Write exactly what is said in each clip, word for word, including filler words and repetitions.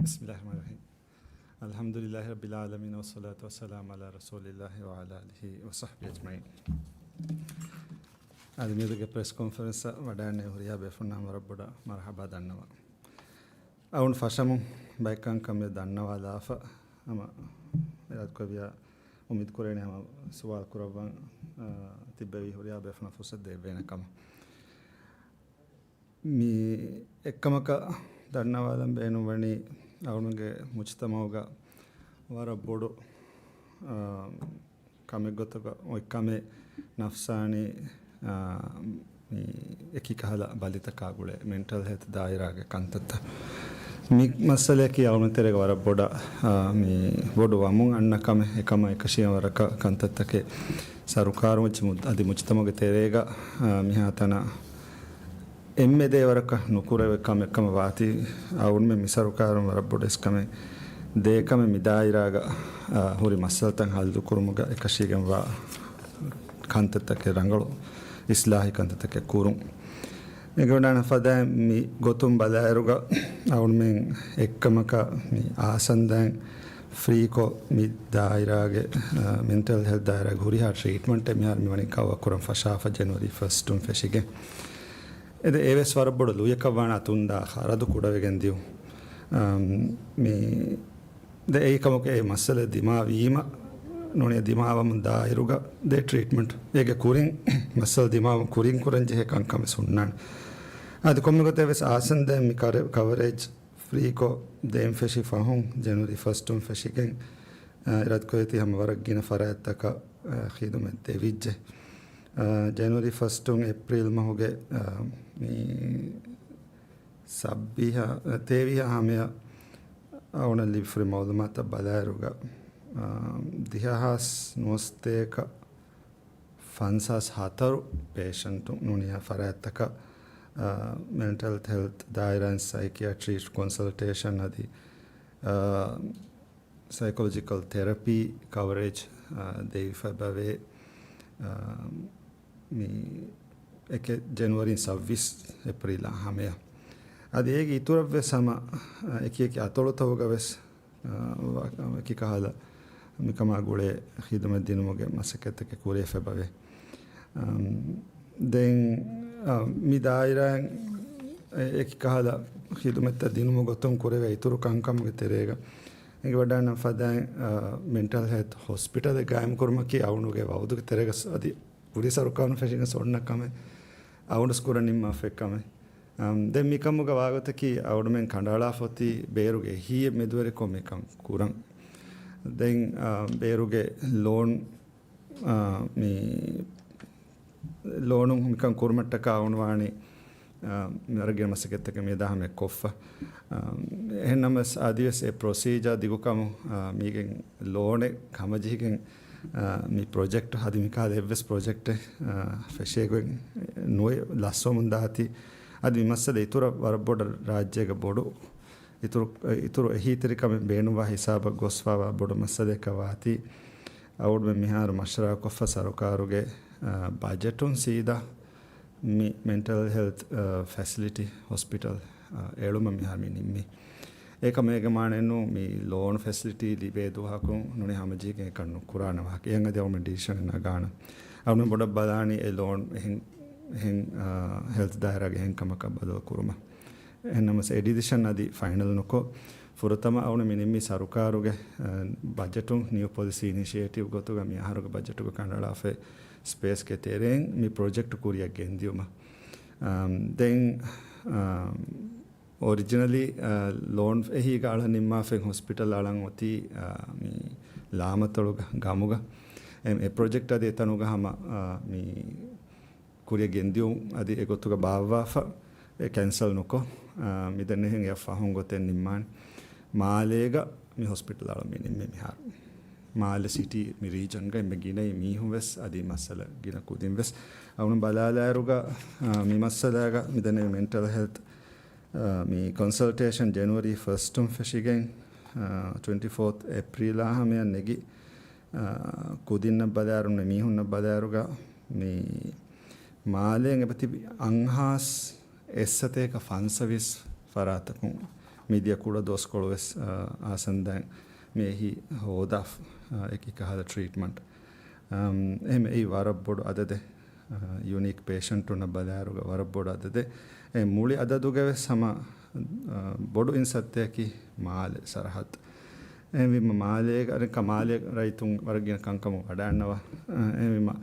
بسم الله الرحمن الرحيم. الحمد لله رب العالمين، والصلاة والسلام على رسول الله وعلى آله وصحبه أجمعين. އަދި މިއަދުގެ ޕްރެސް ކޮންފަރެންސަށް ވަޑައިގެންނެވި ހުރިހާ ބޭފުޅުންނަށް ވަރަށް ބޮޑަށް މަރުޙަބާ ދަންނަވަން. އަޅުގަނޑު ފަށަމުން ބައެއް ކަންކަން މި ދަންނަވާލާފަ ހަމަ އިރާދަކުރެއްވިޔާ އުއްމީދު ކުރޭނެ ހަމަ ސުވާލު ކުރައްވަން، އާ، ތިއްބެވި ހުރިހާ ބޭފުޅުންނަށް ފުރުސަތު ދެއްވޭނެ ކަމަށް. މި އެއްކަމަކަށް ދަންނަވާލަން ބޭނުންވަނީ، އަޅުގަނޑުގެ މުޖުތަމަޢުގަ ވަރަށް ބޮޑު، އާ، ކަމެއް ގޮތުގަ އޮތް ކަމެއް ނަފްސާނީ، އާ، މި އެކި ކަހަލަ ބަލިތަކާ ގުޅޭ މެންޓަލް ހެލްތް ދާއިރާގެ ކަންތައްތައް. މި މައްސަލައަކީ އަޅުގަނޑު ތެރޭގަ ވަރަށް ބޮޑަށް، އާ، މި ބޮޑު ވަމުން އަންނަ ކަމެއް. އެކަމަށް އެކަށީގެން ވަރަކަށް ކަންތައްތަކެއް ސަރުކާރުން އަދި މުޖުތަމަޢުގެ ތެރޭގަ، އާ، މިހާތަނަށް އެންމެ ދޭވަރަކަށް ނުކުރެވޭ ކަމެއް ކަމަށް ވާތީ، އަޅުގަނޑުމެން މި ސަރުކާރުން ވަރަށް ބޮޑު އެސް ކަމެއް ދޭ ކަމެއް މި ދާއިރާގަ، އާ، ހުރި މައްސަލަތައް ހައްލު ކުރުމުގަ އެކަށީގެންވާ ކަންތައްތަކެއް ރަނގަޅު އިސްލާހީ ކަންތައްތަކެއް ކުރުން. އެގޮތަށް ފަދައިން މި ގޮތުން ބަލާއިރުގަ އަޅުގަނޑުމެން އެއްކަމަކަށް މި އާސަންދައިން ފްރީކޮށް މި ދާއިރާގެ، އާ، މެންޓަލް ހެލްތް ދާއިރާގެ ހުރިހާ ޓްރީޓްމަންޓެއް މިހާރު މިވަނީ ކަވަރ ކުރަން ފަށާފަ ޖެނުއަރީ ފަސްޓުން ފެށިގެން. އެދެ އެވެސް ވަރަށް ބޮޑު ލުޔަކަށް ވާނެ އަތުންދާ ޚަރަދު ކުޑަވެގެން ދިޔުން. އަމް، މި ދެ އެއީ ކަމަކު އެ މައްސަލަ ދިމާވީމަ ނޫނީ ދިމާވަމުން ދާއިރުގަ ދޭ ޓްރީޓްމަންޓް އޭގެ ކުރިން މައްސަލަ ދިމާވަމުން ކުރިން ކުރަން ޖެހޭ ކަންކަމެއް ހުންނާނެ. އަދި ކޮންމެ ގޮތެއް ވެސް އާސަންދައިން މި ކަރ-، ކަވަރޭޖް ފްރީކޮށް ދޭން ފެށި ފަހުން ޖެނުއަރީ ފަސްޓުން ފެށިގެން، އާ، އިރާދަކުރެވޭތީ ހަމަ ވަރަށް ގިނަ ފަރާތްތަކަށް، އާ، ޚިދުމަތް ދެވިއްޖެ. އާ، ޖެނުއަރީ ފަސްޓުން އޭޕްރީލް މަހުގެ، އާ، މި ސައްބީހަ، ތޭވީހަ ހަމަޔަށް އަޅުގަނޑަށް ލިބިފައި މައުލޫމާތަށް ބަލާއިރުގަ، އާ، ދިހަ ހާސް ނުވަސަތޭކަ ފަންސާސް ހަތަރު ޕޭޝަންޓު ނޫނީ ފަރާތްތަކަށް، އާ، މެންޓަލް ހެލްތް ދާއިރާއިން ސައިކިއަޓްރިސްޓް ކޮންސަލްޓޭޝަން އަދި، އާ، ސައިކޮލޮޖިކަލް ތެރަޕީ ކަވަރޭޖް، އާ، ދެވިފައި ބަވޭ، އާ، މި އެކެއް ޖެނުއަރީ ސައްވީސް އޭޕްރީލާ ހަމަޔަށް. އަދި އޭގެ އިތުރަށްވެސް ހަމަ، އާ، އެކި އެކި އަތޮޅުތަކުގަ ވެސް، އާ، ވަ-، އެކި ކަހަލަ މިކަމާ ގުޅޭ ޚިދުމަތް ދިނުމުގެ މަސައްކަތްތަކެއް ކުރެވިފައި ބަވޭ. އަމް، ދެން، އާ، މި ދާއިރާއިން އެ-، އެކި ކަހަލަ ޚިދުމަތްތައް ދިނުމުގެ ގޮތުން ކުރެވޭ އިތުރު ކަންކަމުގެ ތެރޭގަ އެނގިވަޑައިގަންނަވާ ފަދައިން، އާ، މެންޓަލް ހެލްތް ހޮސްޕިޓަލެއް ގާއިމްކުރުމަކީ އަޅުގަނޑުގެ ވައުދުގެ ތެރޭގަ އަދި ކުރީ ސަރުކާރުން ފެށިގެން އޮންނަ ކަމެއް. އަޅުގަނޑު ކުރަން ނިންމާފައި ކަމެއް. އަމް، ދެން މިކަމުގަ ވާގޮތަކީ އަޅުގަނޑުމެން ކަނޑައަޅާފަ އޮތީ ބޭރުގެ އެހީއެއް މެދުވެރިކޮށް މިކަން ކުރަން. ދެން، އާ، ބޭރުގެ ލޯން، އާ، މި ލޯނުން މިކަން ކުރުމަށްޓަކާ އަޅުގަނޑު ވާނީ، އާ، ވަރަށް ގިނަ މަސައްކަތްތަކެއް މިއަދާ ހަމަޔަށް ކޮށްފަ. އާ، އެހެންނަމަވެސް އަދިވެސް އެ ޕްރޮސީޖާ ދިގުކަމުން، އާ، މީގެން ލޯނެއް ހަމަޖެހިގެން، އާ، މި ޕްރޮޖެކްޓް އަދި މިކަހަލަ އެއްވެސް ޕްރޮޖެކްޓެއް، އާ، ފެށޭގޮތް ނުވެ ލަސްވަމުން ދާތީ. އަދި މި މައްސަލަ އިތުރަށް ވަރަށް ބޮޑަށް ރާއްޖޭގަ ބޮޑު އިތުރު، އިތުރު އެހީތެރިކަމެއް ބޭނުންވާ ހިސާބަށް ގޮސްފައިވާ ބޮޑު މައްސަލައަކަށް ވާތީ، އަޅުގަނޑުމެން މިހާރު މަޝްވަރާކޮށްފަ ސަރުކާރުގެ، އާ، ބަޖެޓުން ސީދާ މި މެންޓަލް ހެލްތް، އާ، ފެސިލިޓީ ހޮސްޕިޓަލް، އާ، އެޅުމަށް މިހާރު މި ނިންމީ. އެކަމަށް އޭގެ މާނައެއްނޫން މި ލޯން ފެސިލިޓީ ލިބޭ ދުވަހަކުން ނޫނީ ހަމަޖެހިގެން އެކަން ނުކުރާނެ ވާހަކަ. އެހެން އަދި އަޅުގަނޑު ޑިސިޝަނެއް ނަގާނަން. އަޅުގަނޑު ބޮޑަށް ބަލާނީ އެ ލޯން އެހެން، އެހެން، އާ، ހެލްތް ދާއިރާގެ އެހެން ކަމަކަށް ބަދަލު ކުރުމަށް. އެހެންނަމަވެސް އެ ޑިސިޝަން އަދި ފައިނަލް ނުކޮށް، ފުރަތަމަ އަޅުގަނޑު މި ނިންމީ ސަރުކާރުގެ، އަ، ބަޖެޓުން ނިއު ޕޮލިސީ އިނިޝިއޭޓިވް ގޮތުގަ މި އަހަރުގެ ބަޖެޓުގަ ކަނޑައަޅާފައި ސްޕޭސްގެ ތެރެއިން މި ޕްރޮޖެކްޓް ކުރިއަށް ގެންދިޔުމަށް. އަ، ދެން، އަ، އޮރިޖިނަލީ، އަ، ލޯން އެހީގަ އަޅަން ނިންމާފައި ހޮސްޕިޓަލް އަޅަން އޮތީ، އަ، މި ލާމަތޮޅުގަ ގަމުގަ. އެ، އެ ޕްރޮޖެކްޓް އަދި އެތަނުގަ ހަމަ، އަ، މި ކުރިއަށް ގެންދިޔުން އަދި އެގޮތުގަ ބާއްވާފަ، އެ ކެންސަލް ނުކޮށް، އާ، މިދެންނެހިން އެއަށް ފަހުން ގޮތެއް ނިންމާނެ. މާލޭގަ މި ހޮސްޕިޓަލް އަޅަން މި ނިންމީ މިހާރު. މާލެ ސިޓީ މި ރީޖަންގަ އެންމެ ގިނައި މީހުން ވެސް އަދި މައްސަލަ ގިނަ ކުދިން ވެސް. އަޅުން ބަލާލާއިރުގަ، އާ، މި މައްސަލާގަ މިދެންނެވި މެންޓަލް ހެލްތް، އާ، މި ކޮންސަލްޓޭޝަން ޖެނުއަރީ ފަސްޓުން ފެށިގެން، އާ، ޓްވެންޓީ ފޯތް އޭޕްރީލާ ހަމަޔަށް ނެގި، އާ، ކުދިންނަށް ބަލާއިރު މީހުންނަށް ބަލާއިރުގަ މި މާލޭން އެބަތިބި އަށްހާސް އެއްސަތޭކަ ފަންސަވީސް ފަރާތަކުން މިދިޔަ ކުޑަ ދުވަސްކޮޅު ވެސް، އާ، އާސަންދައިން މި އެހީ ހޯދާފަ، އާ، އެކި ކަހަލަ ޓްރީޓްމަންޓް. އަމް، އެހެން އެއީ ވަރަށް ބޮޑު އަދަދެއް، އާ، ޔުނީކް ޕޭޝަންޓުންނަށް ބަލާއިރުގަ ވަރަށް ބޮޑު އަދަދެއް. އެ މުޅި އަދަދުގަ ވެސް ހަމަ، އާ، ބޮޑު އިން ސައްތައަކީ މާލެ ސަރަހައްދު. އެހެންވީމަ މާލޭގަ، އަރިކަ މާލެ ރައްޔިތުން ވަރަށް ގިނަ ކަންކަމުން ވަޑައަންނަވާ. އާ، އެހެންވީމަ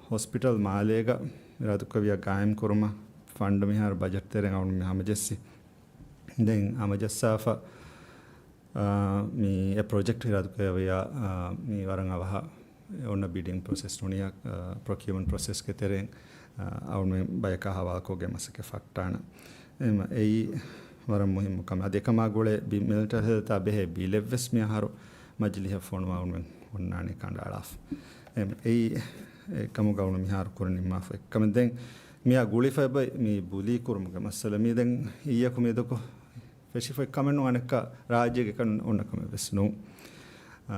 ހޮސްޕިޓަލް މާލޭގަ އިރާދަކުރެއްވިއްޔާ ގާއިމް ކުރުމަށް ފަންޑު މިހާރު ބަޖެޓް ތެރެއިން އަޅުން މި ހަމަޖެއްސި. ދެން ހަމަޖައްސާފަ، އާ، މި އެ ޕްރޮޖެކްޓް އިރާދަކުރެއްވިއްޔާ، އާ، މި ވަރަށް އަވަހަށް އޮންނަ ބިޑިން ޕްރޮސެސް ނޫނިއްޔާ، އާ، ޕްރޮކިއުމަންޓް ޕްރޮސެސްގެ ތެރެއިން، އާ، އަޅުމެން ބަޔަކާ ހަވާލުކޮށްގެން މަސައްކަތް ފައްޓާނަ. އެމަ އެއީ ވަރަށް މުހިއްމު ކަމެއް. އަދި އެކަމާ ގުޅޭ ބި-، މެންޓަލް ހެލްތާ ބެހޭ ބިލެއްވެސް މިއަހަރު މަޖިލީހަށް ފޮނުވާ އަޅުމެން އޮންނާނީ ކަނޑައަޅާފަ. އެމަ އެއީ އެކަމުގަ އަޅު މިހާރު ކުރިން ނިންމާފަ އެއްކަމެއް. ދެން މިއާ ގުޅިފައި ބައި މި ބުލީ ކުރުމުގެ މައްސަލަ މި ދެން އިއްޔަކު މިއަދަކު ފެށިފައި ކަމެއް ނޫން، އަނެއްކާ ރާއްޖޭގެ ކަން އޮންނަ ކަމެއް ވެސް ނޫން. އާ،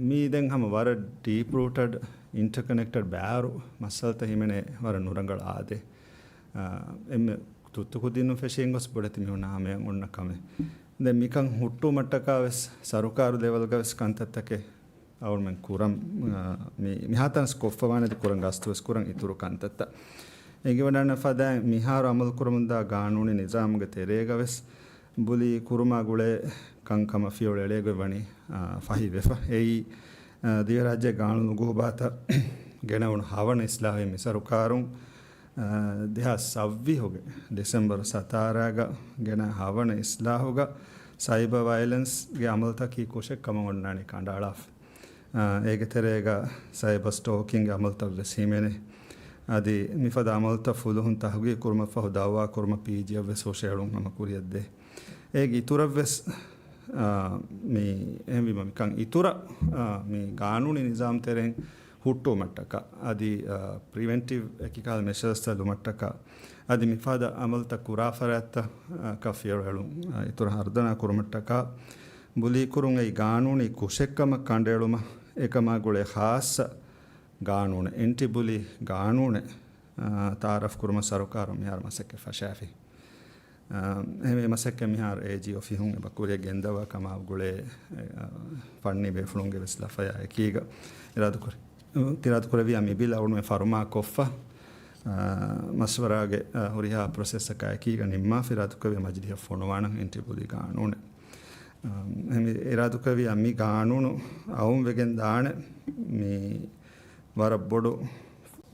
މީ ދެން ހަމަ ވަރަށް ޑީޕް ރޫޓަޑް، އިންޓަކަނެކްޓެޑް ބާރު މައްސަލަތައް ހިމެނޭ ވަރަށް ނުރަނގަޅު އާދޭ. އާ، އެންމެ ތުއްތު ކުދިންނު ފެށިގެން ގޮސް ބޮޑެތި މީހުންނާ ހަމަޔަށް އޮންނަ ކަމެއް. ދެން މިކަން ހުއްޓުވުމަށްޓަކާ ވެސް ސަރުކާރު ލެވެލްގަ ވެސް ކަންތައްތަކެއް އަޅުމެން ކުރަން، އާ، މި-، މިހާތަނަސް ކޮށްފަވާނެ އަދި ކުރަން ގަސްތު ވެސް ކުރަން އިތުރު ކަންތައްތައް. އެނގިވަޑަންނަ ފަދައިން މިހާރު އަމަލު ކުރަމުންދާ ގާނޫނީ ނިޒާމުގެ ތެރޭގަ ވެސް ބުލީ ކުރުމާ ގުޅޭ ކަންކަމަށް ފިޔަވަޅު އެޅޭގޮތް ވަނީ، އާ، ފަހިވެފަ. އެއީ، އާ، ދިވެހިރާއްޖޭގެ ގާނޫނު އުގޫބާތަށް ގެނައުނު ހަވަނަ އިސްލާހު މި ސަރުކާރުން، އާ، ދެހާސް ސައްވީހުގެ ޑިސެމްބަރު ސަތާރަގަ ގެނަ ހަވަނަ އިސްލާހުގަ ސައިބަ ވައިލެންސްގެ އަމަލުތަކީ ކުށެއް ކަމަށް އޮންނާނީ ކަނޑައަޅާފަ. އާ، އޭގެ ތެރޭގަ ސައިބަ ސްޓޯކިންގ އަމަލުތައް ވެސް ހިމެނޭ. އަދި މިފަދަ އަމަލުތައް ފުލުހުން ތަހުގީގު ކުރުމަށްފަހު ދައުވާ ކުރުމަށް ޕީޖީއަށް ވެސް ހުށައެޅުން ހަމަ ކުރިއަށްދޭ. އޭގެ އިތުރަށް ވެސް، އާ، މި އެހެންވީމަ މިކަން އިތުރަށް، އާ، މި ގާނޫނީ ނިޒާމް ތެރެއިން ހުއްޓުވުމަށްޓަކާ އަދި، އާ، ޕްރިވެންޓިވް އެކިކަހަލަ މެޝަރސްތައް ލުމަށްޓަކާ އަދި މިފަދަ އަމަލުތައް ކުރާ ފަރާތްތައް، އާ، ކަށް ފިޔަވަޅު އެޅުން، އާ، އިތުރަށް ހަރުދަނާ ކުރުމަށްޓަކާ ބުލީ ކުރުން އެއީ ގާނޫނީ ކުށެއްކަމަށް ކަނޑައެޅުމަށް އެކަމާ ގުޅޭ ޚާއްޞަ ގާނޫނެއް، އެންޓި ބުލީ ގާނޫނެއް، އާ، ތައާރަފް ކުރުމަށް ސަރުކާރުން މިހާރު މަސައްކަތް ފަށާފި. އާ، އެހެންވެ މަސައްކަތް މިހާރު އޭޖީ އޮފީހުން އެބަ ކުރިއަށް ގެންދަވާ ކަމާ ގުޅޭ، އެ، އާ، ފަންނީ ބޭފުޅުންގެ ވެސް ލަފަޔާ އެކީގަ އިރާދަކުރެ-، އިރާދަކުރެއްވިޔާ މި ބިލް އަޅުމެން ފަރުމާ ކޮށްފަ، އާ، މަޝްވަރާގެ، އާ، ހުރިހާ ޕްރޮސެސްއަކާ އެކީގަ ނިންމާފަ އިރާދަކުރެއްވިޔާ މަޖިލީހަށް ފޮނުވާނަން އެންޓި ބުލީ ގާނޫނެއް. އާ، އެހެންވެ އިރާދަކުރެއްވިޔާ މި ގާނޫނު އައުންވެގެން ދާނެ މި ވަރަށް ބޮޑު،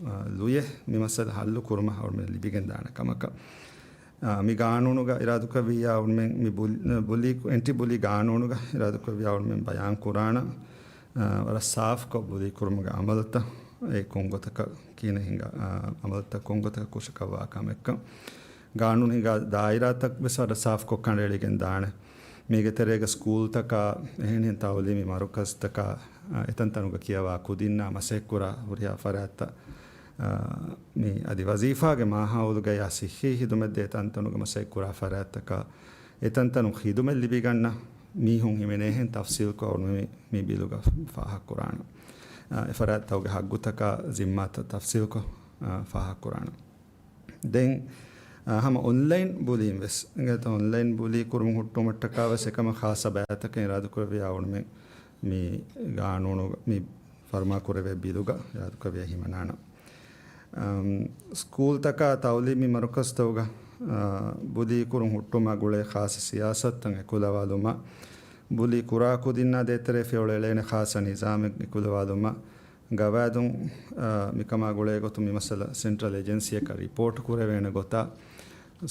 އާ، ލުޔެއް މި މައްސަލަ ހައްލު ކުރުމަށް އަޅުމެން ލިބިގެން ދާނެ ކަމަކަށް. އާ، މި ގާނޫނުގަ އިރާދަކުރެއްވިއްޔާ އަޅުމެން މި ބުލް-، ބުލީ، އެންޓި ބުލީ ގާނޫނުގަ އިރާދަކުރެއްވިއްޔާ އަޅުމެން ބަޔާން ކުރާނަ، އާ، ވަރަށް ސާފްކޮށް ބުލީ ކުރުމުގެ އަމަލުތައް އެ ކޮންގޮތަކަށް ކިހިނެއް ހިނގާ، އާ، އަމަލުތައް ކޮންގޮތަކަށް ކުށަކަށްވާ ކަމެއްކަން. ގާނޫނު ހިނގާ ދާއިރާތައް ވެސް ވަރަށް ސާފްކޮށް ކަނޑައެޅިގެން ދާނެ. މީގެ ތެރޭގަ ސްކޫލްތަކާ، އެހެނިހެން ތައުލީމީ މަރުކަޒްތަކާ، އާ، އެތަންތަނުގަ ކިޔަވާ ކުދިންނާ މަސައްކަތްކުރާ ހުރިހާ ފަރާތްތައް، އާ، މި އަދި ވަޒީފާގެ މާހައުލުގަޔާ ސިއްހީ ހިދުމަތްދޭ ތަންތަނުގަ މަސައްކަތްކުރާ ފަރާތްތަކާ، އެތަންތަނު ހިދުމަތް ލިބިގަންނަ މީހުން ހިމެނޭހެން ތަފްސީލްކޮށް އަޅުމެން މި، މި ބިލުގަ ފާހަގަކުރާނަ. އާ، އެ ފަރާތްތަކުގެ ހައްގުތަކާ ޒިންމާތައް ތަފްސީލްކޮށް، އާ، ފާހަގަކުރާނަ. ދެން، އާ، ހަމަ އޮންލައިން ބުލީން ވެސް، އެނގޭތަ އޮންލައިން ބުލީ ކުރުމުން ހުއްޓުވުމަށްޓަކާ ވެސް އެކަމަށް ޚާއްޞަ ބަޔާތަކެއް އިރާދަކުރެއްވިޔާ އަޅުމެން މި ގާނޫނު މި ފަރުމާކުރެވޭ ބިލުގަ އިރާދަކުރެއްވިޔާ ހިމަނާނަ. އަމް، ސްކޫލްތަކާ ތައުލީމީ މަރުކަޒްތަކުގަ، އާ، ބުލީ ކުރުން ހުއްޓުވުމާ ގުޅޭ ޚާއްޞަ ސިޔާސަތުތައް އެކުލަވާލުމަށް، ބުލީ ކުރާ ކުދިންނާ ދޭތެރޭ ފިޔަވަޅު އެޅޭނެ ޚާއްޞަ ނިޒާމެއް އެކުލަވާލުމަށް، ގަވާއިދުން، އާ، މިކަމާ ގުޅޭ ގޮތުން މި މައްސަލަ ސެންޓްރަލް އެޖެންސީއަކަށް ރިޕޯޓް ކުރެވޭނެ ގޮތަށް،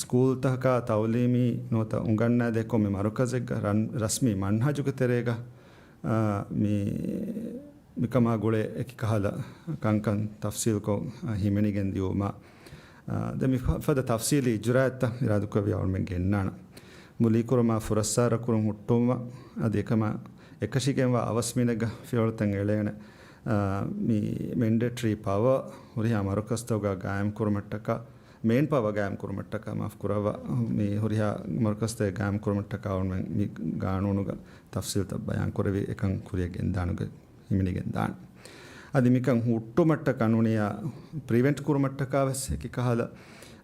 ސްކޫލްތަކާ ތައުލީމީ ނުވަތަ އުނގަންނާދޭ ކޮންމެ މަރުކަޒެއްގަ ރަން-، ރަސްމީ މަންހަޖުގެ ތެރޭގަ، އާ، މި، މިކަމާ ގުޅޭ އެކި ކަހަލަ ކަންކަން ތަފްސީލްކޮށް، އާ، ހިމެނިގެން ދިޔުމަށް، އާ، ދެ މި ފަ-، ފަދަ ތަފްސީލީ އިޖުރާއަތްތައް އިރާދަކުރެއްވިޔާ އަޅުމެން ގެންނާނަ. ބުލީ ކުރުމާ ފުރައްސާރަ ކުރުން ހުއްޓުވުމަށް އަދި އެކަމާ އެކަށީގެންވާ އަވަސް މިނެއްގަ ފިޔަވަޅުތައް އެޅޭނެ، އާ، މި މެންޑޭޓަރީ ޕަވަރ ހުރިހާ މަރުކަޒްތަކުގަ ގާއިމް ކުރުމަށްޓަކާ، މޭން ޕަވަރ ގާއިމް ކުރުމަށްޓަކާ، މާފް ކުރައްވާ، މި ހުރިހާ މަރުކަޒްތަކެއް ގާއިމް ކުރުމަށްޓަކާ އަޅުމެން މި ގާނޫނުގަ ތަފްސީލްތައް ބަޔާން ކުރެވި އެކަން ކުރިއަށް ގެންދާނުގެ ހިމެނިގެން ދާނެ. އަދި މިކަން ހުއްޓުމަށްޓަކާ ނޫނިއްޔާ ޕްރިވެންޓް ކުރުމަށްޓަކާ ވެސް އެކި ކަހަލަ،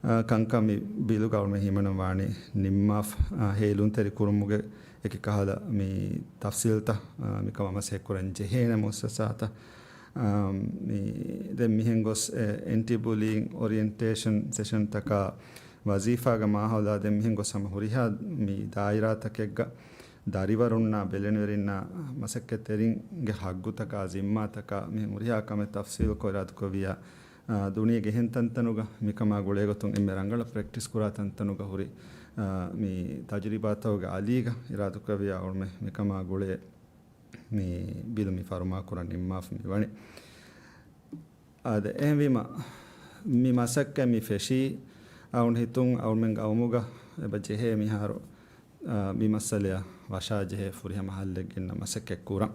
އާ، ކަންކަން މި ބިލުގަ އަޅުމެން ހިމަނަން ވާނީ ނިންމާފަ، އާ، ހޭލުންތެރި ކުރުމުގެ އެކި ކަހަލަ މި ތަފްސީލްތައް، އާ، މިކަމަށް މަސައްކަތް ކުރަން ޖެހޭނެ މުއައްސަސާތައް، އާ، މި ދެން މިހެން ގޮސް، އެ، އެންޓި ބުލީން އޮރިއެންޓޭޝަން ސެޝަންތަކާ ވަޒީފާގެ މާހައުލާ ދެން މިހެން ގޮސް ހަމަ ހުރިހާ މި ދާއިރާތަކެއްގަ ދަރިވަރުންނާ ބެލެނިވެރިންނާ މަސައްކަތްތެރިންގެ ހައްގުތަކާ ޒިންމާތަކާ މިހެން ހުރިހާ ކަމެއް ތަފްސީލުކޮށް އިރާދަކުރެއްވިއްޔާ، އާ، ދުނިޔޭގެ އެހެން ތަންތަނުގަ މިކަމާ ގުޅޭގޮތުން އެންމެ ރަނގަޅަށް ޕްރެކްޓިސް ކުރާ ތަންތަނުގަ ހުރި، އާ، މި ތަޖުރިބާތަކުގެ އަލީގަ އިރާދަކުރެއްވިއްޔާ އަޅުމެން މިކަމާ ގުޅޭ މި ބިލު މި ފަރުމާކުރަން ނިންމާފަ މިވަނީ. އާދެ، އެހެންވީމަ، މި މަސައްކަތް މި ފެށީ، އަޅުގަނޑު ހިތުން އަޅުމެން ގައުމުގަ އެބަ ޖެހޭ މިހާރު، އާ، މި މައްސަލަޔަށް ވަށާޖެހޭ ފުރިހަމަ ހައްލެއް ގެންނަން މަސައްކަތް ކުރަން.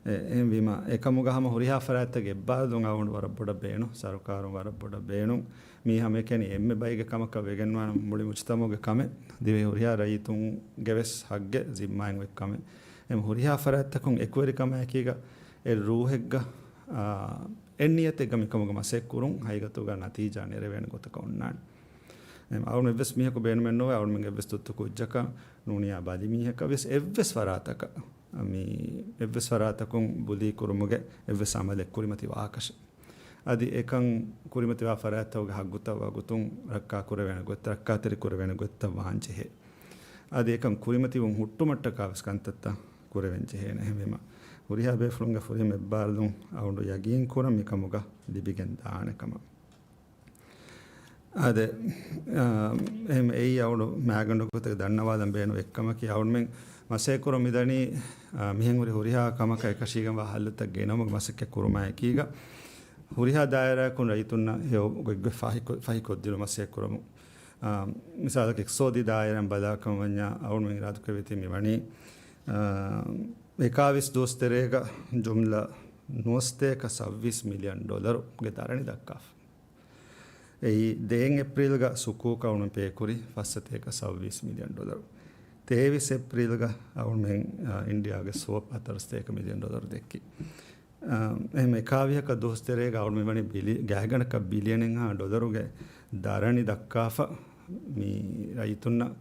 އެ، އެހެންވީމަ، އެކަމުގަ ހަމަ ހުރިހާ ފަރާތްތަކަށް އެއްބާރުލުން އަޅުގަނޑު ވަރަށް ބޮޑަށް ބޭނުން، ސަރުކާރުން ވަރަށް ބޮޑަށް ބޭނުން. މީ ހަމައެކަނި އެންމެ ބައެއްގެ ކަމަކަށް ވެގެންވާނަމަ މުޅި މުޖުތަމަޢުގެ ކަމެއް، ދިވެހި ހުރިހާ ރައްޔިތުންގެ ވެސް ހައްގެއް ޒިންމާއިން އޮތް ކަމެއް. އެ ހުރިހާ ފަރާތްތަކުން އެކުވެރިކަމާއެކީގަ އެ ރޫހެއްގަ، އާ، އެއް ނިޔަތެއްގަ މިކަމުގަ މަސައްކަތް ކުރުން ހަގީގަތުގަ ނަތީޖާ ނެރެވޭނެ ގޮތަކަށް އޮންނާނެ. އެ، އަޅުގަނޑު އެއްވެސް މީހަކު ބޭނުމެއް ނޯވޭ، އަޅުގަނޑުމެންގެ އެއްވެސް ތުއްތު ކުއްޖަކަށް ނޫނިޔާ ބަލި މީހަކަށް ވެސް އެއްވެސް ފަރާތަކަށް، މި އެއްވެސް ފަރާތަކުން ބުލީ ކުރުމުގެ އެއްވެސް އަމަލެއް ކުރިމަތި ވާކަށެއް. އަދި އެކަން ކުރިމަތިވާ ފަރާތްތަކުގެ ހައްގުތައް ވަގުތުން ރައްކާ ކުރެވޭނެ ގޮތް، ރައްކާތެރި ކުރެވޭނެ ގޮތްތައް ވާން ޖެހޭ. އަދި އެކަން ކުރިމަތިވުން ހުއްޓުމަށްޓަކާ ވެސް ކަންތައްތައް ކުރެވެން ޖެހޭނެ. އެހެންވީމަ، ހުރިހާ ބޭފުޅުންގެ ފުރިހަމަ އެއްބާރުލުން އަޅުގަނޑު ޔަގީން ކުރަން މިކަމުގަ ލިބިގެން ދާނެ ކަމަށް. އާދެ، އާ، އެހެން އެއީ އަޅުގަނޑު މާގަނޑު ގޮތަކަށް ދަންނަވާލަން ބޭނުން އެއްކަމަކީ، އަޅުގަނޑުމެން މަސައްކަތް ކުރަން މިދަނީ، އާ، މިހެން ހުރި ހުރިހާ ކަމަކަށް އެކަށީގެންވާ ހައްލުތައް ގެނައުމުގެ މަސައްކަތް ކުރުމާއެކީގަ، ހުރިހާ ދާއިރާއަކުން ރައްޔިތުންނަށް ހެޔޮ ގޮތްގޮތް ފަހި ކޮ-، ފަހި ކޮށްދިނުމަށް މަސައްކަތް ކުރަމުން. އާ، މިސާލަކަށް އިޤްތިޞާދީ ދާއިރާއިން ބަލާކަމަށް ވަންޏާ އަޅުގަނޑުމެން އިރާދަކުރެއްވީތީ މިވަނީ، އާ، އެކާވީސް ދުވަސް ތެރޭގަ ޖުމްލަ ނުވަސަތޭކަ ސައްވީސް މިލިއަން ޑޮލަރުގެ ދަރަނި ދައްކާފަ. އެއީ ދެން އޭޕްރީލްގަ ސުކޫކަށް އަޅުގަނޑު ޕޭކުރި ފަސްސަތޭކަ ސައްވީސް މިލިއަން ޑޮލަރު. ތޭވީސް އޭޕްރީލްގަ އަޅުގަނޑުމެން، އާ، އިންޑިއާގެ ސްވާޕް ހަތަރުސަތޭކަ މިލިއަން ޑޮލަރު ދެއްކި. އާ، އެހެން އެކާވިހަކަށް ދުވަސް ތެރޭގަ އަޅުގަނޑު މިވަނީ ބިލި-، ގާތްގަނޑަކަށް ބިލިއަނެއްހާ ޑޮލަރުގެ ދަރަނި ދައްކާފަ. މި ރައްޔިތުންނަށް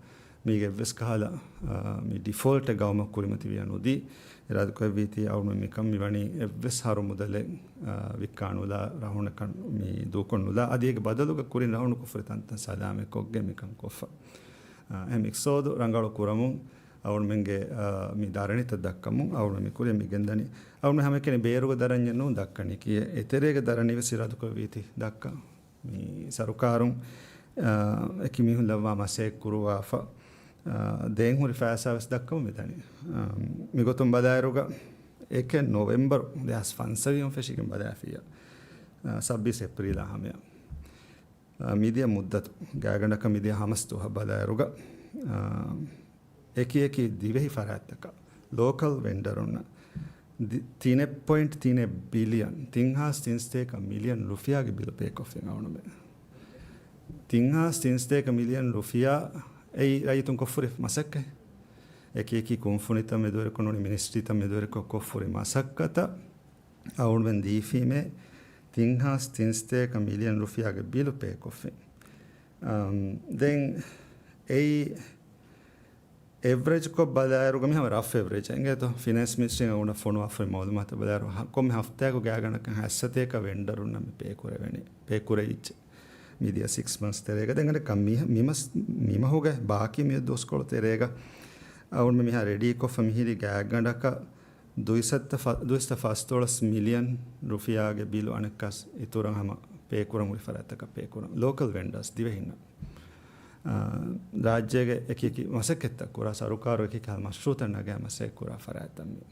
މީގެ އެއްވެސް ކަހަލަ، އާ، މި ޑިފޯލްޓެއް ގައުމަށް ކުރިމަތިވިޔަ ނުދީ، އިރާދަކުރެއްވީތީ އަޅުގަނޑު މިކަން މިވަނީ އެއްވެސް ހަރު މުދަލެއް، އާ، ވިއްކާ ނުލާ، ރަހުނަކަށް މި ދޫކޮށް ނުލާ، އަދި އޭގެ ބަދަލުގަ ކުރިން ރަހުނު ކޮށްފަ ހުރި ތަންތަން ސަލާމަތް ކޮށްގެން މިކަން ކޮށްފަ. އާ، އެހެން އިޤްތިޞާދު ރަނގަޅު ކުރަމުން އަޅުގަނޑުމެންގެ، އާ، މި ދަރަނިތައް ދައްކަމުން އަޅުގަނޑު މި ކުރިން މި ގެންދަނީ. އަޅުގަނޑު ހަމައެކަނި ބޭރުގެ ދަރަންޏެއް ނޫން ދައްކަނީކީ، އެތެރޭގެ ދަރަނި ވެސް އިރާދަކުރެއްވީތީ ދައްކަން. މި ސަރުކާރުން، އާ، އެކި މީހުން ލައްވާ މަސައްކަތް ކުރުވާފަ، އާ، ދޭން ހުރި ފައިސާ ވެސް ދައްކަމުން މިދަނީ. އާ، މިގޮތުން ބަލާއިރުގަ އެކެއް ނޮވެމްބަރު ދެހާސް ފަންސަވީހުން ފެށިގެން ބަލާފިއްޔާ، އާ، ސައްބީސް އޭޕްރީލާ ހަމަޔަށް، އާ، މިދިޔަ މުއްދަތު، ގާތްގަނޑަކަށް މިދިޔަ ހަމަސް ދުވަހަށް ބަލާއިރުގަ، އާ، އެކި އެކި ދިވެހި ފަރާތްތަކަށް ލޯކަލް ވެންޑަރުންނަށް ދި-، ތިނެއް ޕޮއިންޓް ތިނެއް ބިލިއަން، ތިން ހާސް ތިން ސަތޭކަ މިލިއަން ރުފިޔާގެ ބިލު ޕޭކޮށްފިން އަޅުގަނޑުމެން. ތިން ހާސް ތިން ސަތޭކަ މިލިއަން ރުފިޔާ އެއީ ރައްޔިތުން ކޮށްފުރި މަސައްކަތް. އެކި އެކި ކުންފުނިތައް މެދުވެރިކޮށް ނޫނީ މިނިސްޓްރީތައް މެދުވެރިކޮށް ކޮށްފުރި މަސައްކަތަށް އަޅުގަނޑުމެން ދީފީމޭ ތިން ހާސް ތިން ސަތޭކަ މިލިއަން ރުފިޔާގެ ބިލު ޕޭކޮށްފިން. އަމް، ދެން އެއީ އެވްރެޖްކޮށް ބަލާއިރުގަ މި ހަމަ ރަފް އެވްރެޖް އެނގޭތޯ. ފިނޭންސް މިނިސްޓްރީން އަޅުގަނޑަށް ފޮނުވާފައި މައުލޫމާތަށް ބަލާއިރު، ހަ-، ކޮންމެ ހަފްތާއަކު ގާތްގަނޑަކަށް ހަތް ސަތޭކަ ވެންޑަރުންނަށް މި ޕޭކުރެވެނީ، ޕޭކުރެވިއްޖެ. މިދިޔަ ސިކްސް މަންތްސް ތެރޭގަ. ދެން ކަން މި-، މި މަސް-، މި މަހުގެ ބާކީ މި ދުވަސްކޮޅު ތެރޭގަ އަޅުގަނޑު މިހާ ރެޑީކޮށްފަ މިހިރީ ގާތްގަނޑަކަށް ދުއިސައްތަ ފަ-، ދުއިސައްތަ ފަސްދޮޅަސް މިލިއަން ރުފިޔާގެ ބިލު އަނެއްކާސް އިތުރަށް ހަމަ ޕޭކުރަން ހުރި ފަރާތްތަކަށް ޕޭކުރަން. ލޯކަލް ވެންޑާސް ދިވެހިންނަށް. އާ، ރާއްޖޭގެ އެކި އެކި މަސައްކަތްތައް ކުރާ ސަރުކާރު އެކި އެކި މަޝްރޫއުތައް ނަގާ މަސައްކަތް ކުރާ ފަރާތްތައް މި.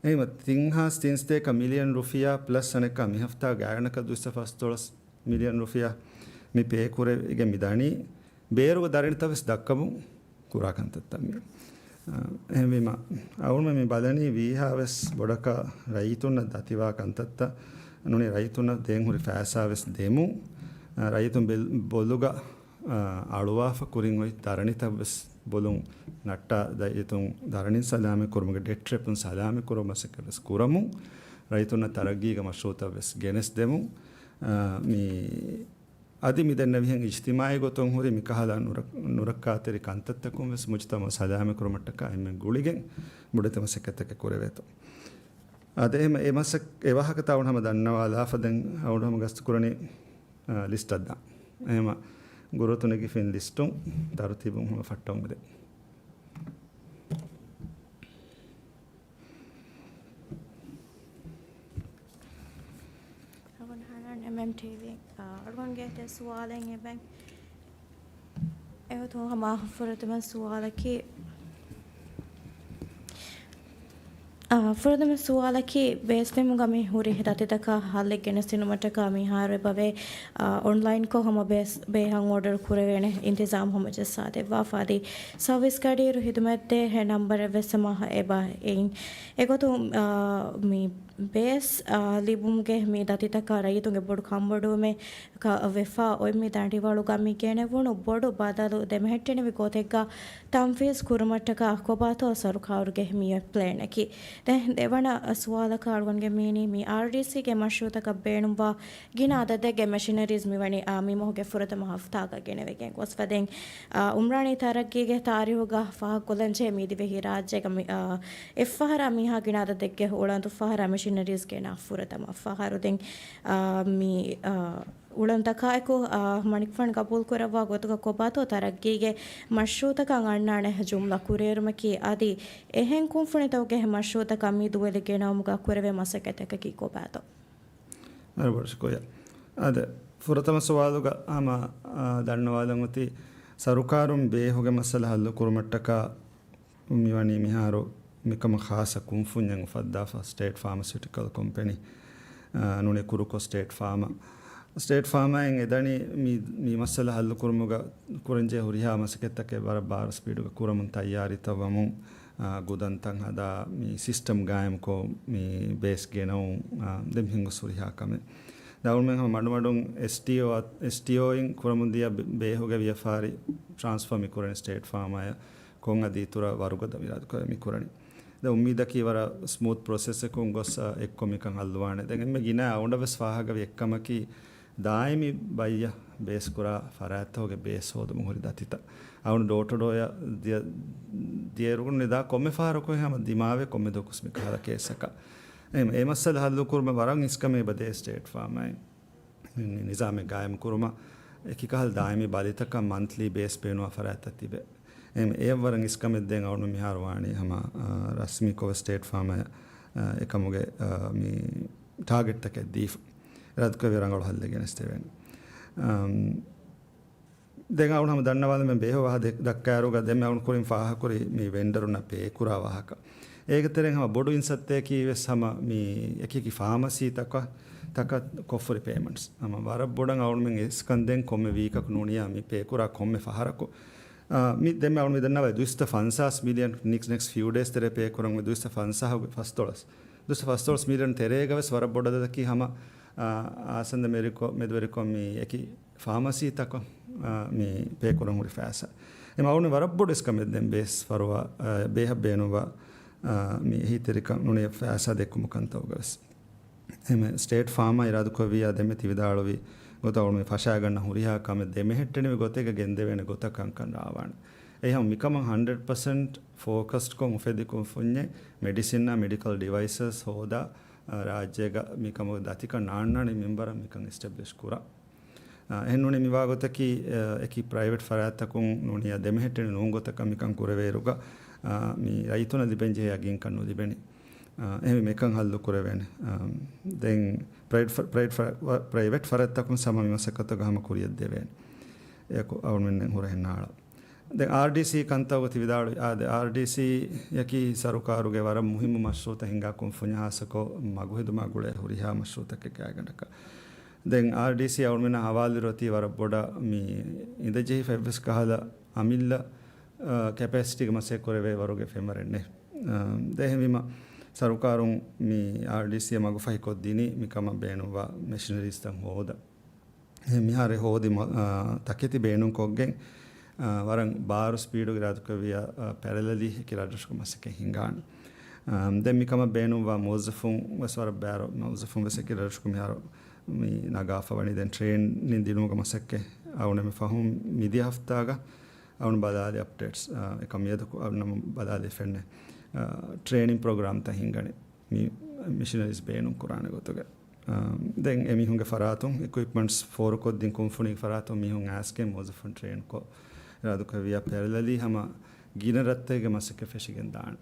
އެހެންވީމަ ތިން ހާސް ތިން ސަތޭކަ މިލިއަން ރުފިޔާ ޕްލަސް އަނެއްކާ މި ހަފްތާ ގާތްގަނޑަކަށް ދުއިސައްތަ ފަސްދޮޅަސް މިލިއަން ރުފިޔާ މި ޕޭކުރެވިގެން މި ދަނީ. ބޭރުގެ ދަރަނިތައް ވެސް ދައްކަމުން ކުރާ ކަންތައްތައް މި. އާ، އެހެންވީމަ، އަޅުގަނޑު މި ބަލަނީ ވީހާވެސް ބޮޑަކަށް ރައްޔިތުންނަށް ދަތިވާ ކަންތައްތައް ނޫނީ ރައްޔިތުންނަށް ދޭން ހުރި ފައިސާ ވެސް ދެމުން، އާ، ރައްޔިތުން ބެލް-، ބޮލުގަ، އާ، އަޅުވާފަ ކުރިން އޮތް ދަރަނިތައް ވެސް ބޮލުން ނައްޓާ ރައްޔިތުން ދަރަނިން ސަލާމަތް ކުރުމުގެ ޑެޓް ޓްރެޕުން ސަލާމަތް ކުރުމަށް މަސައްކަތް ވެސް ކުރަމުން، ރައްޔިތުންނަށް ތަރައްގީގެ މަޝްރޫއުތައް ވެސް ގެނެސް ދެމުން، އާ، މި އަދި މިދެންނެވިހެން އިޖްތިމާޢީ ގޮތުން ހުރި މިކަހަލަ ނުރަ-، ނުރައްކާތެރި ކަންތައްތަކުން ވެސް މުޖްތަމަޢު ސަލާމަތް ކުރުމަށްޓަކާ އެންމެން ގުޅިގެން ބޮޑެތި މަސައްކަތްތަކެއް ކުރެވޭތޯ. އަދި އެހެމަ އެ މަސައް-، އެ ވާހަކަތައް އަޅުގަނޑު ހަމަ ދަންނަވާލާފަ ދެން އަޅުގަނޑު ހަމަ ގަސްތު ކުރަނީ، އާ، ލިސްޓަށް ދާން. އެހެމަ ގުރޫޕް ނެގިފިން ލިސްޓުން ތަރުތީބުން ހަމަ ފައްޓަވަމުން ދެން. އަޅުގަނޑު ހަނާން އެމްއެމްޓީވީ، އާ، އަޅުގަނޑުގެ ތެ ސުވާލެއް އެބަ އެގޮތުން ހަމަ ފުރަތަމަ ސުވާލަކީ، އާ، ފުރަތަމަ ސުވާލަކީ، ބޭސް ބިމުގަ މި ހުރި ދަތިތަކާ ހައްލެއް ގެނެސްދިނުމަށްޓަކާ މިހާރު އެބަވޭ، އާ، އޮންލައިންކޮށް ހަމަ ބޭސް ބޭހަށް އޯޑަރު ކުރެވޭނެ އިންތިޒާމް ހަމަ ޖައްސާދެއްވާފަ އަދި ސަރވިސް ގަޑިއިރު ހިދުމަތްދޭ ނަންބަރެއް ވެސް ހަމަ އެބަ އިން. އެގޮތުން، އާ، މި ބޭސް، އާ، ލިބުމުގެ މި ދަތިތަކާ ރައްޔިތުންގެ ބޮޑު ކަންބޮޑުވުމެއް ކަ-، ވެފާ އޮތް މި ދަނޑިވަޅުގަ މި ގެނެވުނު ބޮޑު ބަދަލު ދެމެހެއްޓެނިވި ގޮތެއްގަ ތަންފީޒް ކުރުމަށްޓަކާ ކޮބާތޯ ސަރުކާރުގެ މި ޕްލޭނަކީ؟ ދެ-، ދެވަނަ ސުވާލަކަށް އަޅުގަނޑުގެ މީނީ މި އާރްޑީސީގެ މަޝްރޫޢުތަކަށް ބޭނުންވާ ގިނަ އަދަދެއްގެ މެޝިނަރީޒް މިވަނީ، އާ، މި މަހުގެ ފުރަތަމަ ހަފްތާގަ ގެނެވިގެން ގޮސްފަ ދެން، އާ، އުމްރާނީ ތަރައްގީގެ ތާރީހުގަ ފާހަގަކޮށްލަންޖެހޭ މި ދިވެހި ރާއްޖޭގަ މި، އާ، އެއްފަހަރާ މިހާ ގިނަ އަދަދެއްގެ އުޅަނދު ފަހަރާ މެޝިނަރީޒް ގެނާ ފުރަތަމަ ފަހަރު ދެން، އާ، މި، އާ، އުޅަނދުތަކާއެކު، އާ، މަނިކުފާނު ގަބޫލުކުރައްވާ ގޮތުގަ ކޮބާތޯ ތަރައްގީގެ މަޝްރޫޢުތަކަށް އަންނާނެ ޖުމްލަ ކުރިއެރުމަކީ އަދި އެހެން ކުންފުނިތަކުގެ މަޝްރޫޢުތަކަށް މި ދުވެލި ގެނައުމުގަ ކުރެވޭ މަސައްކަތަކަކީ ކޮބާތޯ؟ އަދި ފުރަތަމަ ސުވާލުގަ ހަމަ، އާ، ދަންނަވާލަން އޮތީ ސަރުކާރުން ބޭހުގެ މައްސަލަ ހައްލު ކުރުމަށްޓަކާ މިވަނީ މިހާރު މިކަމަށް ޚާއްޞަ ކުންފުންޏެއް އުފައްދާފަ، ސްޓޭޓް ފާމަސިއުޓިކަލް ކޮމްޕެނީ، އާ، ނޫނީ ކުރުކޮށް ސްޓޭޓް ފާމާ. ސްޓޭޓް ފާމާއިން އެދަނީ މި، މި މައްސަލަ ހައްލު ކުރުމުގަ ކުރަންޖެހޭ ހުރިހާ މަސައްކަތްތަކެއް ވަރަށް ބާރު ސްޕީޑުގަ ކުރަމުން ތައްޔާރީތައް ވަމުން، އާ، ގުދަންތައް ހަދާ، މި ސިސްޓަމް ގާއިމްކޮށް، މި ބޭސް ގެނައުން، އާ، ދެން ހިނގުސް ހުރިހާ ކަމެއް. ދައުންމެން ހަމަ މަޑުމަޑުން އެސްޓީއޯ، އެސްޓީއޯއިން ކުރަމުންދިޔަ ބޭ-، ބޭހުގެ ވިޔަފާރި ޓްރާންސްފާ މި ކުރަނީ ސްޓޭޓް ފާމާޔަށް. ކޮން އަދި އިތުރަށް ވަރުގަދަ އިރާދަކުރެ މި ކުރަނީ. ދެން އުއްމީދަކީ ވަރަށް ސްމޫތް ޕްރޮސެސްއަކުން ގޮސް، އާ، އެއްކޮށް މިކަން ހައްލުވާނެ. ދެން އެންމެ ގިނަ އަޅުގަނޑަށް ވެސް ފާހަގަވި އެއްކަމަކީ، ދާއިމީ ބައްޔަށް ބޭސްކުރާ ފަރާތްތަކުގެ ބޭސް ހޯދުމުން ހުރި ދަތިތައް. އަޅުގަނޑު ޑޯ ޓު ޑޯއަށް ދިޔަ-، ދިޔައިރުގަ ނިދާ ކޮންމެ ފަހަރަކު ހަމަ ދިމާވޭ ކޮންމެ ދުވަހަކުވެސް މި ކަހަލަ ކޭސްއަކަށް. އެ، އެ މައްސަލަ ހައްލު ކުރުމަށް ވަރަށް އިސްކަމެއް އެބަދޭ ސްޓޭޓް ފާމާއިން. މި ނިޒާމެއް ގާއިމް ކުރުމަށް އެކި ކަހަލަ ދާއިމީ ބަލިތަކަށް މަންތްލީ ބޭސް ބޭނުންވާ ފަރާތްތައް ތިބޭ. އެ، އެ ވަރަށް އިސްކަމެއް ދެން އަޅުގަނޑު މިހާރު ވާނީ ހަމަ، އާ، ރަސްމީކޮށް ސްޓޭޓް ފާމާއަށް، އާ، އެކަމުގެ، އާ، މި ޓާގެޓްތަކެއް ދީފަ. އިރާދަކުރެއްވި ރަނގަޅު ހައްލެއް ގެނެސްދެވޭނެ. އަމް، ދެން އަޅުގަނޑު ހަމަ ދަންނަވާލަމެ ބޭހު ވާހަ ދެ-، ދައްކާއިރުގަ ދެން އަޅުގަނޑު ކުރިން ފާހަގަކުރި މި ވެންޑަރުންނަށް ޕޭ ކުރާ ވާހަކަ. އޭގެ ތެރެއިން ހަމަ ބޮޑު އިންސައްތައަކީ ވެސް ހަމަ މި އެކި އެކި ފާމަސީތަކަށް، ތަކަށް ކޮށްފުރި ޕޭމަންޓްސް. ހަމަ ވަރަށް ބޮޑަށް އަޅުގަނޑުމެން އިސްކަން ދެން ކޮންމެ ވީކަކު ނޫނިޔާ މި ޕޭ ކުރާ ކޮންމެ ފަހަރަކު. އާ، މި ދެންމެ އަޅުގަނޑު މި ދަންނަވައި ދުއިސައްތަ ފަންސާސް މިލިއަން ނެކްސްޓް، ނެކްސްޓް ފިއު ޑޭސް ތެރޭ ޕޭ ކުރަން ދުއިސައްތަ ފަންސާހުގެ ފަސްދޮޅަސް. ދުއިސައްތަ ފަސްދޮޅަސް މިލިއަން ތެރޭގަ ވެސް ވަރަށް ބޮޑަށް އަދަދަކީ ހަމަ، އާ، އާސަންދަ މެރިކޮ-، މެދުވެރިކޮށް މި އެކި ފާމަސީތަކަށް، އާ، މި ޕޭ ކުރަން ހުރި ފައިސާ. އެ މައުނު ވަރަށް ބޮޑު އިސްކަމެއް ދެން ބޭސް ފަރުވާ، އާ، ބޭހަށް ބޭނުންވާ، އާ، މި އެހީތެރިކަން ނޫނީ ފައިސާ ދެއްކުމުގެ ކަންތައްގަ ވެސް. އެހެން ސްޓޭޓް ފާމާ އިރާދަކުރެއްވިއްޔާ ދެންމެ ތި ވިދާޅުވި ގޮތަށް އަޅުގަނޑު މި ފަށާގަންނަ ހުރިހާ ކަމެއް ދެމެހެއްޓެނިވި ގޮތެއްގަ ގެންދެވޭނެ ގޮތަށް ކަންކަން ރާވާނެ. އެހެން މިކަމަށް ހަންޑްރެޑް ޕަސެންޓް ފޯކަސްޑްކޮށް އުފެދި ކުންފުންޏެއް މެޑިސިންއާ މެޑިކަލް ޑިވައިސަސް ހޯދާ، އާ، ރާއްޖޭގަ މިކަމުގެ ދަތިކަން ނާންނާނެ މިންވަރަށް މިކަން އެސްޓެބްލިޝް ކުރާ. އާ، އެހެން ނޫނީ މިވާގޮތަކީ، އާ، އެކި ޕްރައިވެޓް ފަރާތްތަކުން ނޫނިޔާ ދެމެހެއްޓެނި ނޫން ގޮތަކަށް މިކަން ކުރެވޭއިރުގަ، އާ، މި ރައްޔިތުންނަށް ލިބެންޖެހޭ ޔަގީންކަން ނުލިބެނީ. އާ، އެހެންވެ މިކަން ހައްލު ކުރެވޭނެ. އާ، ދެން ޕްރައިވެޓް ފަ-، ޕްރައިވެޓް ފަ-، ޕްރައިވެޓް ފަރާތްތަކުން ހަމަ މި މަސައްކަތުގަ ހަމަ ކުރިއަށް ދެވޭނެ. އެއަކު އަޅުގަނޑުމެން ހުރަހެއް ނާޅާ. ދެން އާރްޑީސީ ކަންތައް އޮތީ ވިދާޅުވި. އާދެ، އާރްޑީސީ އަކީ ސަރުކާރުގެ ވަރަށް މުހިއްމު މަޝްރޫޢުތައް ހިނގާ ކުންފުނި ހާއްސަކޮށް މަގުހެދުމާ ގުޅޭ ހުރިހާ މަޝްރޫޢުތަކެއްގެ ގާތްގަނޑަކަށް. ދެން އާރްޑީސީ އަޅުމެންނަށް ހަވާލުވި އޮތީ ވަރަށް ބޮޑަށް މި އިނދެޖެހިފަ އެއްވެސް ކަހަލަ އަމިއްލަ، އާ، ކެޕޭސިޓީގެ މަސައްކަތް ކުރެވޭ ވަރުގެ ފެންވަރެއް ނެތް. އާ، ދެހެވީމަ ސަރުކާރުން މި އާރްޑީސީ މަގުފަހިކޮށްދިނީ މިކަމަށް ބޭނުންވާ މެޝިނަރީސްތައް ހޯދަ. އެ މިހާރު ހޯދި މަ-، އާ، ތަކެތި ބޭނުންކޮށްގެން، އާ، ވަރަށް ބާރު ސްޕީޑުގެ އިރާދަކުރެއްވިޔާ، އާ، ޕެރަލަލީ އެކި ރަށްރަށަކު މަސައްކަތް ހިނގާނެ. އާ، ދެން މިކަމަށް ބޭނުންވާ މުވައްޒަފުން ވެސް ވަރަށް ބާރު މުވައްޒަފުން ވެސް އެކި ރަށްރަށަކު މިހާރު، މި ނަގާފަ ވަނީ. ދެން ޓްރޭނިން ދިނުމުގެ މަސައްކަތް އަޅުގަނޑުމެން ފަހުން މިދިޔަ ހަފްތާގަ އަޅުގަނޑު ބަލާލި އަޕްޑޭޓްސް، އާ، އެކަމް މިއަދަކު އަޅުގަނޑު ބަލާލި ފެންނެ، އާ، ޓްރޭނިން ޕްރޮގްރާމްތައް ހިންގަނީ މި މިޝަނަރީސް ބޭނުން ކުރާނެ ގޮތުގަ. އާ، ދެން އެމީހުންގެ ފަރާތުން އިކުއިޕްމަންޓްސް ފޯރުކޮށްދިން ކުންފުނީގެ ފަރާތުން މީހުން އައިސްގެން މުވައްޒަފުން ޓްރޭން ކޮށް، އިރާދަކުރެއްވިއްޔާ ޕެރަލަލީ ހަމަ ގިނަ ރަށްތަކެއްގެ މަސައްކަތް ފެށިގެން ދާނެ.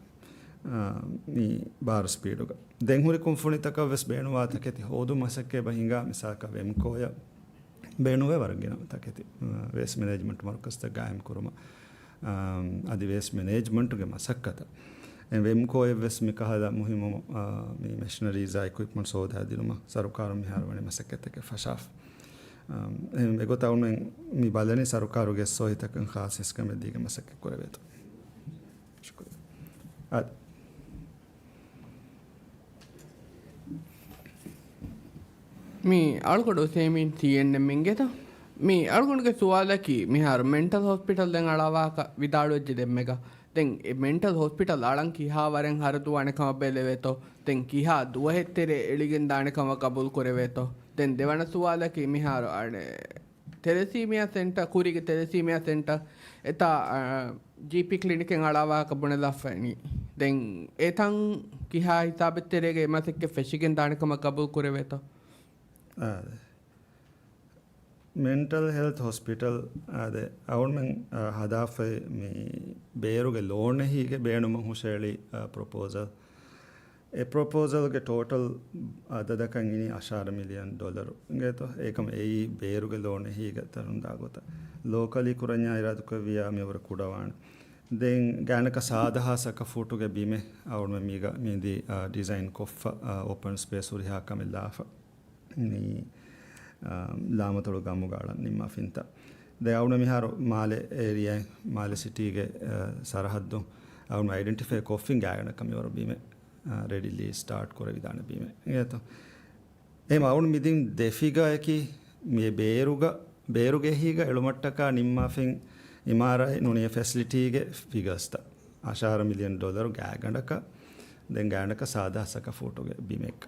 އާ، މި ބާރު ސްޕީޑުގަ. ދެން ހުރި ކުންފުނިތަކަށް ވެސް ބޭނުންވާ ތަކެތި ހޯދުން މަސައްކަތް ބަހިނގާ މިސާލަކަށް ވެމްކޯއަށް ބޭނުންވޭ ވަރަށް ގިނަ ތަކެތި، އާ، ވޭސްޓް މެނޭޖްމަންޓް މަރުކަޒްތައް ގާއިމް ކުރުމަށް، އާ، އަދި ވޭސްޓް މެނޭޖްމަންޓުގެ މަސައްކަތަށް. އެ ވެމްކޯއަށް ވެސް މި ކަހަލަ މުހިއްމު، އާ، މި މެޝިނަރީޒާ އިކުއިޕްމަންޓްސް ހޯދާ ދިނުމަށް ސަރުކާރުން މިހާރު ވަނީ މަސައްކަތްތަކެއް ފަށާފަ. އާ، އެ، އެގޮތަށް އަޅުމެން މި ބަލަނީ ސަރުކާރުގެ އެސްއޯއީތަކަށް ޚާއްސަ އިސްކަމެއް ދީގެން މަސައްކަތް ކުރެވޭތޯ. ޝުކުރިއްޔާ. އާދެ. މި އަޅުގަނޑު ސޭމީން ސީއެންއެމް އިނގޭތަ؟ މި އަޅުގަނޑުގެ ސުވާލަކީ، މިހާރު މެންޓަލް ހޮސްޕިޓަލް ދެން އަޅާވާކަށް ވިދާޅުވެއްޖެ ދެންމެގަ. ދެން އެ މެންޓަލް ހޮސްޕިޓަލް އަޅަން ކިހާ ވަރެއް ހަރަދުވާނެ ކަމަށް ބެލެވޭތޯ؟ ދެން ކިހާ ދުވަހެއް ތެރޭ އެޅިގެން ދާނެ ކަމަށް ގަބޫލު ކުރެވޭތޯ؟ ދެން ދެވަނަ ސުވާލަކީ، މިހާރު އަނެއް ތެލެސީމިއާ ސެންޓަރ، ކުރީގެ ތެލެސީމިއާ ސެންޓަރ އެތާ، އަ، ޖީޕީ ކްލިނިކެއް އަޅާވާކަށް ބުނެލާފައިނީ. ދެން އެތަން ކިހާ ހިސާބެއް ތެރޭގަ މަސައްކަތް ފެށިގެން ދާނެ ކަމަށް ގަބޫލު ކުރެވޭތޯ؟ އާދެ. މެންޓަލް ހެލްތް ހޮސްޕިޓަލް އާދެ، އަޅުމެން، އަ، ހަދާފައި މި ބޭރުގެ ލޯނެހީގެ ބޭނުމަށް ހުށައެޅި، އަ، ޕްރޮޕޯޒަލް. އެ ޕްރޮޕޯޒަލްގެ ޓޯޓަލް އަދަދަކަށް އިނީ އަށާރަ މިލިއަން ޑޮލަރު އިނގޭތޯ. އެކަމަށް އެއީ ބޭރުގެ ލޯނެހީގަ ތަރުންދާ ގޮތަށް. ލޯކަލީ ކުރަންޏާ އިރާދަކުރެއްވިއްޔާ މިވަރަށް ކުޑަވާނެ. ދެން ގާތްގަނޑަކަށް ސާދަ ހާސް އަކަފޫޓުގެ ބިމެއް އަޅުމެން މީގަ މިދީ، އާ، ޑިޒައިން ކޮށްފަ، އާ، އޯޕަން ސްޕޭސް ހުރިހާ ކަމެއް ލާފަ. މި، އާ، ލާމަތޮޅު ގަމުގަ އަޅަން ނިންމާފަ އިންތަ. ދެން އަޅުމެން މިހާރު މާލެ އޭރިއާއިން، މާލެ ސިޓީގެ، އާ، ސަރަހައްދު އަޅުމެން އައިޑެންޓިފައި ކޮށްފިން ގާތްގަނޑަކަށް މިވަރު ބިމެއް، އާ، ރެޑިލީ ސްޓާޓް ކުރެވިދާނެ ބިމެއް. އިނގޭތޯ. އެހެން އަޅުގަނޑު މިދިން ދެ ފިގައަކީ މި ބޭރުގަ، ބޭރުގެ އެހީގަ އެޅުމަށްޓަކާ ނިންމާފިން އިމާރާތް ނޫނީ ފެސިލިޓީގެ ފިގަސްތައް. އަށާރަ މިލިއަން ޑޮލަރު ގާތްގަނޑަކަށް، ދެން ގާތްގަނޑަކަށް ސާދަ ހާސް އަކަފޫޓުގެ ބިމެއްގަ.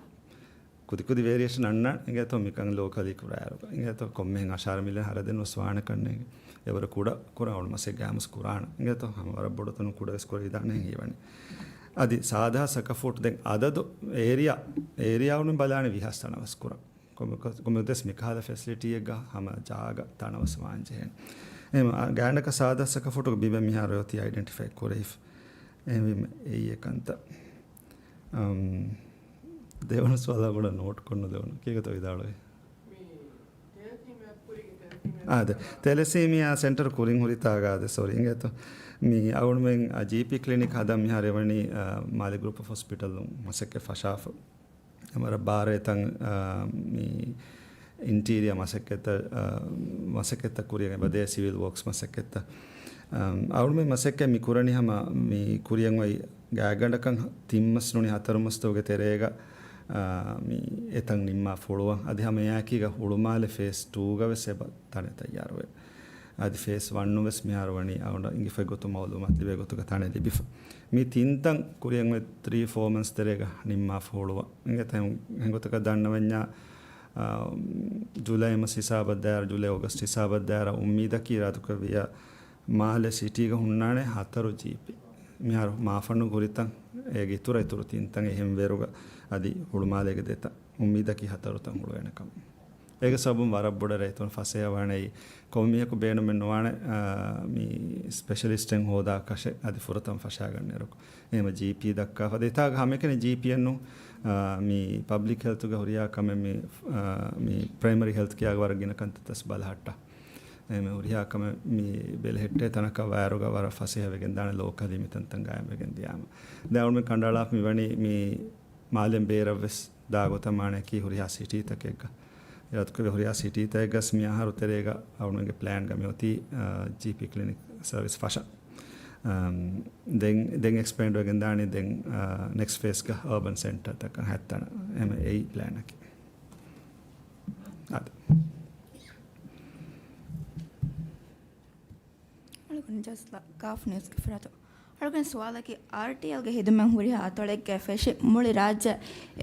ކުދިކުދި ވޭރިއޭޝަން އަންނަ އިނގޭތޯ މިކަން ލޯކަލީ ކުރާއިރު. އިނގޭތޯ ކޮންމެހެން އަށާރަ މިލިއަން ހަރަދެއް ނުވެސް ވާނެ ކަންނޭނގެ. އެވަރު ކުޑަ ކުރާ އަޅު މަސެއް ގާމުސް ކުރާނަ. އިނގޭތޯ ހަމަ ވަރަށް ބޮޑު ތަނު ކުޑަވެސް ކުރެވިދާނެ ހީވަނީ. އަދި ސާދަ ހާސް އަކަފޫޓު ދެން އަދަދު އޭރިއާ، އޭރިއާ އަޅުމެން ބަލާނެ ވިހާސް ތަނަވަސް ކުރަން. ކޮމި-، ކޮ-، ކޮމިއުދެސް މިކަހަލަ ފެސިލިޓީއެއްގަ ހަމަ ޖާގަ ތަނަވަސް ވާންޖެހޭނެ. އެހެން، އަ، ގާތްގަނޑަކަށް ސާދަ ހާސް އަކަފޫޓުގެ ބިމެއް މިހާރު އޮތީ އައިޑެންޓިފައި ކުރެވިފަ. އެހެންވީމަ އެއީ އެކަންތައް. އަމް، ދެވަނަ ސުވާލާ ބޮޑަށް ނޯޓް ކޮށްނުދެވުނު. ކީގަތޯ ވިދާޅުވީ؟ އާދެ، ތެލެސީމިއާ ސެންޓަރ ކުރިން ހުރިތާގަ އާދެ، ސޮރީ، އިނގޭތޯ. މި އަޅުމެން، އަ، ޖީޕީ ކްލިނިކް ހަދަން މިހާރު އެވަނީ، އަ، މާލެ ގްރޫޕް އޮފް ހޮސްޕިޓަލުން މަސައްކަތް ފަށާފަ. އަމަރ ބާރަ އެތަން، އާ، މި އިންޓީރިއަ މަސައްކަތްތައް، އާ، މަސައްކަތްތައް ކުރިޔަށް އެބަދޭ ސިވިލް ވޯކްސް މަސައްކަތްތައް. އާ، އަޅުމެން މަސައްކަތް މި ކުރަނީ ހަމަ މި ކުރިޔަށް އޮތް ގާތްގަނޑަކަށް ތިން މަސް ނޫނީ ހަތަރު މަސްތަކުގެ ތެރޭގަ، އާ، މި އެތަން ނިންމާ ފުޅުވަން. އަދި ހަމަ އެއާއެކީގަ ހުޅުމާލެ ފޭސް ޓޫގަ ވެސް އެބަ ތަނެއް ތައްޔާރުވޭ. އަދި ފޭސް ވަންނު ވެސް މިހާރު ވަނީ އަޅުގަނޑަށް އިނގިފައި ގޮތުން މައުލޫމާތު ލިބޭ ގޮތުގަ ތަނެއް ލިބިފަ. މި ތިން ތަން ކުރިޔަށް އޮތް ތްރީ ފޯ މަންތްސް ތެރޭގަ ނިންމާފަ ހުޅުވަން. އިނގޭތަ ހެން-، ހެންގޮތަކަށް ދަންނަވަންޏާ، އާ، ޖުލައި މަސް ހިސާބަށް ދާއިރު، ޖުލައި އޮގަސްޓް ހިސާބަށް ދާއިރު އުއްމީދަކީ އިރާދަކުރެއްވިއްޔާ މާލެ ސިޓީގަ ހުންނާނެ ހަތަރު ޖީޕީ. މިހާރު މާފަންނު ހުރިތަން އޭގެ އިތުރަށް އިތުރު ތިން ތަން އެހެން ވޭރުގަ އަދި ހުޅުމާލޭގެ ދެ ތަން. އުއްމީދަކީ ހަތަރު ތަން ހުޅުވޭނެ ކަމަށް. އޭގެ ސަބަބުން ވަރަށް ބޮޑަށް ރައްޔިތުން ފަސޭހަވާނެ އެއީ ކޮންމެއަކު ބޭނުމެއް ނުވާނެ، އާ، މި ސްޕެޝަލިސްޓެއް ހޯދާކަށެއް އަދި ފުރަތަމަ ފަށާގަންނައިރު. އެހެންވެ ޖީޕީ ދައްކާފަ. އަދި އެތާގަ ހަމައެކަނި ޖީޕީއެއްނު، އާ، މި ޕަބްލިކް ހެލްތުގެ ހުރިހާ ކަމެއް މި، އާ، މި ޕްރައިމަރީ ހެލްތް ކެއާގެ ވަރަށް ގިނަ ކަންތައްތައް ބަލަހައްޓާ. އެހެންވެ ހުރިހާ ކަމެއް މި ބެލެހެއްޓޭ ތަނަކަށް ވާއިރުގަ ވަރަށް ފަސޭހަވެގެން ދާނެ ލޯކަލީ މިތަންތަން ގާއިމްވެގެން ދިޔާމަ. ދެން އަޅުމެން ކަނޑައަޅާފަ މިވަނީ މި މާލެން ބޭރަށްވެސް ދާ ގޮތަށް މާނައަކީ ހުރިހާ ސިޓީތަކެއްގަ. އިރާދަކުރެއްވި ހުރިހާ ސިޓީތަކެއްގަސް މި އަހަރު ތެރޭގަ އަޅުމެންގެ ޕްލޭންގަ މިއޮތީ، އާ، ޖީޕީ ކްލިނިކް ސަރވިސް ފަށަން. އަމް، ދެން، ދެން އެކްސްޕޭންޑް ވެގެން ދާނީ ދެން، އާ، ނެކްސްޓް ފޭސްގަ އާބަން ސެންޓަރތަކަށް ހަތްތަނަށް. އެހެންވެ އެއީ ޕްލޭނަކީ. އާދެ. އަޅުގަނޑު ޖަސްލާ ކާފް ނިއުސްގެ ފަރާތުން. އަޅުގަނޑު ސުވާލަކީ، އާރްޓީއެލްގެ ހިދުމަތް ހުރިހާ އަތޮޅެއްގައި ފެށި މުޅި ރާއްޖެ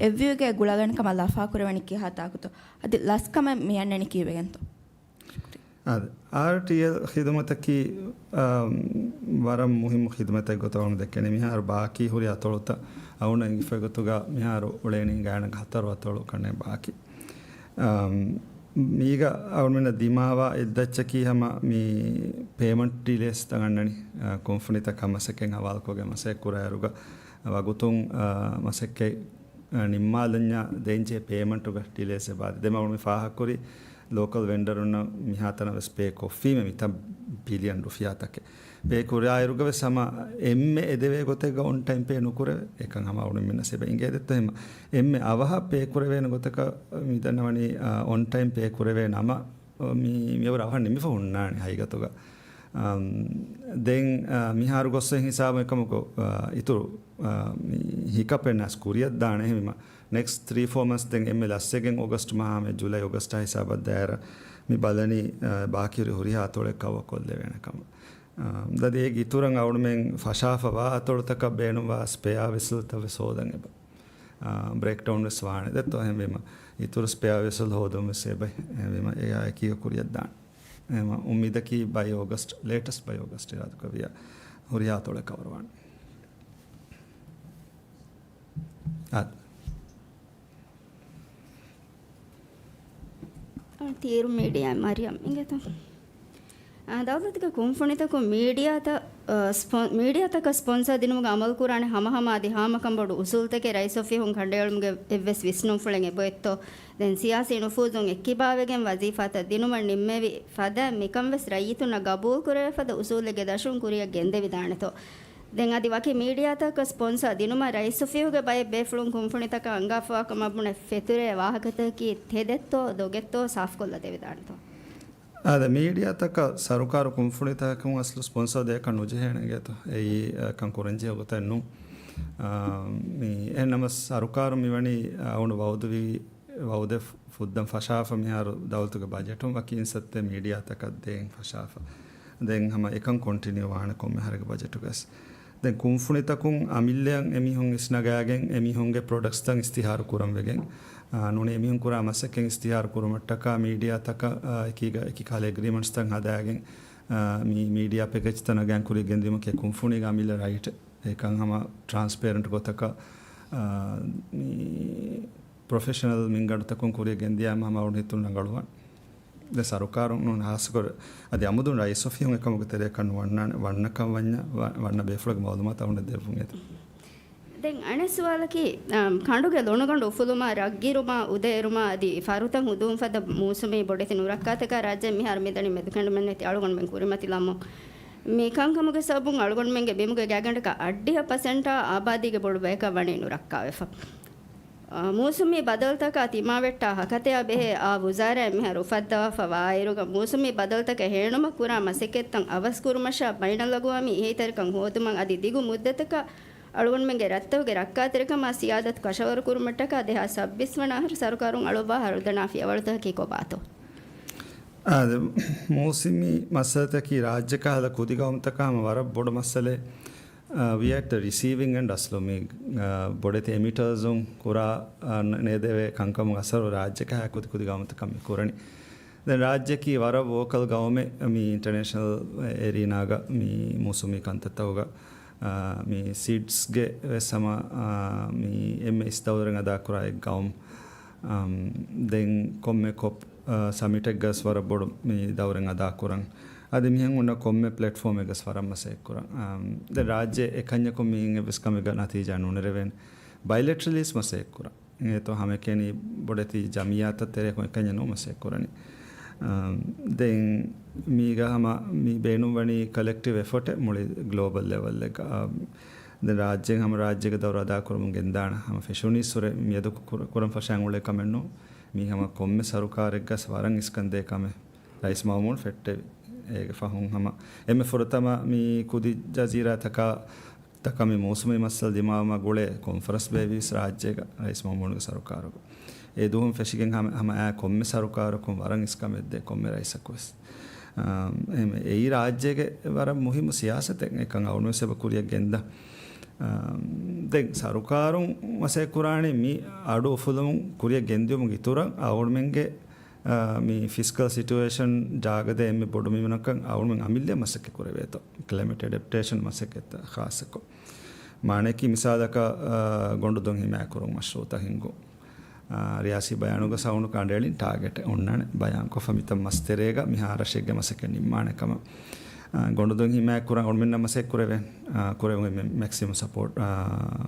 އެއްވިއުގެ ގުޅަގަނޑުކަމަށް ލަފާކުރެވެނީ ކިހާ ތާކުތޯ؟ އަދި ލަސްކަމެއް މި އަންނަނީ ކީއްވެގެންތޯ؟ އާދެ، އާރްޓީއެލް ޚިދުމަތަކީ، އާ، ވަރަށް މުހިއްމު ޚިދުމަތެއް ގޮތަށް އަޅުގަނޑު ދެކެނީ. މިހާރު ބާކީ ހުރި އަތޮޅުތައް އަޅުގަނޑަށް އިނގިފައި ގޮތުގަ މިހާރު އުޅޭނީ ގާތްގަނޑަކަށް ހަތަރު އަތޮޅު ކަންނޭނގެ ބާކީ. އާ، މީގަ އަޅުގަނޑަށް ދިމާވާ އެއްދައްޗަކީ ހަމަ މި ޕޭމަންޓް ޑިލޭސްތައް އަންނަނީ، އާ، ކުންފުނިތަކާ މަސައްކަތް ހަވާލުކޮށްގެން މަސައްކަތް ކުރާއިރުގަ ވަގުތުން، އާ، މަސައްކަތް، އާ، ނިންމާލަންޏާ ދޭންޖެހޭ ޕޭމަންޓުގަ ޑިލޭސް އެބަ އަދި. ދެން މި ފާހަގަކުރި ލޯކަލް ވެންޑަރުންނަށް މިހާތަނަށް ވެސް ޕޭ ކޮށްފީމެ މިތަން ބިލިއަން ރުފިޔާތަކެއް. ޕޭ ކުރާއިރުގަ ވެސް ހަމަ އެންމެ އެދެވޭ ގޮތެއްގަ އޮން ޓައިމް ޕޭ ނުކުރެވޭ. އެކަން ހަމަ އަޅުގަނޑުމެންނަށް އެބަ އިނގޭ ދެއްތޯ ހަމަ. އެންމެ އަވަހަށް ޕޭ ކުރެވޭނެ ގޮތަކަށް މި ދަންނަވަނީ، އާ، އޮން ޓައިމް ޕޭ ކުރެވޭ ނަމަ، މި، މިއަވަރު އަވަހަށް ނިމިފަ ހުންނާނެ ހަގީގަތުގަ. އަމް، ދެން، އާ، މިހާރު ގޮސްވެ ހިސާބު އެކަމަކު، އާ، އިތުރު، އާ، މި ހިކަޕެއް ނަސް ކުރިއަށް ދާނެ އެހެންވީމަ. ނެކްސްޓް ތްރީ ފޯ މަންސް ދެން އެންމެ ލަސްވެގެން އޮގަސްޓް މަހާ މެ ޖުލައި އޮގަސްޓާ ހިސާބަށް ދާއިރަށް މި ބަލަނީ، އާ، ބާކީ ހުރި ހުރިހާ އަތޮޅެއް ކަވަރ ކޮށްލެވޭނެ ކަމަށް. އާ، ދަދި އޭގެ އިތުރަށް އަޅުމެން ފަށާފަ ވާ އަތޮޅުތަކަށް ބޭނުންވާ ސްޕެއާ ވެސަލްތައް ވެސް ހޯދަން އެބަ. އާ، ބްރޭކްޑައުން ވެސް ވާނެ ދެއްތޯ އެހެންވީމަ. އިތުރު ސްޕެއާ ވެސަލް ހޯދުން ވެސް އެބަ. އެހެންވީމަ އެއާ އެކީގަ ކުރިއަށް ދާނެ. އެހެންވީމަ އުއްމީދަކީ ބައި އޮގަސްޓް، ލޭޓެސްޓް ބައި އޮގަސްޓް އިރާދަކުރެއްވިޔާ ހުރިހާ އަތޮޅެއް ކަވަރ ވާނެ. އާދެ. އަ، ތީރު މީޑިއާ މަރިޔަމް އިނގޭތޯ. އަ، ދައުލަތުގެ ކުންފުނިތަކުން މީޑިއާތައް، އަ، ސްޕޮ-، މީޑިއާތަކަށް ސްޕޮންސާ ދިނުމުގެ އަމަލު ކުރާނެ ހަމަހަމަ އަދި ހާމަކަންބޮޑު އުސޫލުތަކެއް ރައީސް އޮފީހުން ކަނޑައެޅުމުގެ އެއްވެސް ވިސްނުންފުޅެއް އެބައޮތްތޯ؟ ދެން ސިޔާސީ ނުފޫޒުން އެއްކިބާވެގެން ވަޒީފާތައް ދިނުމަށް ނިންމެވި ފަދަ މިކަން ވެސް ރައްޔިތުންނަށް ގަބޫލު ކުރެވޭ ފަދަ އުސޫލެއްގެ ދަށުން ކުރިއަށް ގެންދެވިދާނެތޯ؟ ދެން އަދި ވަކި މީޑިއާތަކަށް ސްޕޮންސާ ދިނުމަށް ރައީސް އޮފީހުގެ ބައެއް ބޭފުޅުން ކުންފުނިތަކަށް އަންގާފަވާކަމަށް ބުނެ ފެތުރޭ ވާހަކަތަކަކީ ތެދެއްތޯ ދޮގެއްތޯ ސާފުކޮށްލަ ދެވިދާނެތޯ؟ އާދެ، މީޑިއާތަކަށް ސަރުކާރު ކުންފުނިތަކުން އަސްލު ސްޕޮންސާ ދޭކަށް ނުޖެހޭނެ އިނގޭތޯ؟ އެއީ، އަ، ކަން ކުރަންޖެހޭ ގޮތެއް ނޫން. އާ، މި އެހެންނަމަސް ސަރުކާރު މިވަނީ، އަ، އަޅުގަނޑު ވައުދުވީ ވައުދެއް ފުއްދަން ފަށާފަ މިހާރު ދައުލަތުގެ ބަޖެޓުން ވަކި އިންސައްތަ މީޑިއާތަކަށް ދޭން ފަށާފަ. ދެން ހަމަ އެކަން ކޮންޓިނިއު ވާނެ ކޮންމެ އަހަރެއްގެ ބަޖެޓުގަސް. ދެން ކުންފުނިތަކުން އަމިއްލައަށް އެމީހުން އިސްނަގާގެން އެމީހުންގެ ޕްރޮޑަކްޓްސްތައް އިސްތިހާރު ކުރަން ވެގެން، އާ، ނޫނީ އެމީހުން ކުރާ މަސައްކަތް އިސްތިހާރު ކުރުމަށްޓަކާ މީޑިއާތަކަށް، އާ، އެކީގަ އެކި ކަހަލަ އެގްރިމަންޓްސްތައް ހަދާގެން، އާ، މި މީޑިއާ ޕެކޭޖްތައް ނަގާން ކުރިއަށް ގެންދިއުމަކީ ކުންފުނީގެ އަމިއްލަ ރައިޓެއް. އެކަން ހަމަ ޓްރާންސްޕޭރެންޓް ގޮތަކަށް، އާ، މި ޕްރޮފެޝަނަލް މިންގަނޑުތަކުން ކުރިއަށް ގެންދިޔާމަ ހަމަ އަޅުގަނޑު ހިތުން ރަނގަޅުވާނެ. ދެ ސަރުކާރުން ނޫން ހާއްސަކޮށް އަދި އަމުދުން ރައީސް އޮފީހުން އެކަމުގެ ތެރެއަކަށް ނުވަންނާނެ، ވަންނަކަން ވަންޏާ، ވަ-، ވަންނަ ބޭފުޅަކު މައުލޫމާތު އަޅުގަނޑަށް ދެއްވުން އެދެން. ދެން އަނެއް ސުވާލަކީ، އަމް، ކަނޑުގެ ލޮނުގަނޑު އުފުލުމާ، ރަށްގިރުމާ، އުދައެރުމާ އަދި ފަރުތައް ހުދުވުން ފަދަ މޫސުމީ ބޮޑެތި ނުރައްކާތަކާ ރާއްޖެ މިހާރު މިދަނީ މެދުކެނޑުމެއް ނެތި އަޅުގަނޑުމެން ކުރިމަތިލަމުން. މި ކަންކަމުގެ ސަބަބުން އަޅުގަނޑުމެންގެ ބިމުގެ ގާތްގަނޑަކަށް އަށްޑިހަ ޕަސެންޓާ އާބާދީގެ ބޮޑު ބަޔަކަށް ވަނީ ނުރައްކާވެފަ. އާ، މޫސުމީ ބަދަލުތަކާ ތިމާވެއްޓާ ހަކަތަޔާ ބެހޭ އާ ވުޒާރާއެއް މިހާރު އުފައްދަވާފަ ވާއިރުގަ، މޫސުމީ ބަދަލުތަކަށް ހޭނުމަށް ކުރާ މަސައްކަތްތައް އަވަސްކުރުމަށާ ބައިނަލްއަގުވާމީ އެހީތެރިކަން ހޯދުމަށް އަދި ދިގު މުއްދަތަކަށް އަޅުގަނޑުމެންގެ ރަށްތަކުގެ ރައްކާތެރިކަމާ ސިޔާދަތު ކަށަވަރުކުރުމަށްޓަކާ ދެހާސް ސައްބީސް ވަނަ އަހަރު ސަރުކާރުން އަޅުއްވާ ހަރުދަނާ ފިޔަވަޅުތަކަކީ ކޮބާތޯ؟ އާދެ، މޫސުމީ މައްސަލަތަކީ ރާއްޖެ ކަހަލަ ކުދި ގައުމުތަކަށް ހަމަ ވަރަށް ބޮޑު މައްސަލައެއް. އާ، we are at the receiving end އަސްލު މި، އާ، ބޮޑެތި އެމިޓަރސުން ކުރާ، އާ، ނޭދެވޭ ކަންކަމުގެ އަސަރު ރާއްޖެ ކަހަލަ ކުދި ކުދި ގައުމުތަކަށް މި ކުރަނީ. ދެން ރާއްޖެއަކީ ވަރަށް ވޯކަލް ގައުމެއް މި އިންޓަރނޭޝަނަލް އެރީނާގަ މި މޫސުމީ ކަންތައްތަކުގަ، އާ، މި ސީޑްސްގެ ވެސް ހަމަ، އާ، މި އެންމެ އިސް ދައުރެއް އަދާކުރާ އެއް ގައުމު. އަމް، ދެން ކޮންމެ ކޮޕް، އާ، ސަމިޓެއްގަސް ވަރަށް ބޮޑު މި ދައުރެއް އަދާކުރަން. އަދި މިހެން ހުންނަ ކޮންމެ ޕްލެޓްފޯމެއްގަސް ވަރަށް މަސައްކަތްކުރަން. އާ، ދެން ރާއްޖެ އެކަންޏަކުން މިއިން އެއްވެސް ކަމެއްގަ ނަތީޖާ ނުނެރެވޭނެ. ބައިލެޓްރަލީސް މަސައްކަތްކުރަން. އެނގޭތޯ ހަމައެކަނި ބޮޑެތި ޖަމިއްޔާތައް ތެރެއަކުން އެކަންޏެއް ނޫން މަސައްކަތްކުރަނީ. އާ، ދެން މީގަ ހަމަ މި ބޭނުންވަނީ ކަލެކްޓިވް އެފަޓެއް މުޅި ގްލޯބަލް ލެވަލްއެއްގަ. އާ، ދެން ރާއްޖޭން ހަމަ ރާއްޖޭގެ ދައުރު އަދާކުރަމުން ގެންދާނެ. ހަމަ ފެށުނީއްސުރެ މިއަދު ކުރ-، ކުރަން ފަށާން އުޅޭ ކަމެއް ނޫން. މީ ހަމަ ކޮންމެ ސަރުކާރެއްގަސް ވަރަށް އިސްކަންދޭ ކަމެއް. ރައީސް މައުމޫން ފެއްޓެވި. އޭގެ ފަހުން ހަމަ އެންމެ ފުރަތަމަ މި ކުދި ޖަޒީރާތަކާ ތަކަށް މި މޫސުމީ މައްސަލަ ދިމާވުމާ ގުޅޭ ކޮންފަރެންސް ބޭއްވީސް ރާއްޖޭގަ ރައީސް މައުމޫނުގެ ސަރުކާރުގަ. އެ ދުވަހުން ފެށިގެން ހަމަ، ހަމަ އާ ކޮންމެ ސަރުކާރަކުން ވަރަށް އިސްކަމެއްދޭ ކޮންމެ ރައީސަކުވެސް. އާ، އެހެން އެއީ ރާއްޖޭގެ ވަރަށް މުހިއްމު ސިޔާސަތެއް އެކަން އަޅުމެން ސެބަ ކުރިއަށް ގެންދަ. އާ، ދެން ސަރުކާރުން މަސައްކަތް ކުރާނީ މި އަޑު އުފުލުމުން ކުރިއަށް ގެންދިޔުމުގެ އިތުރަށް އަޅުމެންގެ، އާ، މި ފިސްކަލް ސިޓުއޭޝަން ޖާގަދޭ އެންމެ ބޮޑު މިންވަރަކަށް އަޅުމެން އަމިއްލަ މަސައްކަތް ކުރެވޭތޯ. ކްލައިމެޓް އެޑެޕްޓޭޝަން މަސައްކަތްތައް ޚާއްޞަކޮށް. މާނައަކީ މިސާލަކަށް، އާ، ގޮނޑުދޮށް ހިމާޔަތްކުރުން މަޝްރޫއުތައް ހިންގުން. އާ، ރިޔާސީ ބަޔާނުގަ ސައުނު ކަނޑައެޅިން ޓާގެޓް އޮންނާނެ ބަޔާންކޮށްފަ މިތަން މަސްތެރޭގަ މިހާ ރަށެއްގެ މަސައްކަތް ނިންމާނެ ކަމަށް. އާ، ގޮނޑުދޮށް ހިމާޔަތްކުރަން އަޅުމެންނަށް މަސައްކަތް ކުރެވޭ، އާ، ކުރެވުނީ މެ-، މެކްސިމަމް ސަޕޯޓް، އާ،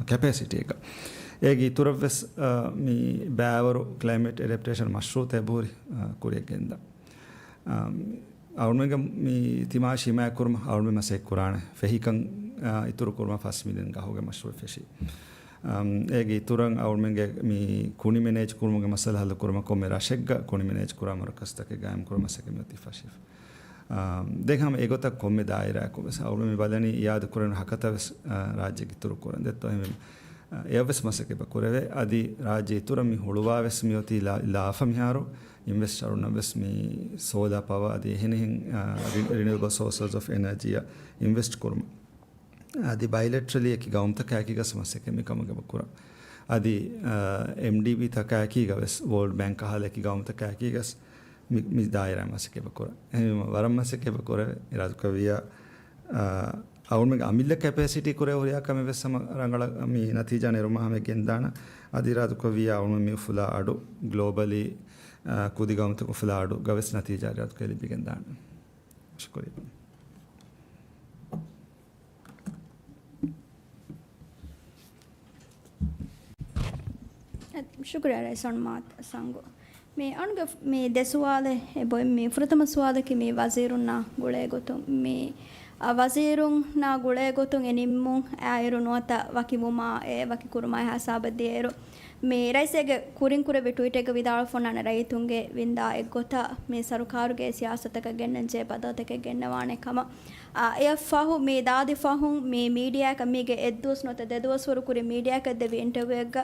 ކެޕޭސިޓީގަ. އޭގެ އިތުރަށްވެސް، އާ، މި ބައިވަރު ކްލައިމެޓް އެޑެޕްޓޭޝަން މަޝްރޫއުތައް އެބަހުރި، އާ، ކުރިއަށް ގެންދަން. އާ، އަޅުމެންގެ މި ތިމާ ހިމާޔަތްކުރުމަށް އަޅުމެން މަސައްކަތް ކުރާނެ. ފެހިކަން، އާ، އިތުރު ކުރުމަށް ފަސް މިލިއަން ގަހުގެ މަޝްރޫއެއް ފެށީ. އަމް، އޭގެ އިތުރަށް އަޅުމެންގެ މި ކުނި މެނޭޖް ކުރުމުގެ މައްސަލަ ހައްލު ކުރުމަށް ކޮންމެ ރަށެއްގަ ކުނި މެނޭޖް ކުރާ މަރުކަޒުތަކެއް ގާއިމް ކުރުމަށް މަސައްކަތް މިއޮތީ ފަށިފަ. އަމް، ދެން ހަމަ އެގޮތަށް ކޮންމެ ދާއިރާއަކު ވެސް އަޅުމެން މި ބަލަނީ އިއާދަ ކުރެވުނު ހަކަތަ ވެސް، އަ، ރާއްޖޭގެ އިތުރު ކުރަން ދެއްތޯ. އެހެންވެ، އަ، އެއަށް ވެސް މަސައްކަތް ކުރެވޭ. އަދި ރާއްޖެ އިތުރަށް މި ހުޅުވާ ވެސް މިއޮތީ ލާ-، ލާފަ މިހާރު އިންވެސްޓަރުންނަށް ވެސް މި ސޯލާ ޕަވާ އަދި އެހެނިހެން، އަ، ރި-، ރިނިއުއަބަލް ސޯސަސް އޮފް އެނަޖީއަށް އިންވެސްޓް ކުރުމަށް. އަދި ބައިލެޓްރަލީ އެކި ގައުމުތަކާއެކީގަސް މަސައްކަތް މިކަމުގެ ކުރަން. އަދި، އަ، އެމްޑީޕީ ތަކާއެކީގަ ވެސް ވޯލްޑް ބޭންކް ކަހަލަ އެކި ގައުމުތަކާއެކީގަސް މި، މި ދާއިރާ މަސައްކަތް ކުރަން. އެހެންވީމަ ވަރަށް މަސައްކަތް ކުރެވޭ. އިރާދަކުރެއްވިއްޔާ، އަ، އަޅުމެންގެ އަމިއްލަ ކެޕޭސިޓީ ކުރެ ހުރިހާ ކަމެއް ވެސް ހަމަ ރަނގަޅަށް މި ނަތީޖާ ނެރުމަށް ހަމަ ގެންދާނަ. އަދި އިރާދަކުރެއްވިއްޔާ އަޅުމެން މި އުފުލާ އަޑު ގްލޯބަލީ، އަ، ކުދި ގައުމުތަކު އުފުލާ އަޑު ގަވެސް ނަތީޖާ އިރާދަކުރެ ލިބިގެންދާނަ. ޝުކުރިއްޔާ. ޝުކުރިއްޔާ ރައީސް އަންމާތް ސަންގު. މި އަންގަ މި ދެ ސުވާލެއް އެބޮތް. މި ފުރަތަމަ ސުވާލަކީ މި ވަޒީރުންނާ ގުޅޭ ގޮތުން. މި، އަ، ވަޒީރުންނާ ގުޅޭ ގޮތުން އެ ނިންމުން އާއިރު ނުވަތަ ވަކިވުމާ އެ ވަކި ކުރުމާ ހިސާބަށް ދިޔައިރު، މި ރައީސް އޭގެ ކުރިން ކުރެއްވި ޓްވީޓެއްގަ ވިދާޅުވެފަ އޮންނާނެ ރައްޔިތުންގެ ވިންދާ އެއްގޮތަށް މި ސަރުކާރުގެ ސިޔާސަތަކަށް ގެންނަން ޖެހޭ ބަދަލުތަކެއް ގެންނަވާނެ ކަމަށް. އާ، އެއަށް ފަހު މި ދާދި ފަހުން މި މީޑިއާއަކަށް މީގެ އެއްދުވަސް ނުވަތަ ދެދުވަސްވަރު ކުރިން މީޑިއާއަކަށް ދެއްވި އިންޓަވިއުއެއްގަ،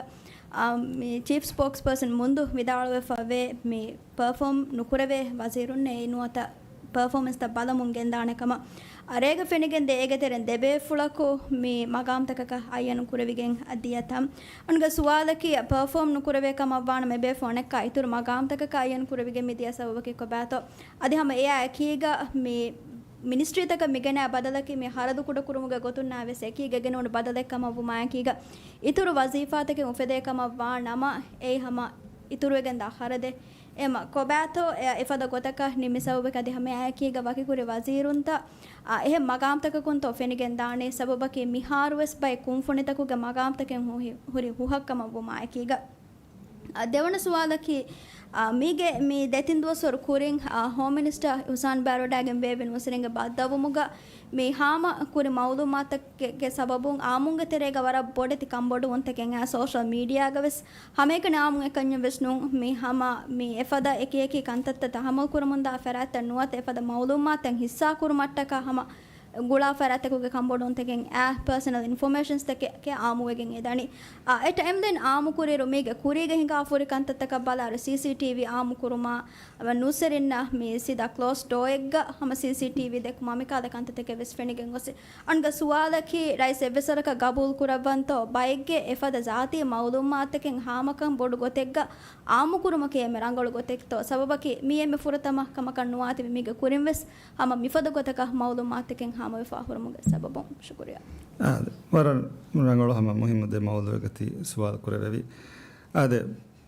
އާ، މި ޗީފް ސްޕޯކްސްޕާސަން މުންދު ވިދާޅުވެފަ ވޭ މި ޕަރފޯމް ނުކުރެވޭ ވަޒީރުންނޭ ނުވަތަ ޕަރފޯމަންސްތައް ބަލަމުން ގެންދާނެ ކަމަށް. އަ، ރޭގަ ފެނިގެންދޭ އޭގެ ތެރެއިން ދެބޭފުޅަކު މި މަގާމްތަކަކަށް އައްޔަނު ކުރެވިގެން ދިޔަތަން. އަންގަ ސުވާލަކީ ޕަރފޯމް ނުކުރެވޭ ކަމަށްވާނަމަ އެބޭފުޅުން އަނެއްކާ އިތުރު މަގާމްތަކަކަށް އައްޔަނު ކުރެވިގެން މި ދިޔަ ސަބަބަކީ ކޮބާތޯ؟ އަދި ހަމަ އެއާ އެކީގަ މި މިނިސްޓްރީތަކަށް މިގެނައި ބަދަލަކީ މި ހަރަދު ކުޑަކުރުމުގެ ގޮތުންނާ ވެސް އެކީގަ ގެނެވުނު ބަދަލެއް ކަމަށް ވުމާއެކީގަ އިތުރު ވަޒީފާތަކެއް އުފެދޭ ކަމަށް ވާ ނަމަ އެއީ ހަމަ އިތުރުވެގެންދާ ހަރަދެއް. އެމަ ކޮބާތޯ އެ އެފަދަ ގޮތަކަށް ނިމި ސަބަބަކީ އަދި ހަމައެކީގަ ވަކިކުރި ވަޒީރުންތައް، އާ، އެހެން މަގާމްތަކަކުންތޯ ފެނިގެން ދާނީ. ސަބަބަކީ މިހާރުވެސް ބައެއް ކުންފުނިތަކުގެ މަގާމްތަކެއް ހު-، ހުރި ހުހަށްކަމަށް ވުމާއެކީގަ. އާ، ދެވަނަ ސުވާލަކީ، އާ، މީގެ މި ދެތިން ދުވަސްވަރު ކުރިން، އާ، ހޯމް މިނިސްޓަރ ހުސައިން ބާރުވެޑައިގެން ބޭއްވި ނޫސްވެރިންގެ ބައްދަލުވުމުގަ މި ހާމަ ކުރި މައުލޫމާތުގެ ސަބަބުން އާއްމުންގެ ތެރޭގަ ވަރަށް ބޮޑެތި ކަންބޮޑުވުންތަކެއް އައި ސޯޝަލް މީޑިއާގަ ވެސް ހަމައެކަނި އާއްމުން އެކަންޏެއް ވެސް ނޫން. މި ހަމަ މި އެފަދަ އެކިއެކި ކަންތައްތައް ތަހައްމަލް ކުރަމުންދާ ފަރާތްތައް ނުވަތަ އެފަދަ މައުލޫމާތުތައް ހިއްސާ ކުރުމަށްޓަކާ ހަމަ ގުޅާ ފަރާތްތަކުގެ ކަންބޮޑުވުންތަކެއް އައި ޕާސަނަލް އިންފޮމޭޝަންސްތަކެއް އާއްމުވެގެން އެދަނީ. އާ، އެޓް އެމް ދެން އާއްމު ކުރިއިރު މީގެ ކުރީގަ ހިނގާ ފުރި ކަންތައްތަކަށް ބަލާއިރު ސީސީޓީވީ އާއްމު ކުރުމާ، ނޫސްވެރިންނަށް މި ސީދާ ކްލޯސް ޑޯއެއްގަ ހަމަ ސީސީޓީވީ ދެއްކުމާ މިކާލަ ކަންތައްތަކެއް ވެސް ފެނިގެން ގޮސް. އަންގަ ސުވާލަކީ، ރައީސް އެއްވެސް ވަރަކަށް ގަބޫލު ކުރައްވަންތޯ، ބައެއްގެ އެފަދަ ޒާތީ މައުލޫމާތަކެއް ހާމަކަން ބޮޑު ގޮތެއްގަ އާއްމު ކުރުމަކީ އެންމެ ރަނގަޅު ގޮތެއްތޯ؟ ސަބަބަކީ މީ އެންމެ ފުރަތަމަ ކަމަކަށް ނުވާތީ މީގެ ކުރިން ވެސް ހަމަ މިފަދަ ގޮތަކަށް މައުލޫމާތަކެއް ހާމަވެފާ ހުރުމުގެ ސަބަބުން. ޝުކުރިއްޔާ. އާދެ، ވަރަށް ރަނގަޅު ހަމަ މުހިއްމު ދެ މައުޟޫއެއްގަ ތި ސުވާލު ކުރެވެވި. އާދެ،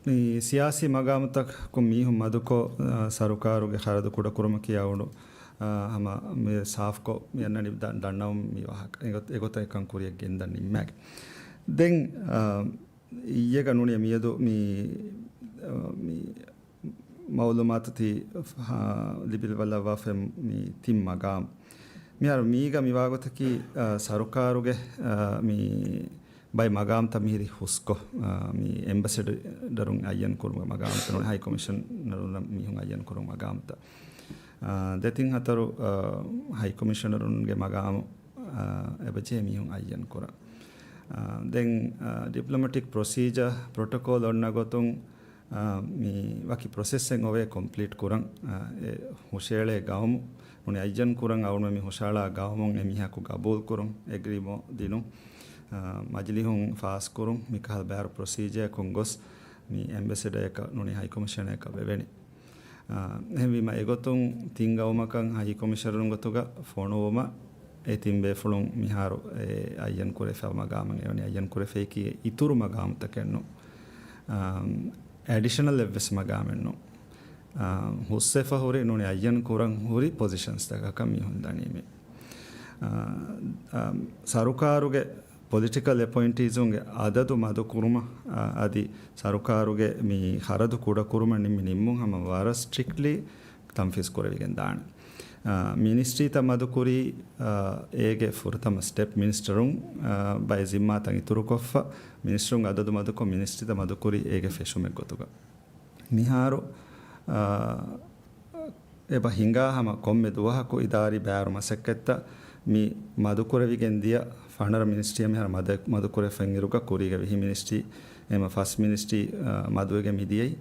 މި ސިޔާސީ މަގާމުތަކުން މީހުން މަދުކޮށް، އާ، ސަރުކާރުގެ ޚަރަދު ކުޑަކުރުމަކީ އަޅުގަނޑު، އާ، ހަމަ މި ސާފްކޮށް މި އަންނަނީ ދަ-، ދަންނަވަމުން މި ވާހަކަ. އެގޮތަށް އެކަން ކުރިއަށް ގެންދަން ނިންމާގެން. ދެން، އާ، އިއްޔެގަ ނޫނީ މިއަދު މި، އާ، މި މައުލޫމާތު ތި، އާ، ލިބިލައްވާފައި މި ތިން މަގާމް. މިހާރު މީގަ މިވާގޮތަކީ، އާ، ސަރުކާރުގެ، އާ، މި ބައެއް މަގާމްތައް މިހިރީ ހުސްކޮށް، އާ، މި އެމްބެސެޑަރުން އައްޔަން ކުރުމުގެ މަގާމްތައް ނޫނީ ހައި ކޮމިޝަނަރުންނަށް މީހުން އައްޔަން ކުރުމުގެ މަގާމްތައް. އާ، ދެތިން ހަތަރު، އާ، ހައި ކޮމިޝަނަރުންގެ މަގާމު، އާ، އެބަޖެހޭ މީހުން އައްޔަން ކުރަން. އާ، ދެން، އާ، ޑިޕްލޮމެޓިކް ޕްރޮސީޖަ ޕްރޮޓޮކޯލް އޮންނަ ގޮތުން، އާ، މި ވަކި ޕްރޮސެސްއެއް އޮވޭ ކޮމްޕްލީޓް ކުރަން. އާ، އެ ހުށައެޅޭ ގައުމު ނޫނީ އައްޔަން ކުރަން އަޅުގަނޑު މި ހުށައަޅާ ގައުމުން އެ މީހަކު ގަބޫލު ކުރުން، އެގްރީމަންޓް ދިނުން، އާ، މަޖިލީހުން ފާސް ކުރުން، މިކަހަލަ ބައިވަރު ޕްރޮސީޖަރަކުން ގޮސް މި އެމްބެސެޑަރ އެކަށް ނޫނީ ހައިކޮމިޝަނަރ އެކަށް ވެވެނީ. އާ، އެހެންވީމަ އެގޮތުން ތިން ގައުމަކަށް ހައިކޮމިޝަނަރުން ގޮތުގަ ފޮނުވުމަށް އެ ތިން ބޭފުޅުން މިހާރު އެ އައްޔަން ކުރެފަ މަގާމަށް އެވަނީ. އައްޔަން ކުރެފައިކީ އިތުރު މަގާމުތަކެއް ނޫން. އާ، އެޑިޝަނަލް އެއްވެސް މަގާމެއް ނޫން. އާ، ހުސްވެފަ ހުރި ނޫނީ އައްޔަން ކުރަން ހުރި ޕޮޒިޝަންސްތަކަކަށް މީހުން ދަނީމޭ. އާ، އާ، ސަރުކާރުގެ ޕޮލިޓިކަލް އެޕޮއިންޓީޒުންގެ އަދަދު މަދުކުރުމަށް، އާ، އަދި ސަރުކާރުގެ މި ޚަރަދު ކުޑަކުރުމަށް ނިންމި ނިންމުން ހަމަ ވަރަށް ސްޓްރިކްޓްލީ ތަންފީޒް ކުރެވިގެން ދާނެ. އާ، މިނިސްޓްރީތައް މަދުކުރީ، އާ، އޭގެ ފުރަތަމަ ސްޓެޕް މިނިސްޓަރުން، އާ، ބައެއް ޒިންމާތައް އިތުރުކޮށްފަ، މިނިސްޓަރުން އަދަދު މަދުކޮށް، މިނިސްޓްރީތައް މަދުކުރީ އޭގެ ފެށުމެއް ގޮތުގަ. މިހާރު، އާ، އެބަ ހިނގާ ހަމަ ކޮންމެ ދުވަހަކު އިދާރީ ބައިވަރު މަސައްކަތްތައް މި މަދުކުރެވިގެން ދިޔަ ފަނަރަ މިނިސްޓްރީއަށް މިހާރު މަދު، މަދުކުރެފައި އިރުގަ ކުރީގަ ވިހި މިނިސްޓްރީ، އެހެންވީމަ ފަސް މިނިސްޓްރީ، އާ، މަދުވެގެން މިދިޔައީ.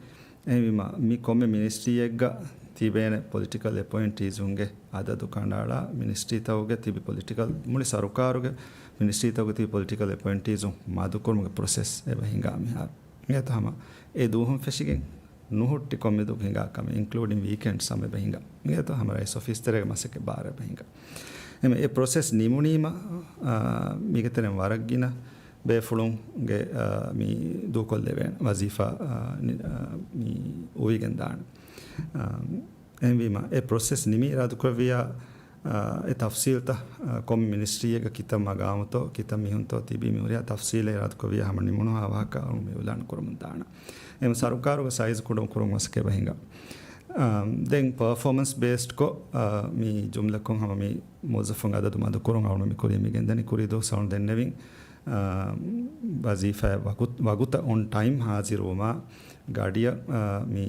އެހެންވީމަ މި ކޮންމެ މިނިސްޓްރީއެއްގަ ތިބޭނެ ޕޮލިޓިކަލް އެޕޮއިންޓީޒުންގެ އަދަދު ކަނޑައަޅާ، މިނިސްޓްރީތަކުގެ ތިބި ޕޮލިޓިކަލް، މުޅި ސަރުކާރުގެ މިނިސްޓްރީތަކުގެ ތިބި ޕޮލިޓިކަލް އެޕޮއިންޓީޒުން މަދުކުރުމުގެ ޕްރޮސެސް އެބަ ހިނގާ މިހާރު. އެތަ ހަމަ އެ ދުވަހުން ފެށިގެން ނުހުއްޓި ކޮންމެ ދުވަހަކު ހިނގާ ކަމެއް، އިންކްލޫޑިން ވީކެންޑްސް ހަމަ އެބަ ހިނގާ. އެތަ ހަމަ ރައީސް އޮފީސް ތެރޭގެ މަސައްކަތް ބާރަށް އެބަ ހިނގާ. އެމެ އެ ޕްރޮސެސް ނިމުނީމަ، އާ، މީގެ ތެރެއިން ވަރަށް ގިނަ ބޭފުޅުންގެ، އާ، މި ދޫކޮށްލެވޭނެ ވަޒީފާ، އާ، ނި-، އާ، މި އުވިގެން ދާނެ. އާ، އެހެންވީމަ، އެ ޕްރޮސެސް ނިމި އިރާދުކުރެއްވިޔާ، އާ، އެ ތަފްސީލްތައް، އާ، ކޮން މިނިސްޓްރީއެއްގަ ކިތައް މަގާމުތޯ، ކިތައް މީހުންތޯ ތިބީ މި ހުރިހާ ތަފްސީލެއް އިރާދުކުރެއްވިޔާ ހަމަ ނިމުނުހާ ވާހަކަ އަޅު މި އިއުލާން ކުރަމުން ދާނަ. އެމަ ސަރުކާރުގެ ސައިޒް ކުޑަ ކުރުން މަސައްކަތް އެބަ ހިނގާ. އާ، ދެން ޕަރފޯމަންސް ބޭސްޑްކޮށް، އާ، މި ޖުމްލަކޮށް ހަމަ މި މުވައްޒަފުން އަދަދު މަދުކުރުން އަޅު މި ކުރިއަށް މި ގެންދަނީ. ކުރީ ދުވަސް އަޅު ދެންނެވިން، އާ، ވަޒީފާ ވަގު-، ވަގުތަށް އޮން ޓައިމް ހާޒިރުވުމާ، ގަޑިއަށް، އާ، މި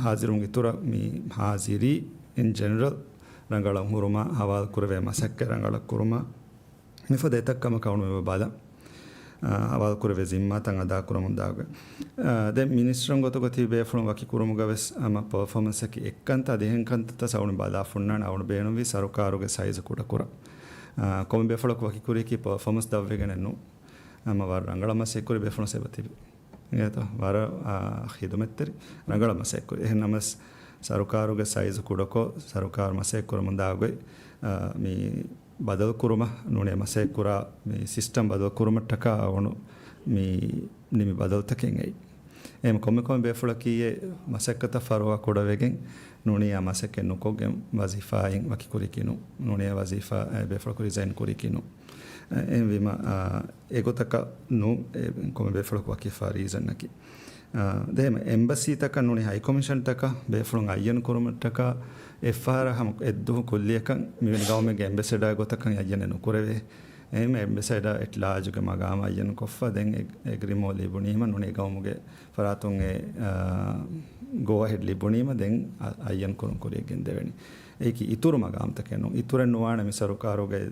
ހާޒިރުން އިތުރަށް މި ހާޒިރީ އިން ޖެނެރަލް ރަނގަޅަށް ހުރުމާ، ހަވާލު ކުރެވޭ މަސައްކަތް ރަނގަޅަށް ކުރުމާ، މިފަދަ އެތައް ކަމަކަށް އަޅު މި ބަލަން. އާ، ހަވާލު ކުރެވޭ ޒިންމާތައް އަދާ ކުރަމުން ދާގޮތް. އާ، ދެން މިނިސްޓަރުން ގޮތުގަ ތިބި ބޭފުޅުން ވަކި ކުރުމުގަ ވެސް ހަމަ ޕަރފޯމަންސް އަކީ އެއްކަންތައް ދިހަން ކަންތައްތައް އަޅު ބަލާ ފުންނާނެ އަޅު ބޭނުންވީ ސަރުކާރުގެ ސައިޒު ކުޑަކުރަން. އާ، ކޮންމެ ބޭފުޅަކު ވަކި ކުރީކީ ޕަރފޯމަންސް ދަށްވެގެނެއް ނޫން. ހަމަ ވަރަށް ރަނގަޅަށް މަސައްކަތް ކުރި ބޭފުޅުން ސޭބަ ތިބި. އިނގޭތޯ؟ ވަރަށް، އާ، ޚިދުމަތްތެރި، ރަނގަޅަށް މަސައްކަތް ކުރި. އެހެން ނަމަސް، ސަރުކާރުގެ ސައިޒު ކުޑަކޮށް، ސަރުކާރު މަސައްކަތް ކުރަމުން ދާ ގޮތް، އާ، މި ބަދަލު ކުރުމަށް ނޫނޭ މަސައްކަތް ކުރާ މި ސިސްޓަމް ބަދަލު ކުރުމަށްޓަކާ އަޅުގަނޑު މި ނިމި ބަދަލުތަކެއް އެއީ. އެހެން ކޮންމެ ކޮންމެ ބޭފުޅަކީ އެ މަސައްކަތަށް ފަރުވާ ކުޑަވެގެން ނޫނީ އާ މަސައްކަތް ނުކޮށްގެން ވަޒީފާއިން ވަކި ކުރިކިނު، ނޫނީ އާ ވަޒީފާ އެ ބޭފުޅަކު ރިޒައިން ކުރިކިނު. އެހެންވީމަ، އާ، އެގޮތަކަށް ނޫން، އެ ކޮންމެ ބޭފުޅަކު ވަކި ފާ ރީޒަންއަކީ. އާ، ދެހެމަ އެމްބަސީތަކަށް ނޫނީ ހައިކޮމިޝަންތަކަށް ބޭފުޅުން އައްޔަން ކުރުމަށްޓަކާ އެއްފަހަރަށް ހަމަ އެއްދުވަހު ކުއްލިއަކަށް މިވެނި ގައުމެއްގެ އެމްބެސެޑާ ގޮތަކަށް އައްޔަނެއް ނުކުރެވޭ. އެހެން އެމްބެސެޑާ އެޓް ލާޖުގެ މަގާމަށް އައްޔަން ކޮށްފަ ދެން އެ-، އެގްރިމަންޓް ލިބުނީމަ ނޫނީ ގައުމުގެ ފަރާތުން އެ، އާ، ގޯ އަހެޑް ލިބުނީމަ ދެން އަ-، އައްޔަން ކުރުން ކުރިއަށް ގެންދެވެނީ. އެއީކީ އިތުރު މަގާމްތަކެއް ނޫން. އިތުރެއް ނުވާނެ މި ސަރުކާރުގައި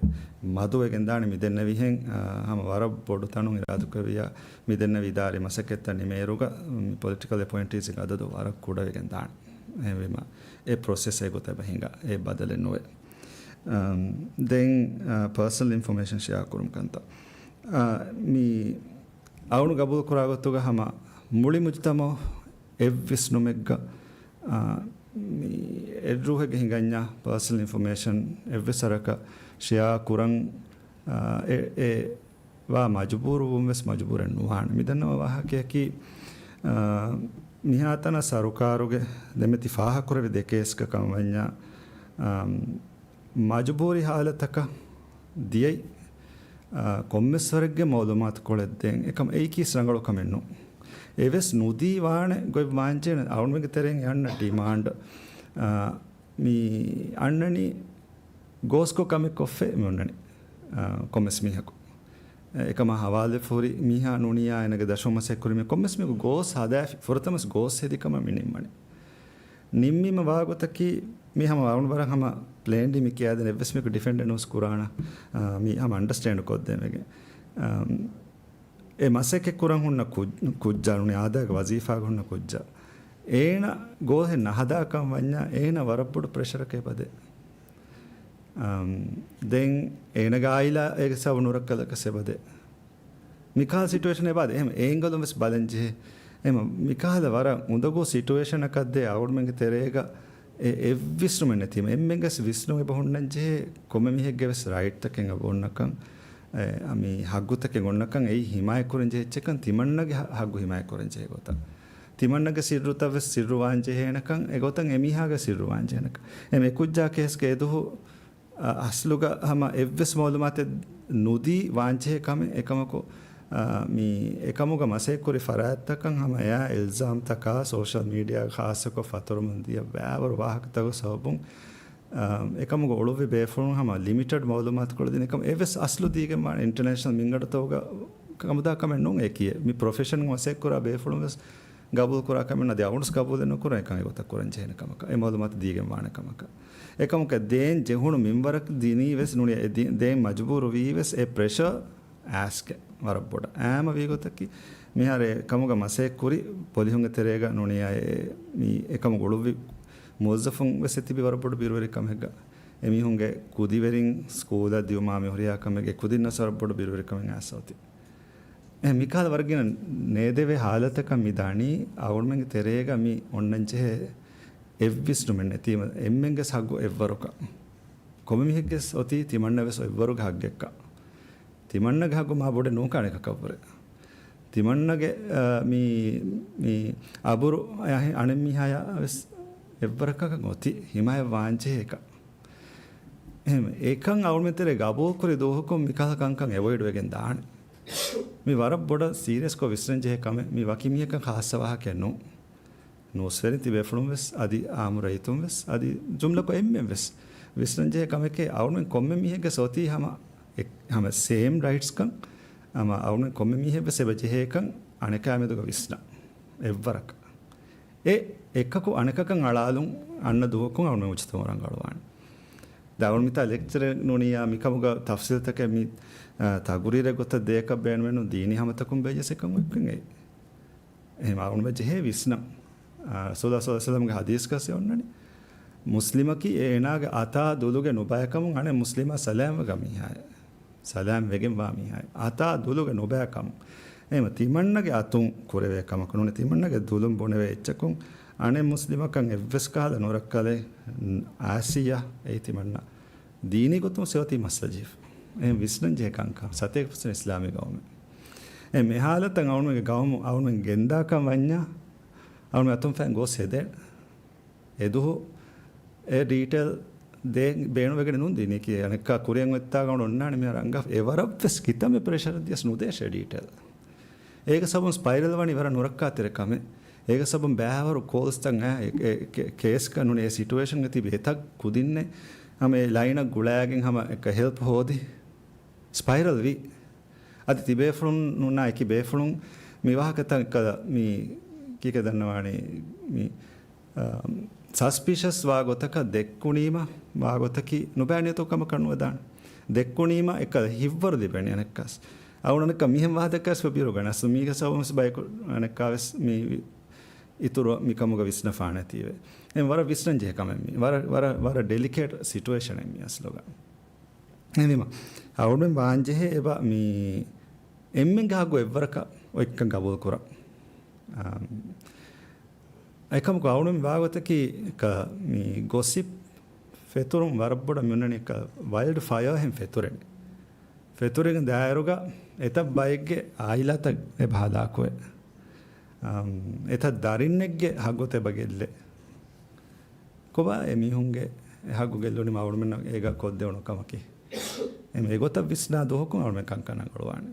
މަދުވެގެން ދާނެ މި ދެންނެވިހެން، އާ، ހަމަ ވަރަށް ބޮޑު ތަނުން އިރާދުކުރެއްވިޔާ މި ދެންނެވި އިދާރީ މަސައްކަތްތައް ނިމޭއިރުގަ މި ޕޮލިޓިކަލް އެޕޮއިންޓީސްގެ އަދަދު ވަރަށް ކުޑަވެގެން ދާނެ. އެހެންވީމަ އެ ޕްރޮސެސް އެގޮތަށް އެބަ ހިނގާ އެ ބަދަލެއް ނުވޭ. އަމް، ދެން، އާ، ޕާސަނަލް އިންފޮމޭޝަން ޝެއާ ކުރުމުގެ ކަންތައް، އާ، މި އަޅުގަނޑު ގަބޫލު ކުރާ ގޮތުގަ ހަމަ މުޅި މުޖުތަމަޢު އެއްވެސް ނުމެއްގަ، އާ، މި އެއްރޫހެއްގަ ހިނގަންޏާ ޕާސަނަލް އިންފޮމޭޝަން އެއްވެސް ވަރަކަށް ޝެއާ ކުރަން، އާ، އެ، އެ ވާ މަޖުބޫރުވުން ވެސް މަޖުބޫރެއް ނުވާނެ. މި ދަންނަވާ ވާހަކަޔަކީ، އާ، މިހާތަނަށް ސަރުކާރުގެ ދެމެތި ފާހަގަކުރެވި ދެ ކޭސްގަ ކަމަށް ވަންޏާ، އާ، މަޖުބޫރީ ހާލަތަކަށް ދިޔައީ، އާ، ކޮންމެސްވަރެއްގެ މައުލޫމާތުކޮޅެއް ދޭން. އެކަމަ އެއީކީ ރަނގަޅު ކަމެއް ނޫން. އެވެސް ނުދީ ވާނެ ގޮތް ވާންޖެހޭނެ އަޅުގަނޑުމެންގެ ތެރެއިން އެ އަންނަ ޑިމާންޑް، އާ، މި އަންނަނީ ގޯސްކޮށް ކަމެއް ކޮށްފައި މި އޮންނަނީ، އާ، ކޮންމެސް މީހަކު. އެކަމާ ހަވާލުވެފަ ހުރި މީހާ ނޫނިއްޔާ އޭނަގެ ދަށުން މަސައްކަތް ކުރި މީހަކު ކޮންމެސް މީހަކު ގޯސް ހަދާފި، ފުރަތަމަސް ގޯސް ހެދި ކަމަށް މި ނިންމަނީ. ނިންމީމަ ވާގޮތަކީ މި ހަމަ ވަރުނު ވަރަށް ހަމަ ޕްލޭންޑި މި ކިޔާދޭނެ އެއްވެސް މީހަކު ޑިފެންޑެއް ނޫސް ކުރާނަ، އާ، މި ހަމަ އަންޑަސްޓޭންޑް ކޮށްދޭން ވެގެން. އާ، އެ މަސައްކަތް ކުރަން ހުންނަ ކު-، ކުއްޖާ ނޫނީ އާދައިގެ ވަޒީފާގަ ހުންނަ ކުއްޖާ. އޭނަ ގޯހެއް ނަހަދާކަން ވަންޏާ އޭނަ ވަރަށް ބޮޑު ޕްރެޝަރަކަށް އެބަދޭ. އަމް، ދެން އޭނަގެ އާއިލާ އޭގެ ސަބަބުން ނުރައްކަލަކަށް އެބަދޭ. މިކަހަލަ ސިޓުއޭޝަން އެބަދޭ. އެހެން އެ އެންގަލުން ވެސް ބަލަން ޖެހޭ. އެހެން މިކަހަލަ ވަރަށް އުނދަގޫ ސިޓުއޭޝަނަކަށް ދޭ އަޅުގަނޑުމެންގެ ތެރޭގަ އެ އެއްވިސްނުމެއް ނެތީމަ، އެންމެންގެ ވިސްނުން އެބަ ހުންނަން ޖެހޭ، ކޮންމެ މީހެއްގެ ވެސް ރައިޓްތަކެއް އެބަ އޮންނަކަން، އެ، އަ، މި ހައްގުތަކެއް އޮންނަކަން އެއީ ހިމާޔަތް ކުރަން ޖެހޭ އެއްޗެއްކަން، ތިމަންނަގެ ހަ-، ހައްގު ހިމާޔަތް ކުރަން ޖެހޭ ގޮތަށް. ތިމަންނަގެ ސިއްރުތައް ވެސް ސިއްރު ވާން ޖެހޭނެކަން، އެގޮތަށް އެމީހާގެ ސިއްރު ވާން ޖެހޭނެކަން. އެ މި ކުއްޖާ ކޭސްގެ އެދުހު، އަ، އަސްލުގަ ހަމަ އެއްވެސް މައުލޫމާތެއް ނުދީ ވާންޖެހޭ ކަމެއް. އެކަމަކު، އަ، މި އެކަމުގަ މަސައްކަތްކުރި ފަރާތްތަކަށް ހަމަ އެއާ އިލްޒާމްތަކާ ސޯޝަލް މީޑިއާ ޚާއްޞަކޮށް ފަތުރުމުން ދިޔަ ބައިވަރު ވާހަކަތަކުގެ ސަބަބުން، އަ، އެކަމުގަ އުޅުއްވި ބޭފުޅުން ހަމަ ލިމިޓެޑް މައުލޫމާތުކޮޅު ދިން އެކަމަށް އެއްވެސް އަސްލު ދީގެން ވާނެ އިންޓަނޭޝަނަލް މިންގަނޑުތަކުގަ ކަމުދާ ކަމެއް ނޫން އެކި. މި ޕްރޮފެޝަން މަސައްކަތްކުރާ ބޭފުޅުން ވެސް ގަބޫލުކުރާ ކަމެއް ނަދި އަވަނުސް ގަބޫލެއް ނުކުރަން އެކަން އެގޮތަށް ކުރަން ޖެހޭނެ ކަމަކަށް، އެ މައުލޫމާތު ދީގެން ވާނެ ކަމަކަށް. އެކަމަކަށް ދޭން ޖެހުނު މިންވަރަކަށް ދިނީ ވެސް ނޫނީ އެ ދި-، ދޭން މަޖުބޫރު ވީ ވެސް އެ ޕްރެޝަރ އާސްކެ ވަރަށް ބޮޑަށް. އާމަ ވީ ގޮތަކީ މިހާރު އެ ކަމުގަ މަސައްކަތް ކުރި ޕޮލިހުންގެ ތެރޭގަ ނޫނީ އެ މި އެކަމުގަ އުޅުއްވި މުވައްޒަފުން ވެސް އެ ތިބި ވަރަށް ބޮޑު ބިރުވެރިކަމެއްގަ. އެމީހުންގެ ކުދިވެރިން ސްކޫލަށް ދިއުމާ މި ހުރިހާ ކަމެއްގެ ކުދިންނަސް ވަރަށް ބޮޑު ބިރުވެރިކަމެއް އައިސް އޮތީ. އެ މިކަހަލަ ވަރަށް ގިނަ ނޭދެވޭ ހާލަތަކަށް މި ދަނީ އަޅުގަނޑުމެންގެ ތެރޭގަ މި އޮންނަން ޖެހޭ އެއްވިސްނުމެއް ނެތީމަ، އެންމެންގެ ހައްގު އެއްވަރުކަން. ކޮންމެ މީހެއްގެ އޮތީ ތިމަންނަ ވެސް އެއްވަރުގެ ހައްގެއްކަން. ތިމަންނަގެ ހައްގު މާ ބޮޑެއް ނޫން ކާނެ ކަކަށްވުރެ. ތިމަންނަގެ، އަ، މި، މި އަބުރު އަހި-، އަނެއް މީހާޔާ ވެސް އެއްވަރަކަކަށް އޮތީ ހިމާޔަތް ވާންޖެހޭ އެކަން. އެހެން އެކަން އަޅުމެން ތެރޭ ގަބޫލުކުރި ދުވަހަކުން މިކަހަލަ ކަންކަން އެވޮއިޑް ވެގެން ދާނެ. މި ވަރަށް ބޮޑަށް ސީރިއަސްކޮށް ވިސްނަން ޖެހޭ ކަމެއް. މި ވަކި މީހަކަށް ޚާއްޞަ ވާހަކައެއް ނޫން. ނޫސްވެރިން ތިބޭފުޅުން ވެސް އަދި އާއްމު ރައްޔިތުން ވެސް އަދި ޖުމްލަކޮށް އެންމެން ވެސް ވިސްނަން ޖެހޭ ކަމެކޭ އަޅުމެން ކޮންމެ މީހެއްގެ ސޮތީ ހަމަ އެ-، ހަމަ ސޭމް ރައިޓްސްކަން ހަމަ އަޅުމެން ކޮންމެ މީހެއް ވެސް އެބަ ޖެހޭކަން އަނެކާ މެދުގަ ވިސްނަން އެއްވަރަކަށް. އެ އެއްކަކު އަނެކަކަށް އަޅާލުން އަންނަ ދުވަހަކުން އަޅުމެން މުޖުތަމަޢު ރަނގަޅުވާނެ. ދެން އަޅުގަނޑު މިތާ ލެކްޗަރެއް ނޫނިއްޔާ މިކަމުގަ ތަފްސީލްތަކެއް މި، އާ، ތަގުރީރެއް ގޮތަށް ދޭކަށް ބޭނުމެއްނު ދީނީ ހަމަތަކުން ބޭޖަސް އެކަން އޮތްކަން އެއީ. އެހެން އަޅުގަނޑުމެން ޖެހޭ ވިސްނަން. އާ، ރަސޫލާ ޞައްލަﷲު ޢަލައިހި ވަސައްލަމްގެ ޙަދީޘްގަސް އޮންނަނީ، މުސްލިމަކީ އޭނާގެ އަތާ ދުލުގެ ނުބައިކަމުން އަނެއް މުސްލިމާ ސަލާމްވެގަ މީހާއެއް. ސަލާމް ވެގެންވާ މީހާއެއް އަތާ ދުލުގެ ނުބައިކަމުން. އެހެން ތިމަންނަގެ އަތުން ކުރެވޭ ކަމަކު ނޫނެ، ތިމަންނަގެ ދުލުން ބުނެވޭ އެއްޗަކުން އަނެއް މުސްލިމަކަށް އެއްވެސް ކަހަލަ ނުރައްކަލެއް އާސިޔާ އެއީ ތިމަންނަ ދީނީ ގޮތުން ސެވަތީ މައްސަލަ ޖެހިފަ. އެހެން ވިސްނަން ޖެހޭ ކަންކަން ސަތޭކަ ފަސްވަނަ އިސްލާމީ ގައުމެއް. އެ މި ހާލަތަށް އަޅުމެންގެ ގައުމު އަޅުމެން ގެންދާކަން ވަންޏާ، އަޅުމެން އަތުން ފައިން ގޯސް ހެދޭނެ. އެދުހު އެ ޑީޓެއިލް ދޭން ބޭނުންވެގެން ނޫން ދިނީކީ. އަނެއްކާ ކުރިއަށް އޮތްތާގަ އޮންނާނެ މިހާރު އަނގަ އެ ވަރަށްވެސް ކިތަންމެ ޕްރެޝަރެއް ދިޔަސް ނުދޭށޭ ޑީޓެއިލް. އޭގެ ސަބަބުން ސްޕައިރަލް ވަނީ ވަރަށް ނުރައްކާތެރި ކަމެއް. އޭގެ ސަބަބުން ބައިވަރު ކޯލްސްތައް އެ، އެ، ކޭ-، ކޭސްގަ ނޫނީ އެ ސިޓުއޭޝަންގަ ތިބި އެތައް ކުދިންނެއް ހަމަ އެ ލައިނަށް ގުޅާގެން ހަމަ އެކަ ހެލްޕް ހޯދި ސްޕައިރަލް ވީ. އަދި ތިބޭފުޅުން ނޫންނާ އެކި ބޭފުޅުން މި ވާހަކަތައް ކަލަ މި ކީކޭ ދަންނަވާނީ މި، އާ، ސަސްޕިޝަސް ވާ ގޮތަކަށް ދެއްކުނީމަ ވާ ގޮތަކީ ނުބައި ނިޔަތު ކަމަކަށް ނުވެދާނެ. ދެއްކުނީމަ އެކަލަ ހިއްވަރު ލިބެނީ އަނެއްކާސް. އަޅުގަނޑަކަށް މިހެން ވާހަކަ ދައްކާސް ބިރުގަނެ. އަސްލު މީގެ ސަބަބުން ވެސް ބަޔަކު އަނެއްކާވެސް މި އިތުރު މިކަމުގަ ވިސްނަފާނެތީވެ. އެ ވަރަށް ވިސްނަން ޖެހޭ ކަމެއް މީ. ވަރަށް، ވަރަށް، ވަރަށް ޑެލިކޭޓް ސިޓުއޭޝަނެއް މީ އަސްލުގަ. އެހެންވީމަ، އަޅުގަނޑުމެން ވާންޖެހޭ އެބަ މި އެންމެންގެ ހައްގު އެއްވަރަކަށް އޮތްކަން ގަބޫލުކުރަން. އާ، އެކަމަކު އަޅުގަނޑުމެން ވާގޮތަކީ މި ގޮސިޕް ފެތުރުން ވަރަށް ބޮޑަށް މިއޮންނަނީ ވައިލްޑް ފަޔާ ހެން ފެތުރެނީ. ފެތުރިގެން ދާއިރުގަ އެތައް ބައެއްގެ އާއިލާތައް އެބަ ހަލާކުވޭ. އަމް، އެތައް ދަރިންނެއްގެ ހައްގުތައް އެބަ ގެއްލޭ. ކޮބާ އެ މީހުންގެ އެ ހައްގު ގެއްލުނީމަ އަޅުމެންނަށް އޭގަ ކޮށްދެވުނު ކަމަކީ؟ އެމަ އެގޮތަށް ވިސްނާ ދުވަހަކުން އަޅުމެން ކަންކަން ރަނގަޅުވާނެ.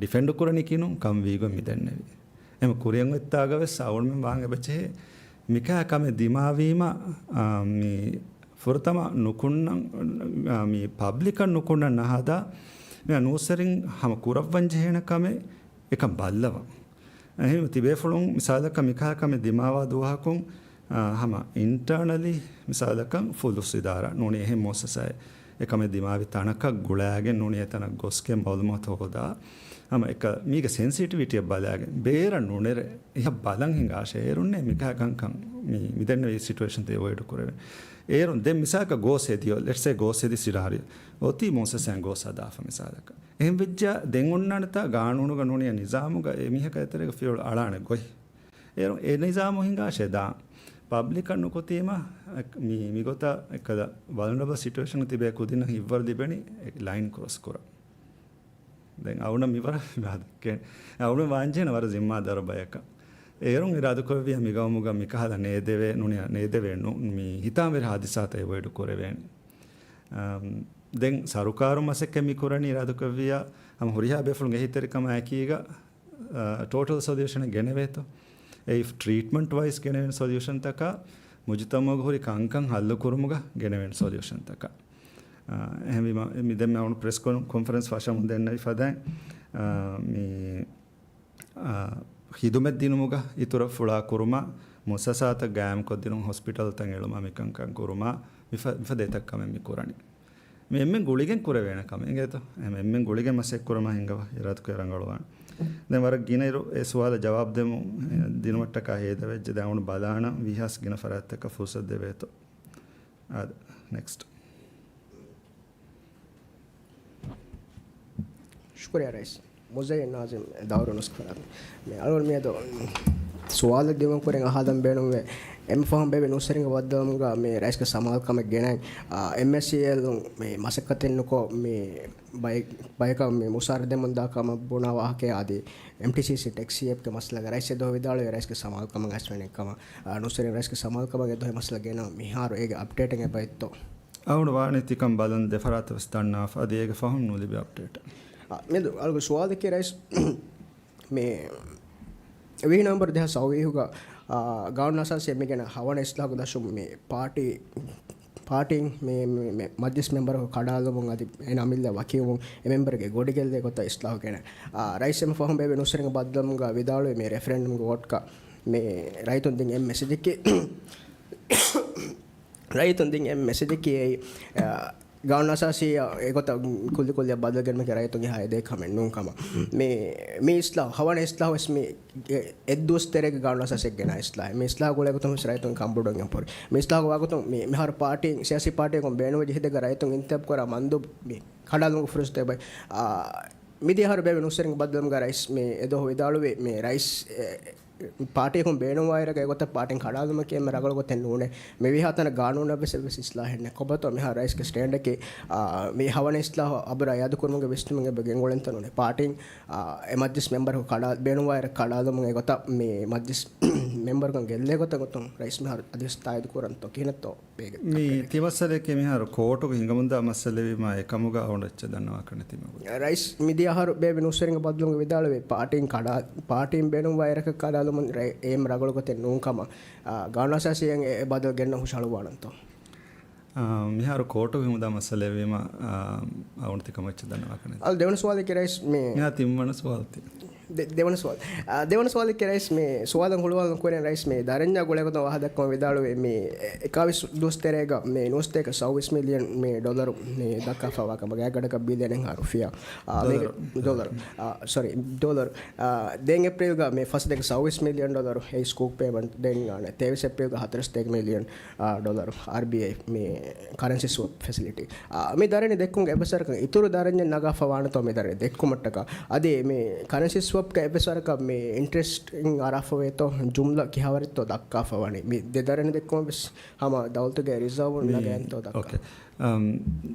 ޑިފެންޑް ކުރަނީ ކިނުން ކަން ވީގޮތް މި ދެންނެވި. އެމަ ކުރިއަށް އޮތްތާގަ ވެސް އަޅުމެން ވާން އެބަޖެހޭ މިކާ ކަމެއް ދިމާވީމަ، އާ، މި ފުރަތަމަ ނުކުންނަން، އާ، މި ޕަބްލިކަށް ނުކުންނަން ނަހަދާ، މި ނޫސްވެރިން ހަމަ ކުރައްވަން ޖެހޭނެ ކަމެއް އެކަން ބައްލަވަން. އެހެން ތިބޭފުޅުން މިސާލަކަށް މިކާ ކަމެއް ދިމާވާ ދުވަހަކުން، އާ، ހަމަ އިންޓާނަލީ މިސާލަކަށް ފުލުސް އިދާރާ ނޫނީ އެހެން މުއައްސަސާއެއް އެކަމެއް ދިމާވި ތަނަކަށް ގުޅާގެން ނޫނީ އެތަނަށް ގޮސްގެން މައުލޫމާތު ހޯދާ، ހަމަ އެކަ މީގެ ސެންސިޓިވިޓީއަށް ބަލާގެން ބޭރަށް ނުނެރެ އެހަށް ބަލަން ހިނގާށޭ. އޭރުންނޭ މިކަހަ ކަންކަން މި، މި ދެންނެވި ސިޓުއޭޝަންތައް އެވޮއިޑް ކުރެވޭ. އޭރުން ދެން މިސާލަކަށް ގޯސް ހެދިޔޯ، ލެޓްސޭ ގޯސް ހެދި ސިނާރިއޯ އޮތީ މޫސަސްއަށް ގޯސް ހަދާފަ މިސާލަކަށް. އެހެން ވެއްޖާ ދެން އޮންނާނެތާ ގާނޫނުގަ ނޫނިޔަ ނިޒާމުގަ އެ މީހަކާ އެތެރޭގަ ފިޔަވަޅު އަޅާނެ ގޮތް. އޭރު އެ ނިޒާމު ހިނގާށޭ ދާން. ޕަބްލިކަށް ނުކުތީމަ، އެ، މި، މިގޮތަށް އެކަލަ ވަލްނަރަބަލް ސިޓުއޭޝަން ތިބޭ ކުދިންނަށް ހިތްވަރު ލިބެނީ އެ ލައިން ކްރޮސް ކުރަން. ދެން އަޅުގަނޑަށް މިވަރަށް ވާދަކެ، އަޅުގަނޑު ވާންޖެހޭނެ ވަރަށް ޒިންމާދާރު ބަޔަކަށް. އޭރުން އިރާދަކުރެއްވިއްޔާ މިގައުމުގަ މިކަހަލަ ނޭދެވޭ، ނޫނިޔަ ނޭދެވޭ ނު-، މި ހިތާމަވެރި ހާދިސާތައް އެވޮއިޑް ކުރެވޭނެ. އަމް، ދެން ސަރުކާރުން މަސައްކަތް މި ކުރަނީ އިރާދަކުރެއްވިއްޔާ، ހަމަ ހުރިހާ ބޭފުޅުން އެހީތެރިކަމާ އެކީގަ އަ، ޓޯޓަލް ސޮލިއުޝަނެއް ގެނެވޭތޯ. އެ ޓްރީޓްމަންޓް ވައިސް ގެނެވެން ސޮލިއުޝަންތަކާ، މުޖުތަމަޢުގަ ހުރި ކަންކަން ހައްލު ކުރުމުގަ ގެނެވެން ސޮލިއުޝަންތަކާ. އަ، އެހެންވީމަ، މި ދެންމެ އަޅުގަނޑު ޕްރެސް ކޮން-، ކޮންފަރެންސް ފަށަމުން ދެންނެވި ފަދައިން، އަ، މި، އަ، ޚިދުމަތް ދިނުމުގަ އިތުރަށް ފުޅާ ކުރުމާ، މުއައްސަސާތައް ގާއިމްކޮށްދިނުން، ހޮސްޕިޓަލްތައް އެޅުމާ، މިކަންކަން ކުރުމާ، މިފަ-، މިފަދަ އެތައް ކަމެއް މި ކުރަނީ. މި އެންމެން ގުޅިގެން ކުރެވޭނެ ކަމެއް އިނގޭތޯ. އެ އެންމެން ގުޅިގެން މަސައްކަތް ކުރުމަށް ހިނގަވާ އިރާދަކުރެ ރަނގަޅުވާނެ. ދެން ވަރަށް ގިނައިރު އެ ސުވާލަށް ޖަވާބު ދެމުން، އެ، ދިނުމަށްޓަކާ ހޭދަވެއްޖެ. ދެން އަޅުގަނޑު ބަލާނަން ވީހާވެސް ގިނަ ފަރާތްތަކަށް ފުރުސަތު ދެވޭތޯ. އާދެ، ނެކްސްޓް. ޝުކުރިއްޔާ ރައީސް. މުޒައްޔަން ނާޒިމް ދައުރު ނުސްކަރާ. މި އަޅުގަނޑު މިއަދު ސުވާލެއް ދިމާކުރެން އަހާލަން ބޭނުންވޭ. އެންމެ ފަހުން ބޭއްވި ނޫސްވެރިންގެ ބައްދަލުވުމުގަ މި ރައީސްގެ ސަމާލުކަމެއް ގެނައި، އާ، އެމްއެސްއީއެލުން މި މަސައްކަތެއް ނުކޮށް މި ބައެއް، ބަޔަކަށް މި މުސާރަ ދެމުން ދާ ކަމަށް ބުނާ ވާހަކައާ އަދި އެމްޓީސީސީ ޓެކްސީ އެޕްގެ މައްސަލަގަ ރައީސް އެ ދުވަހު ވިދާޅުވި ރައީސްގެ ސަމާލުކަމަށް އައިސްވެނެ ކަމަށް. އާ، ނޫސްވެރިން ރައީސްގެ ސަމާލުކަމަށް އެ ދުވަހު މައްސަލަ ގެނައުން މިހާރު އޭގެ އަޕްޑޭޓެއް އެބައޮތްތޯ؟ އަޅުގަނޑު ވާނީ ތިކަން ބަލަން ދެފަރާތަށް ވެސް ދަންނަވާފަ. އަދި އޭގެ ފަހުން ނުލިބި އަޕްޑޭޓެއް. އާ، މިއަދު އަޅުގަނޑު ސުވާލަކީ ރައީސް، މި ވިހި ނޮވެމްބަރު ދެހާސް އަށްވީހުގަ، އާ، ގާނޫނު އަސާސީ މި ގެނަ ހަވަނަ އިސްލާހު ދަށުން މި ޕާޓީ، ޕާޓީން މި، މި، މި މަޖްލިސް މެމްބަރަކު ކަޑާލުމުން އަދި އޭނާ މިއްލަ ވަކިވުމުން އެ މެމްބަރުގެ ގޮޑިގެއްލޭ ގޮތަށް އިސްލާހު ގެނަ، އާ، ރައީސް އެންމެ ފަހުން ބޭއްވި ނޫސްވެރިންގެ ބައްދަލުވުމުގަ ވިދާޅުވި މި ރެފަރެންޑަމްގެ ވޯޓްކަ މި ރައްޔިތުން ދިން އެއް މެސެޖަކީ، ރައްޔިތުން ދިން އެއް މެސެޖަކީ އެއީ، އާ، ގާނޫނު އަސާސީއަށް އެގޮތަށް ކުއްލި ކުއްލިއަށް ބަދަލު ގެންނުމަކީ ރައްޔިތުން އެހާ އެދޭ ކަމެއް ނޫން ކަމަށް. މި، މި އިސްލާހު، ހަވަނަ އިސްލާހު ވެސް މި އެ، އެއްދުވަސް ތެރޭގަ ގާނޫނު އަސާސީއަށް ގެނަ އިސްލާހެއް. މި އިސްލާހު ގުޅޭގޮތުން ވެސް ރައްޔިތުން ކަންބޮޑުވެގެން ހުރި. މި އިސްލާހު ވާގޮތުން މި، މިހާރު ޕާޓީން، ސިޔާސީ ޕާޓީއަކުން ބޭނުންވެއްޖެ ހިނދެއްގަ ރައްޔިތުން އިންތިހާބު ކުރާ މަންދޫބު މި ކަޑާލުމުގެ ފުރުސަތު އެބައޮތް. އާ، މިދިޔަ އަހަރު ބޭއްވި ނޫސްވެރިންގެ ބައްދަލުވުމުގަ ރައީސް މި އެ ދުވަހު ވިދާޅުވި މި ރައީސް، އެ، ޕާޓީއަކުން ބޭނުންވާއިރަކަށް އެގޮތަށް ޕާޓީން ކަޑާލުމަކީ އެންމެ ރަނގަޅު ގޮތެއް ނޫނޭ. މި ވީހާ ތަނަށް ގާނޫނަށް ވެސް އެއްވެސް އިސްލާހެއް ނެތް. ކޮބާތޯ މިހާރު ރައީސްގެ ސްޓޭންޑަކީ، އާ، މި ހަވަނަ އިސްލާހު އަބުރާ އިއާދަކުރުމުގެ ވިސްނުމެއް އެބަ ގެންގުޅެންތޯ ނޫނޭ. ޕާޓީން، އާ، އެ މަޖްލިސް މެމްބަރަކު ކަޑާ-، ބޭނުންވާއިރަށް ކަޑާލުމުން އެގޮތަށް މި މަޖްލިސް މެމްބަރުކަން ގެއްލޭ ގޮތަށް ގޮތުން ރައީސް މިހާރު އަދިވެސް ތާއީދު ކުރަންތޯ ކިހިނެއްތޯ؟ ބޭގެ މި ތި މައްސަލައަކީ މިހާރު ކޯޓުގަ ހިނގަމުންދާ މައްސަލަވީމާ އެކަމުގަ އަޅުގަނޑު އެއްޗެއް ދަންނަވާކަށް ނެތިމަގު. ރައީސް މިދިޔަ އަހަރު ބޭއްވި ނޫސްވެރިންގެ ބައްދަލުވުމުގަ ވިދާޅުވި ޕާޓީން ކަޑާ-، ޕާޓީން ބޭނުންވާއިރަކަށް ކަޑާލުމުން ރައި-، އޭމް ރަނގަޅު ގޮތެއް ނޫން ކަމަށް، އާ، ގާނޫނު އަސާސީއަށް އެ ބަދަލު ގެންނަ ހުށަހަޅުވާނަންތޯ؟ އާ، މިހާރު ކޯޓުގަ ހިނގަމުންދާ މައްސަލައެއްވީމަ، އާ، އަޅުގަނޑު ތިކަމަށް އެއްޗެއް ދަންނަވާކަށް ނެތި. އަލް ދެވަނަ ސުވާލަކީ ރައީސް މި މިހާ ތިންވަނަ ސުވާލު ތި. ދެ-، ދެވަނަ ސުވާލު. އާ، ދެވަނަ ސުވާލަކީ ރައީސް މި ސުވާލަށް ހުޅުވާލަން ކުރިން ރައީސް މި ދަރަންޏާ ގުޅޭގޮތުން ވާހަކަ ދައްކަމުން ވިދާޅުވި މި އެ-، އެކާވީސް ދުވަސް ތެރޭގަ މި ނުވަސްތޭކަ ސައުވީސް މިލިއަން މި ޑޮލަރު މި ދައްކާފައިވާ ކަމަށް ގާތްގަނޑަކަށް ބިލިއަނެއްހާ ރުފިޔާ. އާ، މީގެ ޑޮލަރު. ޑޮލަރު. އާ، ސޮރީ، ޑޮލަރު. އާ، ދެން އޭޕްރީލްގަ މި ފަސްތޭކަ ސައުވީސް މިލިއަން ޑޮލަރު އެ ސްކޫކް ޕޭމަންޓް ދެން އާނެ ތޭވީސް އޭޕްރީލްގަ ހަތަރުސަތޭކަ މިލިއަން، އާ، ޑޮލަރު އާރްބީއައި މި ކަރެންސީ ސްވެޕް ފެސިލިޓީ. އާ، މި ދަރަނި ދެއްކުމުގެ އެއްވެސް ވަރަކަށް އިތުރު ދަރަންޏެއް ނަގާފަ ވާނެތޯ މި ދަރަނި ދެއްކުމަށްޓަކާ؟ އަދި މި ކަރެންސީ ސްވެޕްގެ އެއްވެސް ވަރަކަށް މި އިންޓްރެސްޓް އަރާފަވޭތޯ؟ ޖުމްލަ ކިހާވަރެއްތޯ ދައްކާފަ ވަނީ؟ މި ދެ ދަރަނި ދެއްކުމަށް ވެސް ހަމަ ދައުލަތުގެ ރިޒާވުން މި، ނަގައިންތޯ ދައްކާ؟ އޯކޭ. އަމް،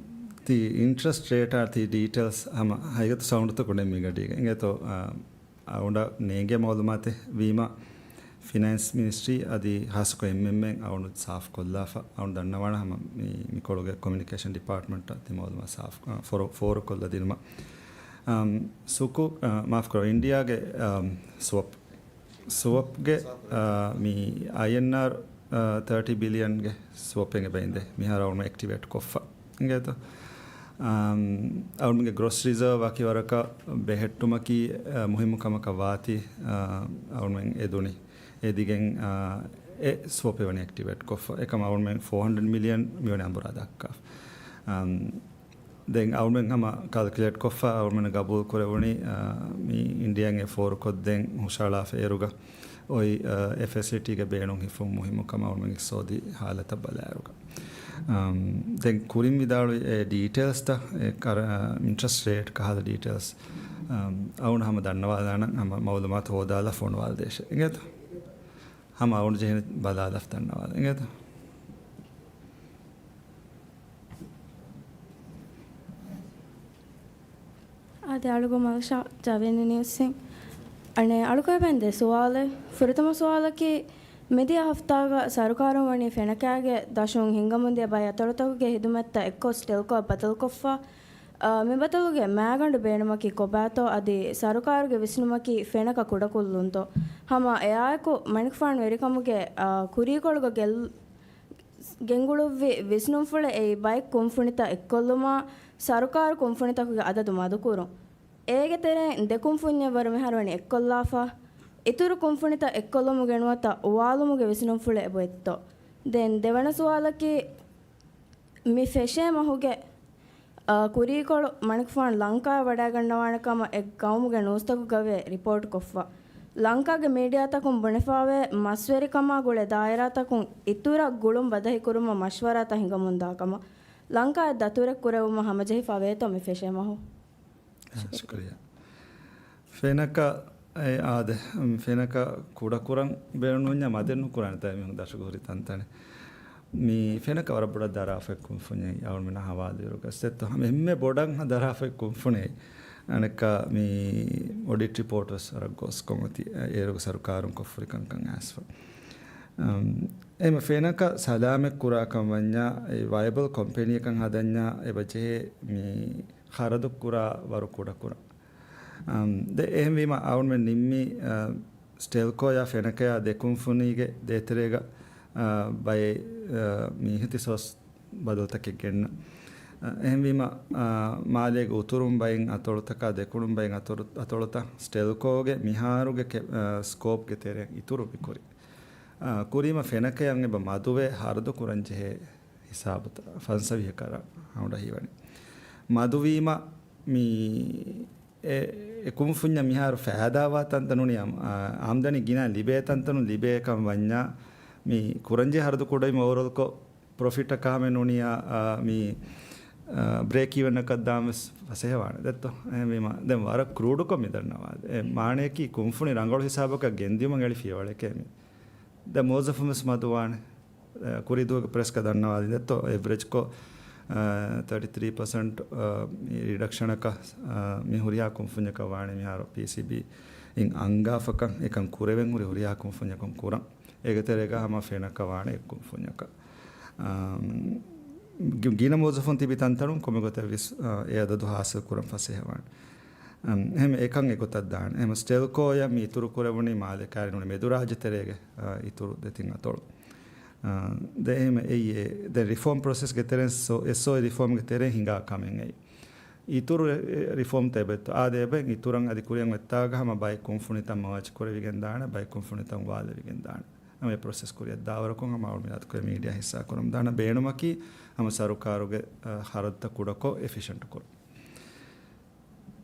ތި އިންޓްރެސްޓް ރޭޓާ ތި ޑީޓެއިލްސް ހަމަ ހަގީގަތު ސައުންޑްތަކުން މި ގަޑީގަ އިނގޭތޯ، އާ، އަޅުގަނޑަށް ނޭނގޭ މައުލޫމާތެއް ވީމަ، ފިނޭންސް މިނިސްޓްރީ އަދި ހާއްސަކޮށް އެމްއެމްއޭން އަޅުގަނޑު ސާފުކޮށްލާފަ، އަޅުގަނޑު ދަންނަވާނަ ހަމަ މި، މިކޮޅުގެ ކޮމިއުނިކޭޝަން ޑިޕާޓްމަންޓަށް ތި މައުލޫމާތު ސާފު، އަ، ފޯރު-، ފޯރުކޮށްލަ ދިނުމަށް. އަމް، ސުކު، އަ، މާފުކުރައްވާ، އިންޑިއާގެ، އަމް، ސްވެޕް، ސްވެޕްގެ، އަ، މި އައިއެންއާރް، އަ، ތާޓީ ބިލިއަންގެ ސްވެޕެއް އެބައިނދެ މިހާރު އަޅުގަނޑު އެކްޓިވޭޓް ކޮށްފަ. އިނގޭތޯ؟ އަމް، އަޅުގަނޑުގެ ގްރޮސް ރިޒާވް ވަކި ވަރަކަށް ބެހެއްޓުމަކީ، އަ، މުހިއްމު ކަމަކަށް ވާތީ، އަ، އަޅުގަނޑުމެން އެދުނި. އެދިގެން، އާ، އެ ސްވެޕް އެވަނީ އެކްޓިވޭޓް ކޮށްފަ. އެކަމަށް އަޅުގަނޑުމެން ފޯ ހަންޑްރެޑް މިލިއަން މިވަނީ އަނބުރާ ދައްކާފަ. އަމް، ދެން އަޅުމެން ހަމަ ކަލްކިއުލޭޓް ކޮށްފަ އަޅުމެން ގަބޫލު ކުރެވުނީ، އާ، މި އިންޑިއާއިން އެ ފޯރުކޮށްދޭން ހުށައަޅާފަ އޭރުގަ އޮތް، އާ، އެ ފެސިލިޓީގެ ބޭނުން ހިފުން މުހިއްމު ކަމަށް އަޅުމެން އިސް ސޯދި ހާލަތަށް ބަލާއިރުގަ. އާ، ދެން ކުރިން ވިދާޅުވި އެ ޑީޓެއިލްސްތައް، އެ ކަރ-، އާ، އިންޓްރެސްޓް ރޭޓް ކަހަލަ ޑީޓެއިލްސް، އާ، އަޅުގަނޑު ހަމަ ދަންނަވާލާނަން ހަމަ މައުލޫމާތު ހޯދާލާ ފޮނުވާލަ ދޭށޭ. އިނގޭތަ؟ ހަމަ އަޅުގަނޑު ޖެހެނީ ބަލާލާފަ ދަންނަވާލަން. އިނގޭތަ؟ އާދެ، އަޅުގަނޑު މަލްޝާ ޖަވެން ނިއުސްއިން. އަނެއް އަޅުގަނޑު ދެ ސުވާލެއް. ފުރަތަމަ ސުވާލަކީ، މިދިޔަ ހަފްތާގަ ސަރުކާރުން ވަނީ ފެނަކައިގެ ދަށުން ހިނގަމުންދިޔަ ބައެއް އަތޮޅުތަކުގެ ހިދުމަތްތައް އެއްކޮށް ސްޓެލްކޯއަށް ބަދަލުކޮށްފަ. އާ، މި ބަދަލުގެ މައިގަނޑު ބޭނުމަކީ ކޮބާތޯ އަދި ސަރުކާރުގެ ވިސްނުމަކީ ފެނަކަ ކުޑަކޮށްލުންތޯ؟ ހަމަ އެއާއެކު މަނިކުފާނު ވެރިކަމުގެ، އާ، ކުރީކޮޅުގަ ގެއްލު-، ގެންގުޅުއްވި ވިސްނުންފުޅެއް އެއީ ބައެއް ކުންފުނިތައް އެއްކޮށްލުމާ، ސަރުކާރު ކުންފުނިތަކުގެ އަދަދު މަދުކުރުން. އޭގެ ތެރެއިން ދެ ކުންފުންޏެއް ވަރު މިހާރު ވަނީ އެއްކޮށްލާފަ. އިތުރު ކުންފުނިތައް އެއްކޮށްލުމުގެ ނުވަތަ އުވާލުމުގެ ވިސްނުންފުޅެއް އެބައޮތްތޯ؟ ދެން ދެވަނަ ސުވާލަކީ، މި ފެށޭ މަހުގެ، އާ، ކުރީކޮޅު މަނިކުފާނު ލަންކާއަށް ވަޑައިގަންނަވާނެ ކަމަށް އެ ގައުމުގެ ނޫސްތަކުގަވޭ ރިޕޯޓްކޮށްފަ. ލަންކާގެ މީޑިއާތަކުން ބުނެފަވޭ މަސްވެރިކަމާ ގުޅޭ ދާއިރާތަކުން އިތުރަށް ގުޅުން ބަދަހިކުރުމަށް މަޝްވަރާތައް ހިނގަމުންދާ ކަމަށް. ލަންކާއަށް ދަތުރެއް ކުރެވުމަށް ހަމަޖެހިފަ ވޭތޯ މި ފެށޭ މަހު؟ އާ، ޝުކުރިއްޔާ. ފެނަކަ، އެ، އާދެ، ފެނަކަ ކުޑަކުރަން ބޭނުންވަންޏާ މަދެއް ނުކުރާނެ ތައި މީހުން ދަށުގަ ހުރި ތަންތަނެއް. މި ފެނަކަ ވަރަށް ބޮޑަށް ދަރާފައި ކުންފުންޏެއް އަޅުމެންނާ ހަވާލުވިއިރުގަ އެއްތޯ ހަމަ އެންމެ ބޮޑަށް ދަރާފައި ކުންފުނި. އަނެއްކާ މި އޮޑިޓް ރިޕޯޓް ވެސް ވަރަށް ގޯސްކޮށް އޮތީ، އޭރުގަ ސަރުކާރުން ކޮށްފުރި ކަންކަން އައިސްފަ. އަމް، އެމަ ފެނަކަ ސަލާމަތް ކުރާ ކަން ވަންޏާ، އެ ވަޔަބަލް ކޮމްޕެނީއަކަށް ހަދަންޏާ، އެބަޖެހޭ މި ޚަރަދު ކުރާ ވަރު ކުޑަކުރަން. އަމް، ދެ އެހެންވީމަ އަޅުމެން ނިންމީ، އަ، ސްޓެލްކޯޔާ ފެނަކަޔާ ދެ ކުންފުނީގެ ދޭތެރޭގަ، އަ، ބައެއް، އަ، މި އިހްތިސޯސް ބަދަލުތަކެއް ގެންނަ. އަ، އެހެންވީމަ، އަ، މާލޭގެ އުތުރުން ބައިން އަތޮޅުތަކާ ދެކުނުން ބައިން އަތޮޅު-، އަތޮޅުތައް ސްޓެލްކޯގެ މިހާރުގެ ކެ-، އަ، ސްކޯޕްގެ ތެރެއިން އިތުރު މިކުރި. އަ، ކުރީމަ ފެނަކަޔަށް އެބަ މަދުވެ ހަރަދު ކުރަން ޖެހޭ ހިސާބުތައް ފަންސަވީހަކަށް ހަމަ ހީވަނީ. މަދުވީމަ މި އެ، އެ ކުންފުންޏަށް މިހާރު ފައިދާވާ ތަންތަނުން އަމް-، އާ، އާމްދަނީ ގިނަ ލިބޭ ތަންތަނުން ލިބޭ ކަން ވަންޏާ، މި ކުރަންޖެހޭ ހަރަދު ކުޑައިން އޯވަރޯލްކޮށް ޕްރޮފިޓަކާ ހަމަ ނޫނިއްޔާ، އާ، މި، އާ، ބްރޭކް އީވަންއަކަށް ދާން ވެސް ފަސޭހަވާނެ ދެއްތޯ. އެހެންވީމަ، ދެން ވަރަށް ކްރޫޑުކޮށް މިދަންނަވާ. އެ މާނަޔަކީ ކުންފުނި ރަނގަޅު ހިސާބަކަށް ގެންދިޔުމަށް އެޅި ފިޔަވަޅެކޭ މި. ދެން މުވައްޒަފުން ވެސް މަދުވާނެ. އެ، ކުރީ ދުވަހުގެ ޕްރެސްގަ ދަންނަވާލި ދެއްތޯ، އެވްރެޖްކޮށް، އެ، ތާޓީ ތްރީ ޕަސެންޓް، އެ، މި ރިޑަކްޝަނަކަށް، އެ، މި ހުރިހާ ކުންފުންޏަކަށް ވާނެ މިހާރު ޕީސީބީ އިން އަންގާފަކަން އެކަން ކުރެވެން ހުރި ހުރިހާ ކުންފުންޏަކުން ކުރަން. އޭގެ ތެރޭގަ ހަމަ ފެނަކަ ވާނެ އެއް ކުންފުންޏަކަށް. އަމް، ގި-، ގިނަ މުވައްޒަފުން ތިބި ތަންތަނުން ކޮންމެ ގޮތެއް ވެސް، އަ، އެ އަދަދު ހާސިލް ކުރަން ފަސޭހަވާނެ. އަމް، އެހެން އެކަން އެގޮތަށް ދާނެ. އެހެން ސްޓެލްކޯއަށް މި އިތުރު ކުރެވުނީ މާލެ ކައިރި ނޫނީ މެދުރާއްޖެ ތެރޭގެ، އަ، އިތުރު ދެތިން އަތޮޅު. އަ، ދެ އެހެން އެއީ އެ، ދެން ރިފޯމް ޕްރޮސެސްގެ ތެރެއިން ސޯ-، އެސްއޯއީ ރިފޯމްގެ ތެރެއިން ހިނގާ ކަމެއް އެއީ. އިތުރު ރި-، ރިފޯމްތައް އެބައޮތްތޯ؟ އާދެ، އެބައިން އިތުރަށް އަދި ކުރިއަށް އޮތްތާގަ ހަމަ ބައެއް ކުންފުނިތައް މާޖް ކުރެވިގެން ދާނެ، ބައެއް ކުންފުނިތައް އުވާލެވިގެން ދާނެ. ހަމަ އެ ޕްރޮސެސް ކުރިއަށް ދާވަރަކުން ހަމަ އަޅުމެން ހިއްސާ ކުރަމުން ދާނެ. ބޭނުމަކީ ހަމަ ސަރުކާރުގެ، އަ، ޚަރަދުތައް ކުޑަކޮށް އެފިޝަންޓް ކުރުން.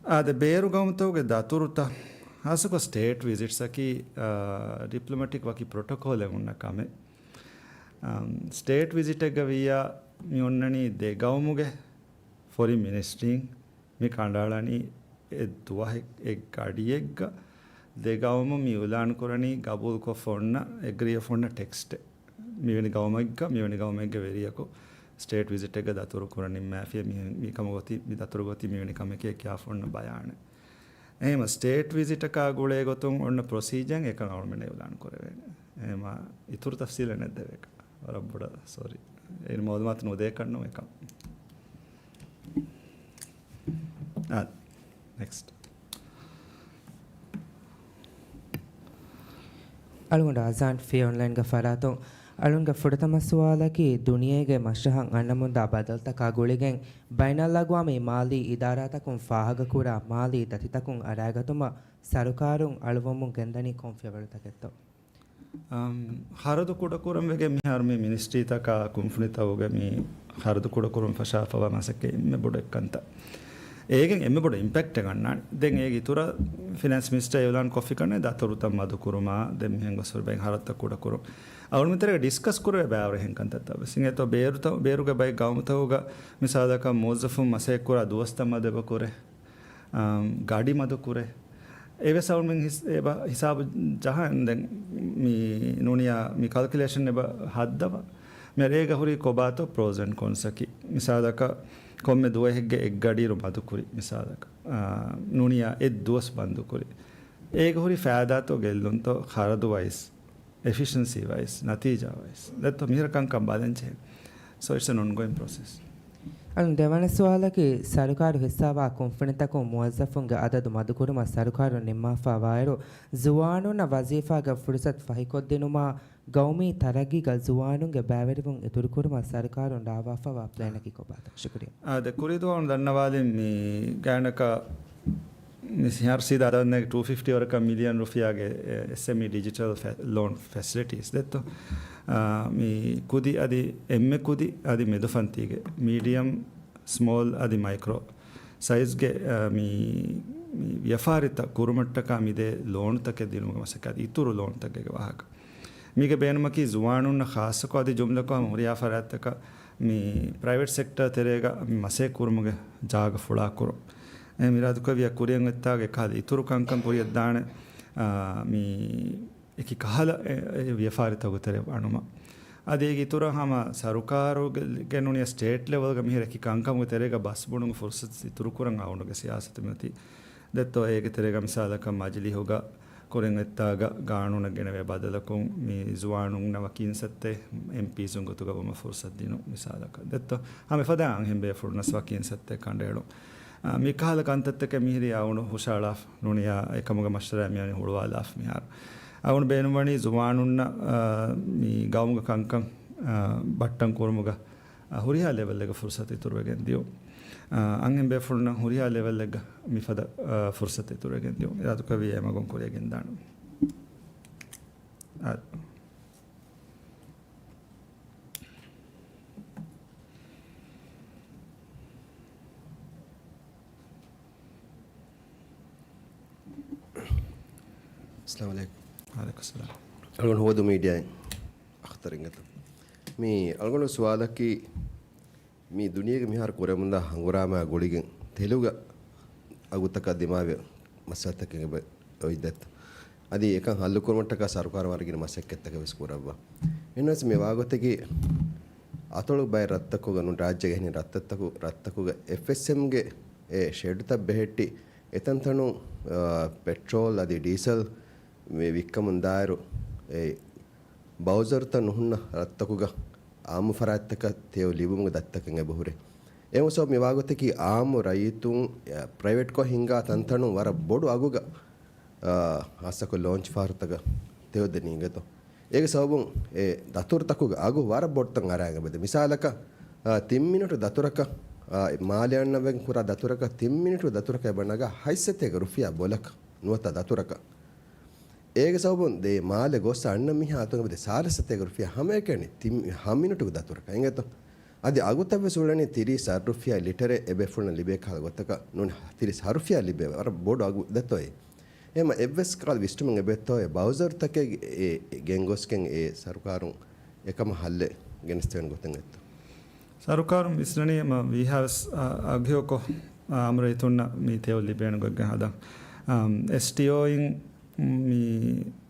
އާދެ، ބޭރު ގައުމުތަކުގެ ދަތުރުތައް، ހާއްސަކޮށް ސްޓޭޓް ވިޒިޓްސްއަކީ، އާ، ޑިޕްލޮމެޓިކް ވަކި ޕްރޮޓޮކޯލެއް އޮންނަ ކަމެއް. އަމް، ސްޓޭޓް ވިޒިޓެއްގަ ވިއްޔާ މި އޮންނަނީ ދެ ގައުމުގެ ފޮރިން މިނިސްޓްރީން. މި ކަނޑައަޅަނީ އެއް ދުވަހެއް، އެއް ގަޑިއެއްގަ ދެ ގައުމު މި އިއުލާން ކުރަނީ ގަބޫލުކޮށްފަ އޮންނަ، އެގްރީވެފަ އޮންނަ ޓެކްސްޓެއް. މިވެނި ގައުމެއްގަ، މިވެނި ގައުމެއްގެ ވެރިޔަކު ސްޓޭޓް ވިޒިޓެއްގަ ދަތުރު ކުރަން ނިންމާފިޔަ މި، މިކަމުގަ އޮތީ، މި ދަތުރުގަ އޮތީ މިވެނި ކަމެކޭ ކިޔާފަ އޮންނަ ބަޔާނެއް. އެހެންވީމަ ސްޓޭޓް ވިޒިޓަކާ ގުޅޭ ގޮތުން އޮންނަ ޕްރޮސީޖަރެއް އެކަން އަޅުމެން އިއުލާން ކުރެވޭނެ. އެހެންވީމަ އިތުރު ތަފްސީލެއް ނެތް ދެވޭކަށް. ވަރަށް ބޮޑަށް ސޯރީ. އޭނަ މައުލޫމާތު ނުދޭކަށް ނޫން އެކަން. އާ، ނެކްސްޓް. އަޅުގަނޑު އަޒާން ފްރީ އޮންލައިންގެ ފަރާތުން އަޅުގަނޑުގެ ފުރަތަމަ ސުވާލަކީ، ދުނިޔޭގެ މަށަށް އަންނަމުންދާ ބަދަލުތަކާ ގުޅިގެން، ބައިނަލްއަގްވާމީ މާލީ އިދާރާތަކުން ފާހަގަކުރާ މާލީ ދަތިތަކުން އަރާގަތުމަށް ސަރުކާރުން އަޅުވަމުން ގެންދަނީ ކޮން ފިޔަވަޅުތަކެއްތޯ؟ އަމް، ހަރަދު ކުޑަކުރަން ވެގެން މިހާރު މި މިނިސްޓްރީތަކާ ކުންފުނިތަކުގެ މި ޚަރަދު ކުޑަކުރުން ފަށާފަވާ މަސައްކަތް އެންމެ ބޮޑު އެއްކަންތައް. އޭގެން އެންމެ ބޮޑު އިމްޕެކްޓެއް އަންނާނެ. ދެން އޭގެ އިތުރަށް ފިނޭންސް މިނިސްޓަރ އިއުލާން ކޮށްފި ކަންނޭ ދަތުރުތައް މަދުކުރުމާ، ދެން މިހެން ގޮސް ބައެއް ހަރަދުތައް ކުޑަކުރުން. އަޅުގަނޑު މިތެރޭގަ ޑިސްކަސް ކުރެވޭ ބައިވަރު އެހެން ކަންތައްތައް ވެސް. އިނގޭތޯ ބޭރުތައް، ބޭރުގެ ބައެއް ގައުމުތަކުގަ މިސާލަކަށް މުވައްޒަފުން މަސައްކަތް ކުރާ ދުވަސްތައް މަދު އެބަ ކުރޭ. އާ، ގަޑި މަދު ކުރޭ. އެވެސް އަޅުމެން ހިސް-، އެބަ ހިސާބު ޖަހަން ދެން މި ނޫނިޔާ މި ކަލްކިއުލޭޝަން އެބަ ހައްދަވާ. މި ރޭގަ ހުރީ ކޮބާތޯ ޕްރޯސް އެންޑް ކޮންސް އަކީ. މިސާލަކަށް ކޮންމެ ދުވަހެއްގެ އެއްގަޑިއިރު މަދުކުރި މިސާލަކަށް. އާ، ނޫނިޔާ އެއްދުވަސް ބަންދުކުރި. އޭގަ ހުރި ފައިދާތޯ ގެއްލުންތޯ ޚަރަދުވައިސް، އެފިޝަންސީ ވައިސް، ނަތީޖާ ވައިސް. ދެއްތޯ މިހިރަ ކަންކަން ބަލަން ޖެހޭ. So it's an ongoing process. އަޅުން ދެވަނަ ސުވާލަކީ، ސަރުކާރު ހިއްސާވާ ކުންފުނިތަކުން މުވައްޒަފުންގެ އަދަދު މަދުކުރުމަށް ސަރުކާރުން ނިންމާފަވާއިރު، ޒުވާނުންނަށް ވަޒީފާގެ ފުރުސަތު ފަހިކޮށްދިނުމާ، ގައުމީ ތަރައްގީގަ ޒުވާނުންގެ ބައިވެރިވުން އިތުރުކުރުމަށް ސަރުކާރުން ރާވާފަވާ ޕްލޭނަކީ ކޮބާތޯ؟ ޝުކުރިއްޔާ. އާ، ދެ ކުރީ ދުވަހު ދަންނަވާލިން މި ގާތްގަނޑަކަށް މި ހަރު ސީދާ އަދަދުން ޓޫ ފިފްޓީ ވަރަކަށް މިލިއަން ރުފިޔާގެ، އެ، އެސްއެމްއީ ޑިޖިޓަލް ފެ-، ލޯން ފެސިލިޓީސް ދެއްތޯ. އާ، މި ކުދި އަދި އެންމެ ކުދި އަދި މެދުފަންތީގެ މީޑިއަމް، ސްމޯލް އަދި މައިކްރޯ ސައިޒްގެ، އާ، މި، މި ވިޔަފާރިތައް ކުރުމަށްޓަކާ މިދޭ ލޯނުތަކެއް ދިނުމުގެ މަސައްކަތް އިތުރު ލޯނުތަކެއްގެ ވާހަކަ. މީގެ ބޭނުމަކީ ޒުވާނުންނަށް ޚާއްޞަކޮށް އަދި ޖުމްލަކޮށް ހަމަ ހުރިހާ ފަރާތްތަކަށް މި ޕްރައިވެޓް ސެކްޓަރ ތެރޭގަ މި މަސައްކަތް ކުރުމުގެ ޖާގަ ފުޅާކުރުން. އެ މިރާދުކުރެއްވިޔާ ކުރިއަށް އޮތްތާގެ ކަހަލަ އިތުރު ކަންކަން ކުރިއަށްދާނެ، އާ، މި އެކި ކަހަލަ އެ، އެ ވިޔަފާރިތަކުގެ ތެރެއަށް އަނުމަށް. އަދި އޭގެ އިތުރަށް ހަމަ ސަރުކާރުގެ ގެނުނި ސްޓޭޓް ލެވެލްގަ މިހިރަ އެކި ކަންކަމުގެ ތެރޭގަ ބަސް ބުނުމުގެ ފުރުސަތު އިތުރުކުރަން އަޅުގަނޑުގެ ސިޔާސަތު މިއޮތީ. ދެއްތޯ އޭގެ ތެރޭގަ މިސާލަކަށް މަޖިލީހުގަ ކުރިން އޮތްތާގަ ގާނޫނަށް ގެނެވޭ ބަދަލަކުން މި ޒުވާނުންނަށް ވަކި އިންސައްތައެއް އެމްޕީސުން ގޮތުގަ ވުމަށް ފުރުސަތު ދިނުން މިސާލަކަށް. ދެއްތޯ ހަމަ އެފަދަ އަންހެން ބޭފުޅުންނަސް ވަކި އިންސައްތައެއް ކަނޑައެޅުން. އާ، މި ކަހަލަ ކަންތައްތަކެއް މިހިރީ އަޅުގަނޑު ހުށައަޅާފަ ނޫނިޔާ އެކަމުގެ މަޝްވަރާ މިއަންނަނީ ހުޅުވާލާފަ މިހާރު. އަޅުގަނޑު ބޭނުންވަނީ ޒުވާނުންނަށް، އާ، މި ގައުމުގެ ކަންކަން، އާ، ބައްޓަން ކުރުމުގަ، އާ، ހުރިހާ ލެވެލްއެއްގަ ފުރުސަތު އިތުރުވެގެން ދިޔުން. އާ، އަންހެން ބޭފުޅުންނަށް ހުރިހާ ލެވެލްއެއްގަ މިފަދަ، އާ، ފުރުސަތު އިތުރުވެގެން ދިޔުން. އިރާދަކުރެއްވިޔާ އެމަގުން ކުރިއަށް ގެންދާނަން. އާ. އައްސަލާމު ޢަލައިކުމް. ވަޢަލައިކުމް އައްސަލާމް. އަޅުގަނޑު ހުވަދު މީޑިއާއިން އަޚްތަރު އިނގޭތޯ. މި އަޅުގަނޑު ސުވާލަކީ، މި ދުނިޔޭގެ މިހާރު ކުރެވެމުންދާ ހަނގުރާމައާ ގުޅިގެން ތެލުގަ އަގުތަކާ ދިމާވި މައްސަލަތަކެއް އެބަ އޮތް ދެއްތޯ. އަދި އެކަން ހައްލު ކުރުމަށްޓަކާ ސަރުކާރު ވަރަށް ގިނަ މަސައްކަތްތަކެއް ވެސް ކުރައްވާ. އެހެނަސް މި ވާގޮތަކީ އަތޮޅު ބައެއް ރަށްތަކުގަ ނޫން ރާއްޖޭގެ އެހެނި ރަށްތައްތަކު، ރަށްތަކުގަ އެފްއެސްއެމްގެ އެ ޝެޑުތައް ބެހެއްޓި އެތަންތަނުން، އާ، ޕެޓްރޯލް އަދި ޑީސަލް މި ވިއްކަމުން ދާއިރު އެ ބައުޒަރުތައް ނުހުންނަ ރަށްތަކުގަ އާއްމު ފަރާތްތަކަށް ތެޔޮ ލިބުމުގެ ދަތިތަކެއް އެބަހުރޭ. އެހެން ސަބަބު މި ވާގޮތަކީ އާއްމު ރައްޔިތުން، އެ، ޕްރައިވެޓްކޮށް ހިންގާ ތަންތަނުން ވަރަށް ބޮޑު އަގުގަ، އާ، ހާއްސަކޮށް ލޯންޗް ފަހަރުތަކަށް ތެޔޮ ދެނީ އިނގޭތޯ. އޭގެ ސަބަބުން އެ ދަތުރުތަކުގެ އަގު ވަރަށް ބޮޑުތަން އަރާގެން އެބަދޭ. މިސާލަކަށް، އާ، ތިން މިނިޓު ދަތުރަކަށް، އާ، މާލެ އަންނަން ވެގެން ކުރާ ދަތުރަކަށް ތިން މިނިޓު ދަތުރަކަށް އެބަ ނަގާ ހަތް ސަތޭކަ ރުފިޔާ ބޮލަކަށް ނުވަތަ ދަތުރަކަށް. އޭގެ ސަބަބުން ދޭ މާލެ ގޮސް އަންނަ މީހާ އަތުން އެބަދޭ ސާޅީސް ސަތޭކަ ރުފިޔާ ހަމައެކަނި ތިން ހަ މިނިޓުގެ ދަތުރަކަށް އިނގޭތޯ. އަދި އަގުތައް ވެސް އުޅެނީ ތިރީސް ހަ ރުފިޔާ ލިޓަރެއް އެބޭފުޅުން ލިބޭ ކަހަލަ ގޮތަކަށް ނޫން ތިރީސް ހަ ރުފިޔާ ލިބޭ ވަރަށް ބޮޑު އަގު ދެއްތޯއޭ. އެހެން އެއްވެސް ކަހަލަ ވިސްނުމެއް އެބައޮތްތޯއޭ ބައުޒަރުތަކެއް އެ ގެންގޮސްގެން އެ ސަރުކާރުން އެކަމަށް ހައްލެއް ގެނެސްދެވޭނެ ގޮތެއް އޮތްތޯ؟ ސަރުކާރުން ވިސްނަނީ މަ ވީހާވެސް، އަ، އަގުހެޔޮކޮށް، އަ، އާއްމު ރައްޔިތުންނަށް މި ތެޔޮ ލިބޭނެ ގޮތްގެ ހަދަން. އަ، އެސްޓީއޯއިން މި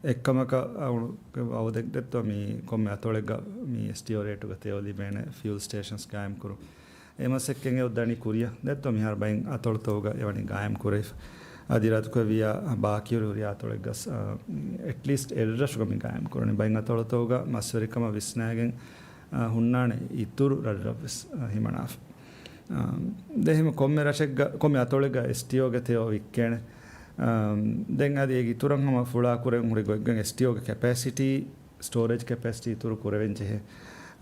އެއްކަމަކަށް އައު-، އައުދެއް ދެއްތޯ މި ކޮންމެ އަތޮޅެއްގަ މި އެސްޓީއޯ ރޭޓުގަ ތެޔޮ ލިބޭނެ ފިއުލް ސްޓޭޝަންސް ގާއިމް ކުރުން. އެ މަސައްކަތް އެއޮތް ދަނީ ކުރިއަށް. ދެއްތޯ މިހާރު ބައެއް އަތޮޅުތަކުގަ އެވަނީ ގާއިމް ކުރެވިފަ. އަދި އިރާދަކުރެއްވިއްޔާ ބާކީހުރި ހުރިހާ އަތޮޅެއްގަސް، އަ، އެޓްލީސްޓް އެއްރަށުގަ މި ގާއިމް ކުރަނީ. ބައެއް އަތޮޅުތަކުގަ މަސްވެރިކަމަށް ވިސްނާގެން، އަ، ހުންނާނެ އިތުރު ރަށްރަށްވެސް، އަ، ހިމަނާފަ. އަ، ދެ އެހެން ކޮންމެ ރަށެއްގަ، ކޮންމެ އަތޮޅެއްގަ އެސްޓީއޯގެ ތެޔޮ ވިއްކޭނެ. އަ، ދެން އަދި އޭގެ އިތުރަށް ހަމަ ފުޅާ ކުރެން ހުރި ގޮތްގަން އެސްޓީއޯގެ ކެޕޭސިޓީ ސްޓޯރޭޖް ކެޕޭސިޓީ އިތުރު ކުރެވެން ޖެހޭ،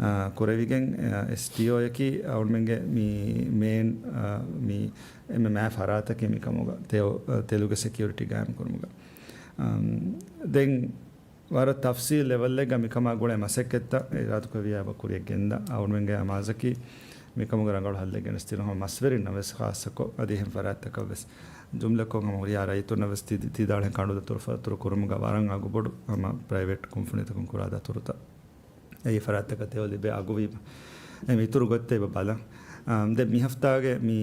އާ، ކުރެވިގެން، އާ، އެސްޓީއޯއަކީ އަޅުމެންގެ މި މޭން، އާ، މި އެންމެ މާ ފަރާތަކީ މިކަމުގަ ތެޔޮ-، ތެލުގެ ސެކިއުރިޓީ ގާއިމް ކުރުމުގަ. އާ، ދެން ވަރަށް ތަފްސީލް ލެވެލްއެއްގަ މިކަމާ ގުޅޭ މަސައްކަތްތައް އިރާދަކުރެއްވިއްޔާ އެބަ ކުރިއަށް ގެންދާ. އަޅުގަނޑުމެންގެ އަމާޒަކީ މިކަމުގެ ރަނގަޅު ހައްލެއް ގެނެސްދިނުން ހަމަ މަސްވެރިންނަށް ވެސް ޚާއްޞަކޮށް އަދި އެހެން ފަރާތްތަކަށް ވެސް ޖުމްލަކޮށް ހަމަ ހުރިހާ ރައްޔިތުންނަށް ވެސް ތި-، ތި ދާޅެން ކަނޑު ދަތުރުފަ ދަތުރު ކުރުމުގަ ވަރަށް އަގުބޮޑު ހަމަ ޕްރައިވެޓް ކުންފުނިތަކުން ކުރާ ދަތުރުތައް އެއީ ފަރާތްތަކަށް ތެދު ލިބޭ އަގު ވީމަ. އެ މި އިތުރު ގޮތްތައް އެބަ ބަލަން. އާ، ދެން މި ހަފްތާގެ މި،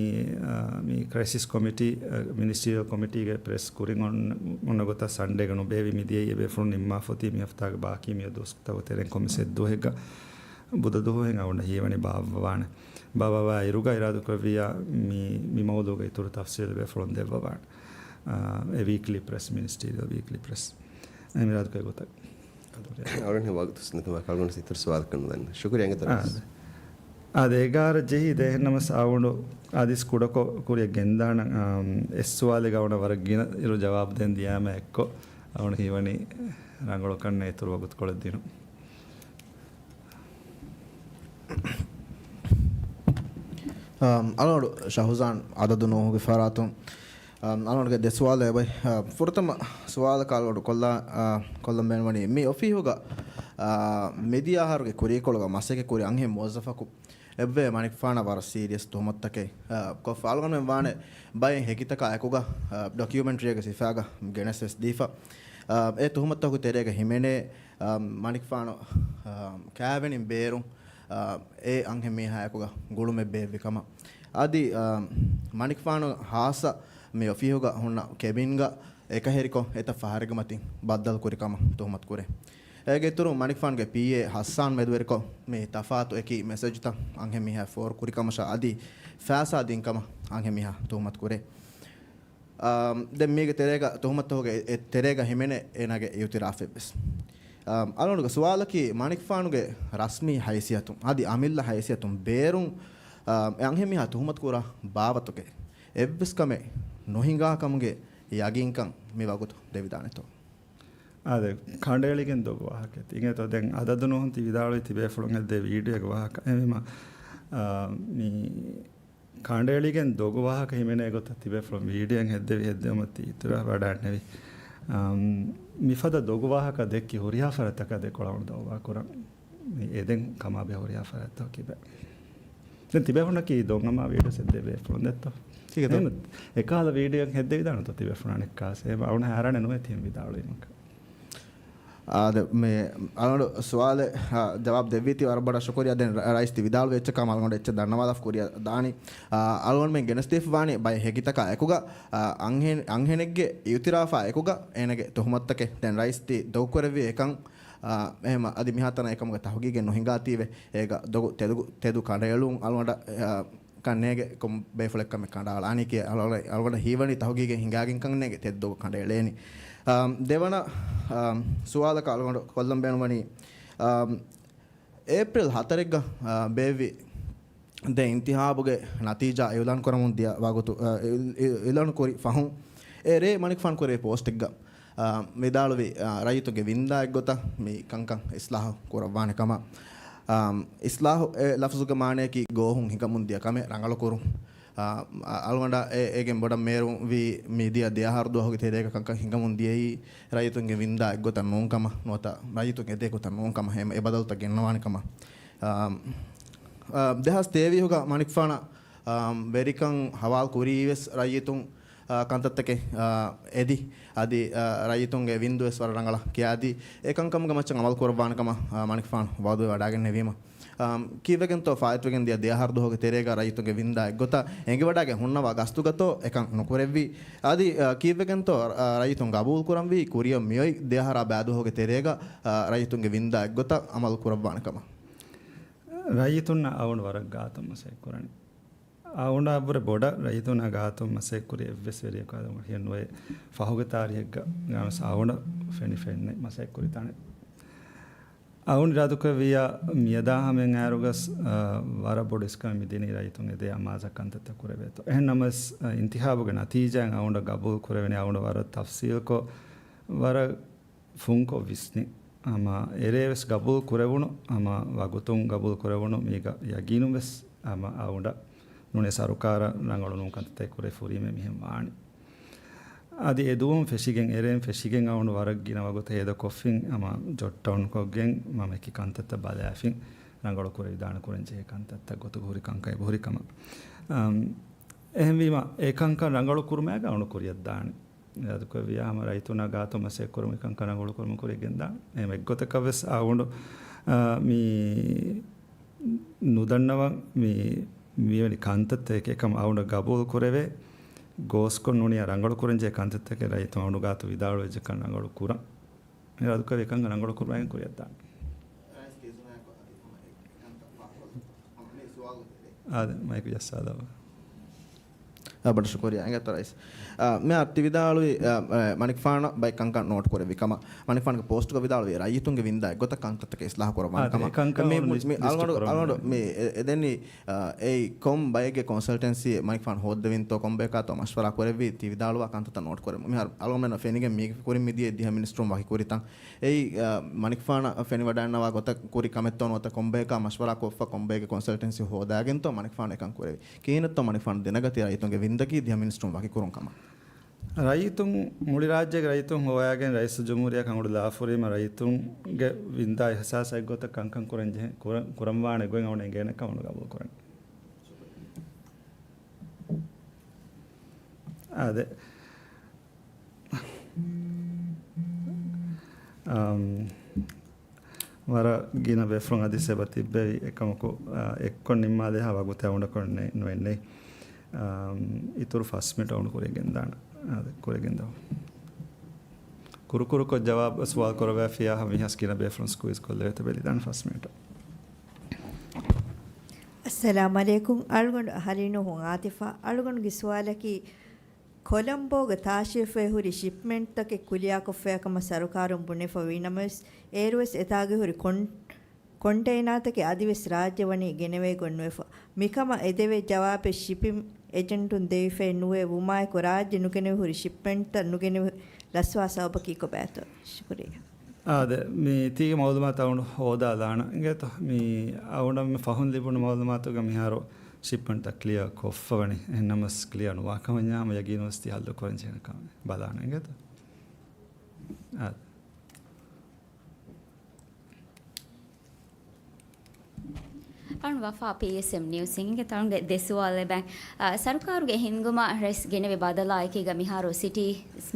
އާ، މި ކްރައިސިސް ކޮމިޓީ، އާ، މިނިސްޓީރިއަލް ކޮމިޓީގެ ޕްރެސް ކުރިން އޮން-، އޮންނަ ގޮތަށް ސަންޑޭގަ ނުބޭއްވި މިދިޔައީ އެ ބޭފުޅުން ނިންމާފަ އޮތީ މި ހަފްތާގެ ބާކީ މިއަދު ދުވަސްތަކުގެ ތެރެއިން ކޮންމެސް އެއްދުވަހެއްގަ ބުދަ ދުވަހު އަޅުގަނޑަށް ހީވަނީ ބާއްވަވާނެ. ބާއްވަވާ އިރުގަ އިރާދަކުރެއްވިއްޔާ މި، މި މައުޟޫގެ އިތުރު ތަފްސީލް އެ ބޭފުޅުން ދެއްވަވާނެ. އާ، އެ ވީކްލީ ޕްރެސް، މިނިސްޓީރިއަލް ވީކްލީ ޕްރެސް. އެ މިރާދުގެ ގޮތަށް. އަޅުގަނޑު ވަގުތު ސިންނަތު މާ ކަޅުގަނޑު އިތުރު ސުވާލަކަށް ނުދަން. ޝުކުރިއްޔާ އިނގޭތޯ. އާ، އާދެ، އެގާރަ ޖެހި ދޭހެންނަމަސް އަޅުގަނޑު އާދިސް ކުޑަކޮށް ކުރިއަށް ގެންދާނަން. އާ، އެއް ސުވާލެއްގަ އަޅުގަނޑަށް ވަރަށް ގިނަ އިރު ޖަވާބު ދޭން ދިޔާމަ އެއްކޮށް އަޅުގަނޑު ހީވަނީ ރަނގަޅު ކަންނޭ އިތުރު ވަގުތުކޮޅެއް ދިނުން. އަ، އަޅުގަނޑު ޝަހުޒާން އަދަދު ނޫހުގެ ފަރާތުން، އަ، އަޅުގަނޑުގެ ދެ ސުވާލެއް އެބައި. އަ، ފުރަތަމަ ސުވާލަކަށް އަޅުގަނޑު ކޮށްލާ-، އަ، ކޮށްލަން ބޭނުންވަނީ، މި އޮފީހުގަ، އަ، މިދިޔަ އަހަރުގެ ކުރީކޮޅުގަ މަސައްކަތް ކުރި އަންހެން މުވައްޒަފަކު އެއްވެ މަނިކުފާނަށް ވަރަށް ސީރިއަސް ތުހުމަތުތަކެއް، އަ، ކޮށްފަ އަޅުގަނޑުމެން ވާނެ ބައެއް ހެކިތަކާ އެކުގަ، އަ، ޑޮކިއުމެންޓްރީއެއްގެ ސިފައިގަ ގެނެސް ވެސް ދީފަ. އަ، އެ ތުހުމަތުތަކުގެ ތެރޭގަ ހިމެނޭ، އަ، މަނިކުފާނު، އަ، ކާވެނިން ބޭރުން، އަ، އެ އަންހެން މީހާއެކުގަ ގުޅުމެއް ބޭއްވި ކަމަށް. އަދި، އަ، މަނިކުފާނު ހާއްސަ މި އޮފީހުގަ ހުންނަ ކެބިންގަ އެކަހެރިކޮށް އެތައް ފަހަރެއްގެ މަތިން ބައްދަލު ކުރި ކަމަށް ތުހުމަތު ކުރޭ. އޭގެ އިތުރުން މަނިކުފާނުގެ ޕީއޭ ހައްސާން މެދުވެރިކޮށް މި ތަފާތު އެކި މެސެޖުތައް އަންހެން މީހާ ފޯރު ކުރި ކަމަށާ އަދި ފައިސާ ދިން ކަމަށް އަންހެން މީހާ ތުހުމަތު ކުރޭ. އާ، ދެން މީގެ ތެރޭގަ ތުހުމަތުގެ އެ ތެރޭގަ ހިމެނޭ އޭނާގެ އިއުތިރާފެއް ވެސް. އާ، އަޅުގަނޑުގެ ސުވާލަކީ މަނިކުފާނުގެ ރަސްމީ ހައިސިއްޔަތުން އަދި އަމިއްލަ ހައިސިއްޔަތުން ބޭރުން، އާ، އެ އަންހެން މީހާ ތުހުމަތު ކުރާ ބާވަތުގެ އެއްވެސް ކަމެއް ނުހިނގާ ކަމުގެ ޔަގީންކަން މި ވަގުތު ދެވިދާނެތޯ؟ އާދެ، ކަނޑައެޅިގެން ދޮގު ވާހަކައެއް ތި އިނގޭތޯ. ދެން އަދަދު ނޫހުން ތި ވިދާޅުވި ތިބޭފުޅުން ހެއްދޭ ވީޑިއޯގެ ވާހަކަ. އެހެންވީމަ، އާ، މި ކަނޑައެޅިގެން ދޮގު ވާހަކަ ހިމެނޭ ގޮތަށް ތިބޭފުޅުން ވީޑިއޯއެއް ހެއްދެވި ހެއްދެވުމަށް ތި އިތުރަށް ވަޑާންނެވި. އަމް، މިފަދަ ދޮގު ވާހަކަ ދެއްކި ހުރިހާ ފަރާތްތަކާ ދެކޮޅަށް ދައުވާ ކުރަން. މި އެދެން ކަމާބެހޭ ހުރިހާ ފަރާތްތަކަށް ކިބަ. ދެން ތިބޭފުޅުންނަކީ ދޮން ހަމަ ވީޑިއޯ ހެއްދެވި ބޭފުޅުން ދެއްތޯ؟ ތިކެތޯ؟ އެހެން އެކަހަލަ ވީޑިއޯއެއް ހެއްދެވިދާނެތޯ ތިބޭފުޅުން އަނެއްކާސް؟ އެ އަޅުގަނޑު ހައިރާނެއް ނުވޭ ތިހެން ވިދާޅުވީމަކަށް. އާދެ، މި އަޅުގަނޑު ސުވާލެއް، އާ، ޖަވާބު ދެއްވީތީ ވަރަށް ބޮޑަށް ޝުކުރިއްޔާ. ދެން ރަ-، ރައީސް ތި ވިދާޅުވި އެއްޗަކަށް ހަމަ އަޅުގަނޑު އެއްޗެއް ދަންނަވާލާފަ ކުރިއަށް ދާނީ. އާ، އަޅުގަނޑުމެން ގެނެސްދީފަ ވާނީ ބައެއް ހެކިތަކާ އެކުގަ، އާ، އަންހެން-، އަންހެނެއްގެ އިއުތިރާފާ އެކުގަ އޭނަގެ ތުހުމަތުތަކެއް. ދެން ރައީސް ތި ދޮގުކުރެއްވީ އެކަން، އާ، އެހެމަ އަދި މިހާތަނަށް އެކަމުގެ ތަހުގީގެއް ނުހިނގާތީވެ އޭގަ ދޮގު ތެދު-، ތެދު ކަނޑައެޅުން އަޅުގަނޑަށް، އާ، ކަންނޭގެ ކޮން ބޭފުޅެއްކަމެއް ކަނޑައަޅާނީކީ އަޅު-، އަޅުގަނޑަށް ހީވަނީ ތަހުގީގެއް ހިނގާގެންކަންނޭގެ ތެދު ދޮގު ކަނޑައެޅޭނީ. އާ، ދެވަނަ، އާ، ސުވާލަކަށް އަޅުގަނޑު ކޮށްލަން ބޭނުންވަނީ، އާ، އޭޕްރިލް ހަތަރެއްގަ، އާ، ބޭއްވި ދެ އިންތިހާބުގެ ނަތީޖާ އިއުލާން ކުރަމުން ދިޔަ ވަގުތު، އާ، އި-، އި-، އިއުލާން ކުރި ފަހުން އެރޭ މަނިކުފާނު ކުރެވި ޕޯސްޓެއްގަ، އާ، ވިދާޅުވި، އާ، ރައްޔިތުންގެ ވިންދާ އެއްގޮތަށް މި ކަންކަން އިސްލާހު ކުރައްވާނެ ކަމަށް. އާ، އިސްލާހު އެ ލަފްޒުގެ މާނަޔަކީ ގޯހުން ހިނގަމުން ދިޔަ ކަމެއް ރަނގަޅުކުރުން. އާ، އަ-، އަޅުގަނޑަށް އެ-، އޭގެން ބޮޑަށް މޭރުންވީ މިދިޔަ ދެއަހަރު ދުވަހުގެ ތެރޭގަ ކަންކަން ހިނގަމުން ދިޔައީ ރައްޔިތުންގެ ވިންދާ އެއްގޮތަށް ނޫން ކަމަށް ނުވަތަ ރައްޔިތުން އެދޭ ގޮތަށް ނޫން ކަމަށް އެ ބަދަލުތައް ގެންނަވާނެ ކަމަށް. އާ، އާ، ދެހާސް ތޭވީހުގަ މަނިކުފާނަށް، އާ، ވެރިކަން ހަވާލު ކުރީ ވެސް ރައްޔިތުން، އާ، ކަންތައްތަކެއް، އާ، އެދި، އަދި، އާ، ރައްޔިތުންގެ ވިންދު ވެސް ވަރަށް ރަނގަޅަށް ކިޔާދީ، އެ ކަންކަމުގެ މައްޗަށް އަމަލު ކުރައްވާނެ ކަމަށް، އާ، މަނިކުފާނު ވައުދުވެވަޑައިގެންނެވީމަ. އާ، ކީއްވެގެންތޯ ފާއިތުވެގެން ދިޔަ ދެއަހަރު ދުވަހުގެ ތެރޭގަ ރައްޔިތުންގެ ވިންދާ އެއްގޮތަށް އެނގިވަޑައިގެން ހުންނަވާ ގަސްތުގަތޯ އެކަން ނުކުރެއްވީ؟ އަދި، އާ، ކީއްވެގެންތޯ، އާ، ރައްޔިތުން ގަބޫލު ކުރަންވީ ކުރިއަށް މިއޮތް ދެއަހަރާ ބައި ދުވަހުގެ ތެރޭގަ، އާ، ރައްޔިތުންގެ ވިންދާ އެއްގޮތަށް އަމަލު ކުރައްވާނެ ކަމަށް؟ ރައްޔިތުންނަށް އަޅުގަނޑު ވަރަށް ގާތުން މަސައްކަތް ކުރަނީ. އަޅުގަނޑާ ބުރެ ބޮޑަށް ރައްޔިތުންނާ ގާތުން މަސައްކަތް ކުރި އެއްވެސް ވެރިޔަކު އަދި އަޅުގަނޑަށް ހިޔެއް ނުވޭ. ފަހުގެ ތާރީހެއްގަ ގާނަސް އަޅުގަނޑަށް ފެނި ފެންނަ މަސައްކަތް ކުރި ތަނެއް. އަޅުގަނޑު އިރާދަކުރެއްވިއްޔާ މިއަދާ ހަމައިން އައިރުގަސް، އާ، ވަރަށް ބޮޑު އިސްކަމެއް މިދިނީ ރައްޔިތުން އެދޭ އަމާޒަށް ކަންތައްތައް ކުރެވޭތޯ. އެހެން ނަމަވެސް، އާ، އިންތިހާބުގެ ނަތީޖާއިން އަޅުގަނޑަށް ގަބޫލު ކުރެވެނީ އަޅުގަނޑަށް ވަރަށް ތަފްސީލްކޮށް، ވަރަށް ފުންކޮށް ވިސްނި، ހަމަ އެރޭ ވެސް ގަބޫލު ކުރެވުނު، ހަމަ ވަގުތުން ގަބޫލު ކުރެވުނު، މީގަ ޔަގީނުން ވެސް ހަމަ އަޅުގަނޑަށް ނޫނީ ސަރުކާރަށް ރަނގަޅު ނޫން ކަންތައްތައް ކުރެވިފަ ހުރީމޭ މިހެން ވާނީ. އަދި އެ ދުވަހުން ފެށިގެން، އެރޭން ފެށިގެން އަޅުގަނޑު ވަރަށް ގިނަ ވަގުތެއް ހޭދަކޮށްފިން ހަމަ ޖޮޓް ޑައުން ކޮށްގެން ހަމަ އެކި ކަންތައްތައް ބަލާފިން ރަނގަޅު ކުރެވިދާނެ ކުރަންޖެހޭ ކަންތައްތައް ގޮތުގަ ހުރި ކަންކަން އެބަހުރި ކަމަށް. އަމް، އެހެންވީމަ އެ ކަންކަން ރަނގަޅު ކުރުމާގަ އަޅުގަނޑު ކުރިއަށްދާނެ. އިރާދަކުރެއްވިޔާ ހަމަ ރައްޔިތުންނާ ގާތު މަސައްކަތް ކުރުމުގެ ކަންކަން ރަނގަޅު ކުރުމަށް ކުރިއަށް ގެންދާނެ. އެހެން އެއްގޮތަކަށް ވެސް އަޅުގަނޑު، އާ، މި ނުދަންނަވަން މި މިވެނި ކަންތައްތަކެއް އެކަމަށް އަޅުގަނޑަށް ގަބޫލު ކުރެވޭ. ގޯސްކޮށް ނޫނީ ރަނގަޅު ކުރަންޖެހޭ ކަންތައްތަކެއް ރައްޔިތުން އަޅުގަނޑު ގާތު ވިދާޅުވެއްޖެ ކަން ރަނގަޅު ކުރަން. އިރާދަކުރެއްވި ކަން ރަނގަޅު ކުރުމަށް ކުރިއަށްދާނެ. އާދެ، މައިކު ޖައްސާލައްވާ. އާ، ބޮޑަށް ޝުކުރިއްޔާ. އިނގޭތޯ ރައީސް. އާ، މިހާރު ތި ވިދާޅުވި، އާ، އާ، މަނިކުފާނަށް ބައެއް ކަންކަން ނޯޓް ކުރެއްވި ކަމަށް، މަނިކުފާނުގެ ޕޯސްޓުގަ ވިދާޅުވި ރައްޔިތުންގެ ވިންދާ އެއްގޮތަށް ކަންތައްތަކެއް އިސްލާހު ކުރައްވާނެ އާދެ، ކަމަށް. އެ ކަންކަން މި، އަޅުގަނޑު މި، މި، މި، އަޅުގަނޑު، އަޅުގަނޑު މި އެ، އެ ދެންނީ، އާ، އެއީ ކޮން ބައެއްގެ ކޮންސަލްޓެންސީ މަނިކުފާނު ހޯއްދެވިންތޯ، ކޮންބަޔަކާތޯ މަޝްވަރާ ކުރެއްވީ، ތި ވިދާޅުވާ ކަންތައްތައް ނޯޓް ކުރެއްވުން. މިހާރު އަޅުގަނޑުމެންނަށް ފެނިގެން މީގެ ކުރިން މިދިޔަ ދިހަ މިނިސްޓުރުން ވަކިކުރިތަން. އެއީ، އާ، މަނިކުފާނަށް ފެނިވަޑައިގަންނަވާ ގޮތަށް ކުރި ކަމެއްތޯ ނުވަތަ ކޮންބަޔަކާ މަޝްވަރާ ކޮށްފަ ކޮންބައެއްގެ ކޮންސަލްޓެންސީ ހޯދާގެންތޯ މަނިކުފާނު އެކަން ކުރެވި. ކިހިނެއްތޯ މަނިކުފާނު ދެނެގަތީ ރައްޔިތުންގެ ވިންދަކީ ދިހަ މިނިސްޓުރުން ވަކިކުރުން ކަމަށް. ރައްޔިތުން، މުޅި ރާއްޖޭގެ ރައްޔިތުން ހޮވާގެން ރައީސުލްޖުމްހޫރިއްޔާ ކަންބޮޑުވާ ލާފަހުރީމަ ރައްޔިތުންގެ ވިންދާ އިހްސާސް އެއްގޮތަށް ކަންކަން ކުރަން ޖެހެ-، ކުރަ-، ކުރަންވާނެ ގޮތް އަޅުގަނޑު އެނގޭނެ ކަމަށް ގަބޫލު ކުރަން. އާދެ. އަމް، ވަރަށް ގިނަ ބޭފުޅުން އަދި ސެބަ ތިއްބެވި އެކަމަކު، އާ، އެއްކޮށް ނިންމާލޭހާ ވަގުތެއް އަޅުގަނޑަކަށް ނެ-، ނުވެންނެ. އާ، އިތުރު ފަސް މިނިޓް އަޅުގަނޑު ކުރިއަށް ގެންދާނަ. އާދެ، ކުރިއަށް ގެންދަވާ. ކުރުކުރުކޮށް ޖަވާބު ސުވާލު ކުރައްވާފިޔާ މިހާރު ގިނަ ބޭފުޅުން ސްކުއިޒް ކޮށްލެވޭތޯ ބެލިދާނެ ފަސް މިނިޓް. އައްސަލާމް އަލައިކުމް. އަޅުގަނޑު އަހަރީނު ހުން އާތިފާ. އަޅުގަނޑުގެ ސުވާލަކީ، ކޮލަމްބޯގަ ތާށިވެފައި ހުރި ޝިޕްމެންޓްތަކެއް ކުލިއާކޮށްފައި ކަމަށް ސަރުކާރުން ބުނެފަ ވީނަމަވެސް، އޭރުވެސް އެތާގަ ހުރި ކޮން-، ކޮންޓެއިނާތަކެއް އަދިވެސް ރާއްޖެ ވަނީ ގެނެވޭ ގޮތް ނުވެފަ. މިކަމަށް އެދެވޭ ޖަވާބެއް ޝިޕިން އެޖެންޓުން ދެވިފައެއް ނުވޭ ވުމާއެކު، ރާއްޖެ ނުގެނެވި ހުރި ޝިޕްމެންޓްތައް ނުގެނެވި ލަސްވާ ސަބަބަކީ ކޮބާތޯ؟ ޝުކުރިއްޔާ. އާދެ، މި ތީގެ މައުލޫމާތު އަޅުގަނޑު ހޯދާލާނަން އިނގޭތޯ. މި އަޅުގަނޑަށް މި ފަހުން ލިބުނު މައުލޫމާތުގަ މިހާރު ޝިޕްމެންޓްތައް ކްލިއާ ކޮށްފަވަނީ. އެހެންނަމަވެސް ކްލިއާ ނުވާ ކަމަށް ހަމަ ޔަގީނުވެސް ތި ހައްލު ކުރަން ޖެހޭ ކަމެއް ބަލާނަން އިނގޭތޯ. އާދެ. އަޅުން ވަފާ ޕީއެސްއެމް ނިއުސް އިނގޭ ތަޅުންގެ ދެ ސުވާލެއް ބައި. އާ، ސަރުކާރުގެ ހިންގުމަށް ރައީސް ގެނެވި ބަދަލާ އެކީގަ މިހާރު ސިޓީ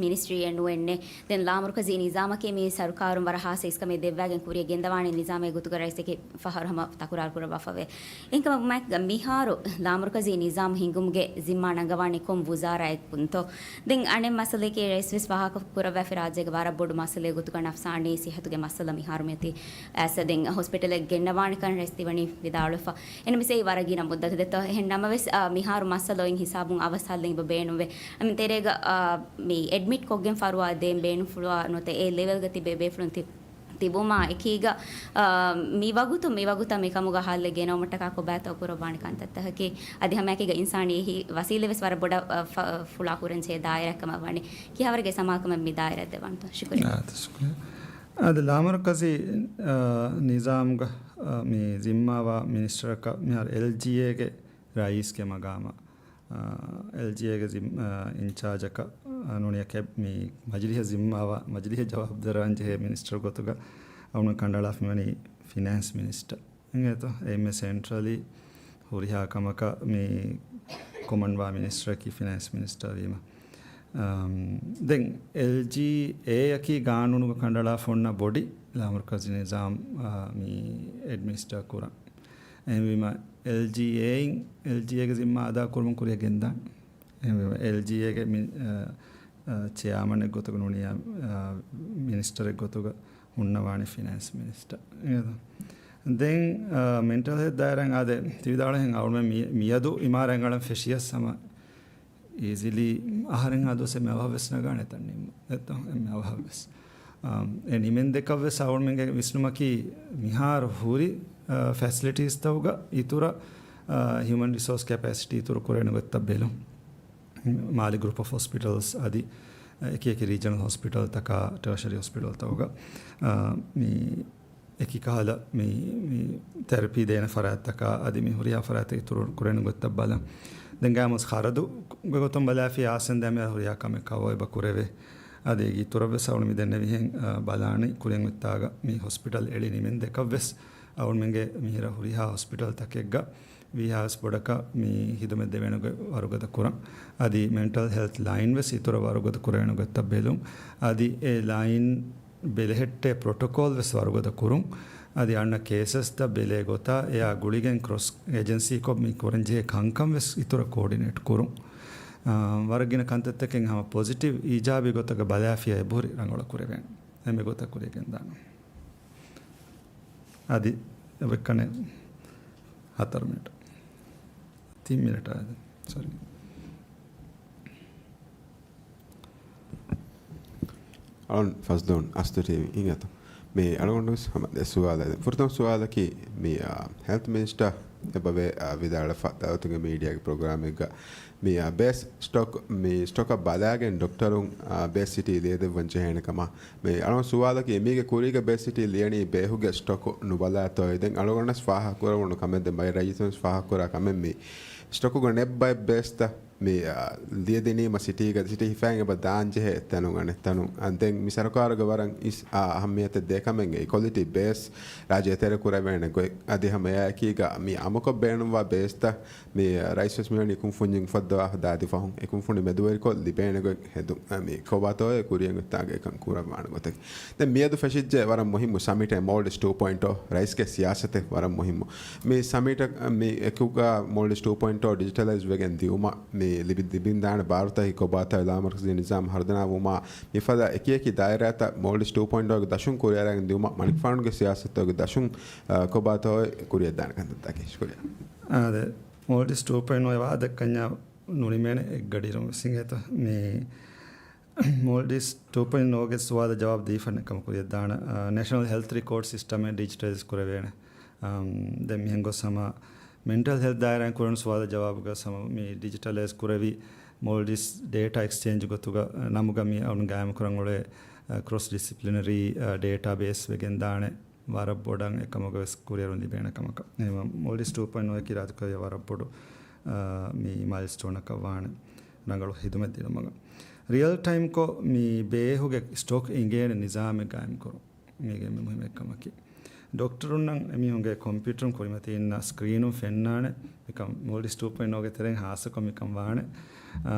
މިނިސްޓްރީއެއް ނުވެންނެ. ދެން ލާމަރުކަޒީ ނިޒާމަކީ މި ސަރުކާރުން ވަރަށް ހާއްސަ އިސްކަމެއް ދެއްވާގެން ކުރިއަށް ގެންދަވާނެ ނިޒާމެއް ގޮތުގަ ރައީސް އެކި ފަހަރު ހަމަ ތަކުރާރު ކުރައްވާފަވޭ. އެހެންކަމަށް މިހާރު ލާމަރުކަޒީ ނިޒާމް ހިންގުމުގެ ޒިންމާ ނަންގަވާނީ ކޮން ވުޒާރާއެއް ކުންތޯ؟ ދެން އަނެއް މައްސަލައަކީ ރައީސް ވެސް ވާހަކަ ކުރައްވާފި ރާއްޖޭގެ ވަރަށް ބޮޑު މައްސަލައެއް ގޮތުގަ ނަފްސާނީ ސިއްހަތުގެ މައްސަލަ މިހާރު މިއޮތީ. އައިސް ދެން ހޮސްޕިޓަލެއް ގެންނަވާނެކަން ރައީސް ތިވަނީ ވިދާޅުވެފަ. އެން މިސް އެއީ ވަރަށް ގިނަ މުއްދަތެއް ދެއްތޯ. އެހެން ނަމަވެސް، އާ، މިހާރު މައްސަލަ އޮތް ހިސާބުން އަވަސް ހައްލެއް އެބަ ބޭނުންވޭ. އަމި ތެރޭގަ، އާ، މި އެޑްމިޓް ކޮށްގެން ފަރުވާ ދޭން ބޭނުންފުޅުވާ ނުވަތަ އެ ލެވެލްގަ ތިބޭ ބޭފުޅުން ތި-، ތިބުމާ އެކީގަ، އާ، މި ވަގުތު، މި ވަގުތަށް މިކަމުގަ ހައްލެއް ގެނައުމަށްޓަކާ ކޮބާތޯ ކުރައްވާނެ ކަންތައްތަކަކީ. އަދި ހަމައެކީގަ އިންސާނީ އެހީ ވަސީލަ ވެސް ވަރަށް ބޮޑަށް، އާ، ފަ-، ފުޅާ ކުރަންޖެހޭ ދާއިރާއެއް ކަމަށް ވަނީ. ކިހާވަރެއްގެ ސަމާލުކަމެއް މި ދާއިރާއަށް ދެއްވާނެތޯ؟ ޝުކުރިއްޔާ. އާ، ޝުކުރިއްޔާ. އަދި ލާމަރުކަޒީ، އާ، ނިޒާމްގަ، އާ، މި ޒިންމާވާ މިނިސްޓަރަކަށް މިހާރު އެލްޖީއޭގެ ރައީސްގެ މަގާމަށް، އާ، އެލްޖީއޭގެ ޒިން-، އާ، އިންޗާޖަކަށް، އާ، ނޫނީ ކެބް-، މި މަޖިލީހަށް ޒިންމާވާ، މަޖިލީހަށް ޖަވާބުދާރަވާން ޖެހޭ މިނިސްޓަރ ގޮތުގަ އަޅުން ކަނޑައަޅާފަ މިވަނީ ފިނޭންސް މިނިސްޓަރ. އިނގޭތޯ؟ އެއީ މި ސެންޓްރަލީ ހުރިހާ ކަމަކަށް މި ކޮމަން ވާ މިނިސްޓަރަކީ ފިނޭންސް މިނިސްޓަރ ވީމަ. އަމް، ދެން އެލްޖީއޭއަކީ ގާނޫނުގަ ކަނޑައަޅާފަ އޮންނަ ބޮޑީ ލާމަރުކަޒީ ނިޒާމް، އާ، މި އެޑްމިނިސްޓަރ ކުރަން. އެހެންވީމަ، އެލްޖީއޭއިން، އެލްޖީއޭގެ ޒިންމާ އަދާ ކުރުމުން ކުރިއަށް ގެންދާނެ. އެހެންވީމަ، އެލްޖީއޭގެ މި-، އާ، އާ، ޗެއާމަނެއް ގޮތުގަ ނޫނީ، އާ، މިނިސްޓަރެއް ގޮތުގަ ހުންނަވާނެ ފިނޭންސް މިނިސްޓަރ. އިނގޭތޯ؟ ދެން، އާ، މެންޓަލް ހެލްތް ދާއިރާއިން އާދެ، ތި ވިދާޅުވިހެން އަޅުމެން މި-، މިއަދު އިމާރާތް އަޅަން ފެށިޔަސް ހަމަ އީޒިލީ އަހަރެން އަދުވެސް އެންމެ އަވަހަށް ވެސް ނަގާނެ ތަން ނިމުން. ދެއްތޯ؟ އެންމެ އަވަހަށް ވެސް. އާ، އެ ނިމެން ދެކަށް ވެސް އަޅުމެންގެ ވިސްނުމަކީ މިހާރު ހުރި، އާ، ފެސިލިޓީސްތަކުގަ އިތުރަށް، އާ، ހިއުމަން ރިސޯސް ކެޕޭސިޓީ އިތުރު ކުރެވޭނެ ގޮތްތައް ބެލުން. މާލެ ގްރޫޕް އޮފް ހޮސްޕިޓަލްސް އަދި އެކި އެކި ރީޖަނަލް ހޮސްޕިޓަލްތަކާ، ޓަރޝަރީ ހޮސްޕިޓަލްތަކުގަ، އާ، މި އެކި ކަހަލަ މި، މި ތެރަޕީ ދޭނެ ފަރާތްތަކާ އަދި މި ހުރިހާ ފަރާތެއް އިތުރު ކުރެވޭނެ ގޮތްތައް ބަލަން. ދެން ގާމުސް ޚަރަދުގެ ގޮތުން ބަލާފި އާސެން ދަމެ ހުރިހާ ކަމެއް ކަވޯ އެބަ ކުރެވޭ. އަދި އޭގެ އިތުރަށް ވެސް އަޅު މިދެންނެވިހެން، އާ، ބަލާނީ ކުރިން އޮތްތާގަ މި ހޮސްޕިޓަލް އެޅި ނިމެން ދެކަށް ވެސް އަޅުމެންގެ މިހިރަ ހުރިހާ ހޮސްޕިޓަލް ތަކެއްގަ ވީހާވެސް ބޮޑަކަށް މި ހިދުމަތް ދެވޭނެ ގޮތް ވަރުގަދަ ކުރަން. އަދި މެންޓަލް ހެލްތް ލައިން ވެސް އިތުރަށް ވަރުގަދަ ކުރެވޭނެ ގޮތްތައް ބެލުން. އަދި އެ ލައިން ބެލެހެއްޓޭ ޕްރޮޓޮކޯލް ވެސް ވަރުގަދަ ކުރުން. އަދި އަންނަ ކޭސަސްތައް ބެލޭ ގޮތާ އެއާ ގުޅިގެން ކްރޮސް އޭޖެންސީކޮށް މި ކުރަންޖެހޭ ކަންކަން ވެސް އިތުރަށް ކޯޑިނޭޓް ކުރުން. އާ، ވަރަށް ގިނަ ކަންތައްތަކެއް ހަމަ ޕޮޒިޓިވް އީޖާބީ ގޮތަކަށް ބަލާފިޔާ އެބަހުރި ރަނގަޅަށް ކުރެވޭނެ. އެމެ ގޮތަށް ކުރިޔަށް ގެންދާނަން. އަދި އެބައްކަނެ ހަތަރު މިނެޓް. ތިން މިނެޓް އާދެ. ސޮރީ. އަޅުން ފަޒްލޫން އަސްދު ޓީވީ އިނގޭތޯ. މި އަޅުގަނޑު ވެސް ހަމަ ދެ ސުވާލެއް. ފުރަތަމަ ސުވާލަކީ މި، އާ، ހެލްތް މިނިސްޓަރ އެބަވޭ، އާ، ވިދާޅުވެފަ ދައުލަތުގެ މީޑިއާގެ ޕްރޮގްރާމެއްގަ މި، އާ، ބޭސް ސްޓޮކް، މި ސްޓޮކަށް ބަލާގެން ޑޮކްޓަރުން، އާ، ބޭސް ސިޓީ ލިޔެދެއްވަން ޖެހޭނެ ކަމަށް. މި އަޅުން ސުވާލަކީ މީގެ ކުރީގަ ބޭސް ސިޓީ ލިޔަނީ ބޭހުގެ ސްޓޮކު ނުބަލާތޯއޭ؟ ދެން އަޅުގަނޑަސް ފާހަގަކުރެވުނު ކަމެއް ދެން ބައެއް ރައްޔިތުން ފާހަގަކުރާ ކަމެއް މި ސްޓޮކުގަ ނެއްބައެއް ބޭސްތައް މި، އާ، ލިޔެދިނީމަ ސިޓީގަ ސިޓީ ހިފައިން އެބަ ދާންޖެހޭ އެތަނުން އަނެއް ތަނުން. އަ، ދެން މި ސަރުކާރުގެ ވަރަށް އިސް، އާ، އަހައްމިޔަތެއް ދޭ ކަމެއްގެ ކޮލިޓީ ބޭސް ރާއްޖެ އެތެރެ ކުރެވޭނެ ގޮތް. އަދި ހަމަ އެއާއެކީގަ މި އަމަކޮށް ބޭނުންވާ ބޭސްތައް މި، އާ، ރައީސް ވެސް މިވަނީ ކުންފުންޏެއް އުފައްދަވާފަ ދާދި ފަހުން އެ ކުންފުނި މެދުވެރިކޮށް ލިބޭނެ ގޮތް ހެދުން. އަ، މި ކޮބާތޯއޭ ކުރިޔަށް އޮތްތާގަ އެކަން ކުރައްވާނެ ގޮތަކީ. ދެން މިއަދު ފެށިއްޖެ ވަރަށް މުހިއްމު ސަމިޓެއް މޯލްޑިވްސް ޓޫ ޕޮއިންޓް އޯ ރައީސްގެ ސިޔާސަތެއް ވަރަށް މުހިއްމު. މި ސަމިޓަށް މި އެކުގަ މޯލްޑިވްސް ޓޫ ޕޮއިންޓް އޯ ޑިޖިޓަލައިޒް ވެގެން ދިއުމަށް މި ލިބި، ލިބިންދާނެ ބާރުތަކީ ކޮބާތޯއޭ ލާމަރުކަޒީ ނިޒާމް ހަރުދަނާވުމާ މިފަދަ އެކިއެކި ދާއިރާތައް މޯލްޑިވްސް ޓޫ ޕޮއިންޓް އޯގެ ދަށުން ކުރިއަރަން ދިއުމަށް މަނިކުފާނުގެ ސިޔާސަތުގެ ދަށުން، އާ، ކޮބާތޯއޭ ކުރިޔަށްދާނެ ކަންތައްތަކީ. ޝުކުރިއްޔާ. އާދެ، މޯލްޑިވްސް ޓޫ ޕޮއިންޓް އޯ އެ ވާހަކަ ދައްކަންޏާ ނުނިމޭނެ އެއްގަޑިއިރުން ވެސް އިނގޭތޯ. މި މޯލްޑިވްސް ޓޫ ޕޮއިންޓް އޯގެ ސުވާލަށް ޖަވާބު ދީފަ ނެތް ކަމަށް ކުރިޔަށްދާނަން. އާ، ނޭޝަނަލް ހެލްތް ރެކޯޑް ސިސްޓަމެއް ޑިޖިޓަލައިޒް ކުރެވޭނެ. އާ، ދެން މިހެން ގޮސް ހަމަ މެންޓަލް ހެލްތް ދާއިރާއިން ކުރެވުނު ސުވާލަށް ޖަވާބުގަ ހަމަ މި ޑިޖިޓަލައިޒް ކުރެވި މޯލްޑިވްސް ޑޭޓާ އެކްސްޗޭންޖް ގޮތުގަ ނަމުގަ މި އަޅުން ގާއިމުކުރަން އުޅޭ، އާ، ކްރޮސް ޑިސިޕްލިނަރީ، އާ، ޑޭޓާ ބޭސް ވެގެންދާނެ. ވަރަށް ބޮޑަށް އެކަމުގަ ވެސް ކުރިއަރުން ލިބޭނެ ކަމަކަށް. އެހެންވީމަ މޯލްޑިވްސް ޓޫ ޕޮއިންޓް އޯ އެކީ ރާދުކޮށް ވަރަށް ބޮޑު، އާ، މި މައިލްސްޓޯނަކަށް ވާނެ ރަނގަޅު ހިދުމަތް ދިނުމަށް. ރިއަލް ޓައިމްކޮށް މި ބޭހުގެ ސްޓޮކް އިނގޭނެ ނިޒާމެއް ގާއިމްކުރުން. މީގެ މި މުހިއްމު އެއްކަމަކީ. ޑޮކްޓަރުންނަށް އެމީހުންގެ ކޮމްޕިއުޓަރުން ކުރިމަތި އިންނަ ސްކްރީނުން ފެންނާނެ. މިކަން މޯލްޑިވްސް ޓޫ ޕޮއިންޓް އޯގެ ތެރެއިން ހާއްސަކޮށް މިކަން ވާނެ. އާ،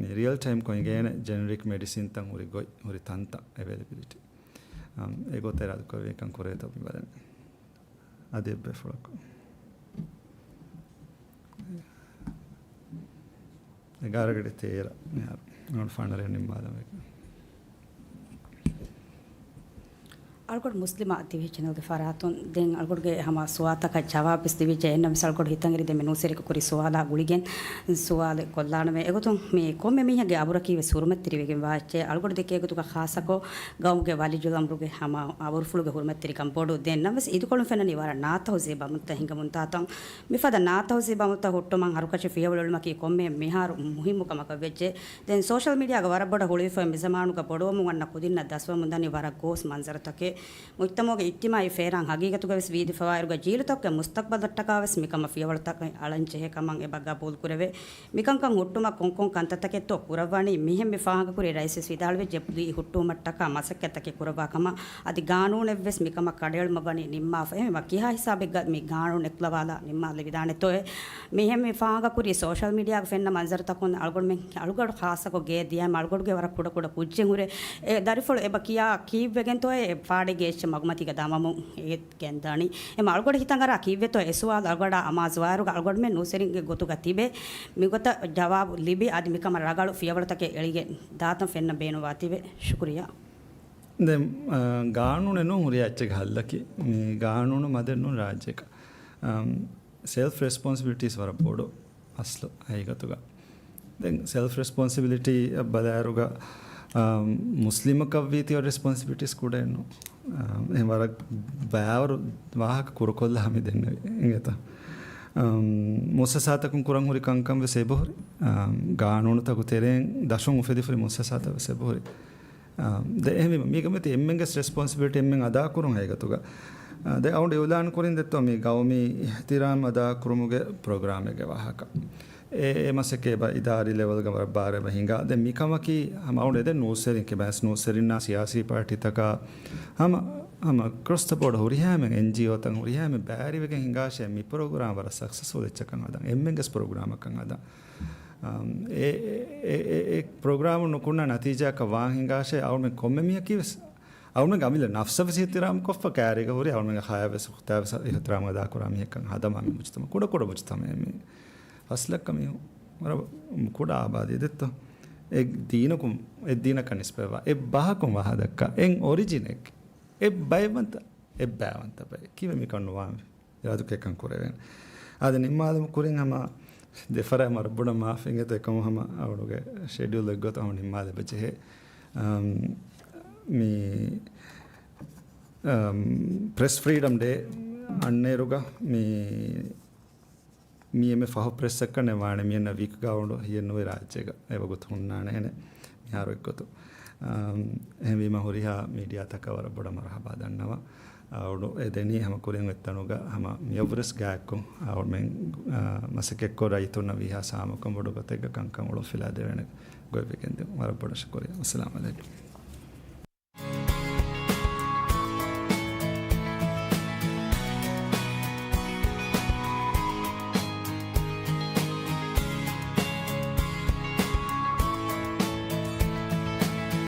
މި ރިއަލް ޓައިމްކޮށް އިނގޭނެ ޖެނެރިކް މެޑިސިންތައް ހުރި ގޮތް، ހުރި ތަންތަން އެވެލެބިލިޓީ. އަމް، އެގޮތަށް އިރާދަކުރެއްވި ކަން ކުރޭތޯ މި ބަލަން. އަދި އެއްބައެއް ފުޅަކު. އެގާރަ ގަޑި ތޭރަ މިހާރު. އަޅުގަނޑު ފަނަރަ ނިންމާލަމެ. އަޅުގަޑު މުސްލިމާ ޓީވީ ޗެނަލްގެ ފަރާތުން ދެން އަޅުގަޑުގެ ހަމަ ސުވާލުތަކަށް ޖަވާބުވެސް ދެވިއްޖެ. އެހެންނަމަވެސް އަޅުގަޑު ހިތަށް އެރި ދެންމެ ނޫސްވެރިއަކު ކުރި ސުވާލާ ގުޅިގެން ސުވާލެއް ކޮށްލާނަމޭ. އެގޮތުން މި ކޮންމެ މީހެއްގެ އަބުރަކީ ވެސް ހުރުމަތްތެރިވެގެން ވާ އެއްޗެއް. އަޅުގަޑު ދެކޭ ގޮތުގަ ޚާއްޞަކޮށް ގައުމުގެ ވަލިއްޔުލްއަމްރުގެ ހަމަ އަބުރުފުޅުގެ ހުރުމަތްތެރިކަން ބޮޑު. ދެންނަމަވެސް އިދިކޮޅުން ފެންނަނީ ވަރަށް ނާތަހުޒީބު އަމަލުތައް ހިނގަމުންދާތަން. މިފަދަ ނާތަހުޒީބު އަމަލުތައް ހުއްޓުމަށް ހަރުކަށި ފިޔަވަޅު އެޅުމަކީ ކޮންމެ މިހާރު މުހިއްމު ކަމަކަށް ވެއްޖެ. ދެން ސޯޝަލް މީޑިއާގަ ވަރަށް ބޮޑަށް ހުޅުވިފައި މިޒަމާނުގަ ބޮޑުވަމުން އަންނަ ކުދިންނަށް ދަސްވަމުން ދަނީ ވަރަށް ގޯސް މަންޒަރުތަކެއް. މުޖްތަމައުގެ އިޖްތިމާއީ ފޭރާން ހަގީގަތުގަ ވެސް ވީދިފަވާއިރުގަ ޖީލުތަކުގެ މުސްތަޤްބަލަށްޓަކާ ވެސް މިކަމަށް ފިޔަވަޅުތަކެއް އަޅަން ޖެހޭ ކަމަށް އެބަ ގަބޫލު ކުރެވޭ. މިކަންކަން ހުއްޓުމަށް ކޮންކޮން ކަންތައްތަކެއްތޯ ކުރައްވާނީ؟ މިހެން މި ފާހަގަކުރި ރައީސް ވެސް ވިދާޅުވެއްޖެ، ލުއި ހުއްޓުވުމަށްޓަކާ މަސައްކަތްތަކެއް ކުރައްވާ ކަމަށް. އަދި ގާނޫނެއްވެސް މިކަމަށް ކަޑައެޅުމަށް ވަނީ ނިންމާފަ. އެހެންވީމަ ކިހާ ހިސާބެއްގަ މި ގާނޫނު އެކުލަވާލާ ނިންމާލެވިދާނެތޯއޭ؟ މިހެން މި ފާހަގަކުރި ސޯޝަލް މީޑިއާގަ ފެންނަ މަންޒަރުތަކުން އަޅުގަޑުމެން، އަޅުގަޑު ޚާއްޞަކޮށް ގޭ ދިޔައިމަ އަޅުގަޑުގެ ވަރަށް ކުޑަކުޑަ ކުއްޖެއް ހުރޭ. އެ ދަރިފުޅު އެބަ ކިޔާ ކީއްވެގެންތޯއޭ އެ ފާޑެއްގެ އެއްޗެއް މަގުމަތީގަ ދަމަމުން އެ ގެންދާނީ. އެމަ އަޅުގަޑު ހިތަށް އަރާ ކީއްވެތޯ އެ ސުވާލު އަޅުގަޑާ އަމާޒުވާއިރުގަ އަޅުގަޑުމެން ނޫސްވެރިންގެ ގޮތުގަ ތިބޭ. މިގޮތަށް ޖަވާބު ލިބި އަދި މިކަމަށް ރަގަޅު ފިޔަވަޅުތަކެއް އެޅިގެން ދާތަން ފެންނަ ބޭނުންވާ ތިބެ. ޝުކުރިއްޔާ. ދެން، އާ، ގާނޫނެއް ނޫން ހުރިހާ އެއްޗެއްގެ ހައްލަކީ. މި ގާނޫނު މަދެއް ނޫން ރާއްޖޭގަ. އަމް، ސެލްފް ރެސްޕޮންސިބިލިޓީސް ވަރަށް ބޮޑު އަސްލު ހަގީގަތުގަ. ދެން ސެލްފް ރެސްޕޮންސިބިލިޓީ ބަލާއިރުގަ، އާ، މުސްލިމަކަށްވީތީ ރެސްޕޮންސިބިލިޓީސް ކުޑައެއްނު. އާ، އެހެން ވަރަށް ބައިވަރު ވާހަކަ ކުރުކޮށްލާ މި ދެންނެވި އިނގޭތަ؟ އަމް، މުއައްސަސާތަކުން ކުރަން ހުރި ކަންކަން ވެސް އެބަހުރި. އާ، ގާނޫނުތަކު ތެރެއިން ދަށުން އުފެދިފައި މުއައްސަސާތައް ވެސް އެބަހުރި. އާ، ދެ އެހެންވީމަ، މީގަ މިތި އެންމެންގެ ރެސްޕޮންސިބިލިޓީ އެންމެން އަދާކުރުން ހަގީގަތުގަ. އާ، ދެ އަޅުގަނޑު އިއުލާން ކުރިން ދެއްތޯ މި ގައުމީ އިޙްތިރާމް އަދާކުރުމުގެ ޕްރޮގްރާމެއްގެ ވާހަކަ. އެ، އެ މަސައްކަތް އެބަ އިދާރީ ލެވެލްގަ ވަރަށް ބާރަށް އެބަ ހިނގާ. ދެން މިކަމަކީ ހަމަ އަޅުގަނޑު އެދެން ނޫސްވެރިން ކިބައިސް ނޫސްވެރިންނާ ސިޔާސީ ޕާޓީތަކާ ހަމަ، ހަމަ ކްރޮސް ދަ ބޯޑަ ހުރިހާމެން އެންޖީއޯތައް ހުރިހާމެން ބައިވެރިވެގެން ހިނގާށޭ މި ޕްރޮގްރާމް ވަރަށް ސަކްސެސްފުލް އެއްޗަކަށް ހަދަން. އެންމެންގެސް ޕްރޮގްރާމަކަށް ހަދަން. އަމް، އެ، އެ، އެ، އެ، އެ ޕްރޮގްރާމު ނުކުންނަ ނަތީޖާއަކަށް ވާން ހިނގާށޭ އަޅުމެން ކޮންމެ މީހަކީ ވެސް އަޅުމެންގެ އަމިއްލަ ނަފްސަށް ވެސް އިޙްތިރާމް ކޮށްފަ ކައިރީގަ ހުރި އަޅުމެންގެ ހަޔާތް ވެސް އުޚްތާ ވެސް އިޙްތިރާމް އަދާކުރާ މީހެއްކަން ހަދަމާ މި މުޖުތަމަޢު. ކުޑަ ކުޑަ މުޖުތަމަޢެއް މީ. ފަސް ލައްކަ މީހުން ވަރަށް ކުޑަ އާބާދީ ދެއްތޯ. އެއް ދީނަކުން، އެއް ދީނަކަށް ނިސްބަތްވާ، އެއް ބަހަކުން ވާހަކަ ދައްކާ، އެއް އޮރިޖިނެއް، އެއް ބައެއް ވަންތަ، އެއް ބައިވަންތަ ބައެއް. ކީއްވެ މިކަން ނުވާންވީ؟ އިރާދަކޮށް އެކަން ކުރެވޭނެ. އާދެ، ނިންމާލުމުގެ ކުރިން ހަމަ ދެފަރާތް ވަރަށް ބޮޑަށް މާފު އިނގޭތޯ، އެކަމު ހަމަ އަޅުގެ ޝެޑިއުލް އެއްގޮތަށް ހަމަ ނިންމާލެވި ޖެހޭ. އަމް، މި، އަމް، ޕްރެސް ފްރީޑަމް ޑޭ އަންނައިރުގަ މި، މި އެންމެ ފަހު ޕްރެސްއެއްކަން ނެއް ވާނެ. މި އަންނަ ވީކް ގައުންޑު ހިޔެއްނުވެ ރާއްޖޭގަ އެވަގުތު ހުންނާނެ އެހެނެއް. މިހާރު އެއްގޮތު. އަމް، އެހެންވީމަ ހުރިހާ މީޑިއާތަކަށް ވަރަށް ބޮޑަށް މަރުޙަބާ ދަންނަވަން. އަޅުގަނޑު އެދެނީ ހަމަ ކުރިން އޮތްތަނުގަ ހަމަ މިއަށްވުރެސް ގާތްކޮށް އަޅުމެން، އާ، މަސައްކަތްކޮށް ރައްޔިތުންނަށް ވީހާ ސާމަކަން ބޮޑު ގޮތެއްގަ ކަންކަން އުޅުއްފިލާ ދެވޭނެ ގޮތްވެގެން ދިޔުން. ވަރަށް ބޮޑަށް ޝުކުރިއްޔާ. އައްސަލާމު ޢަލައިކުމް.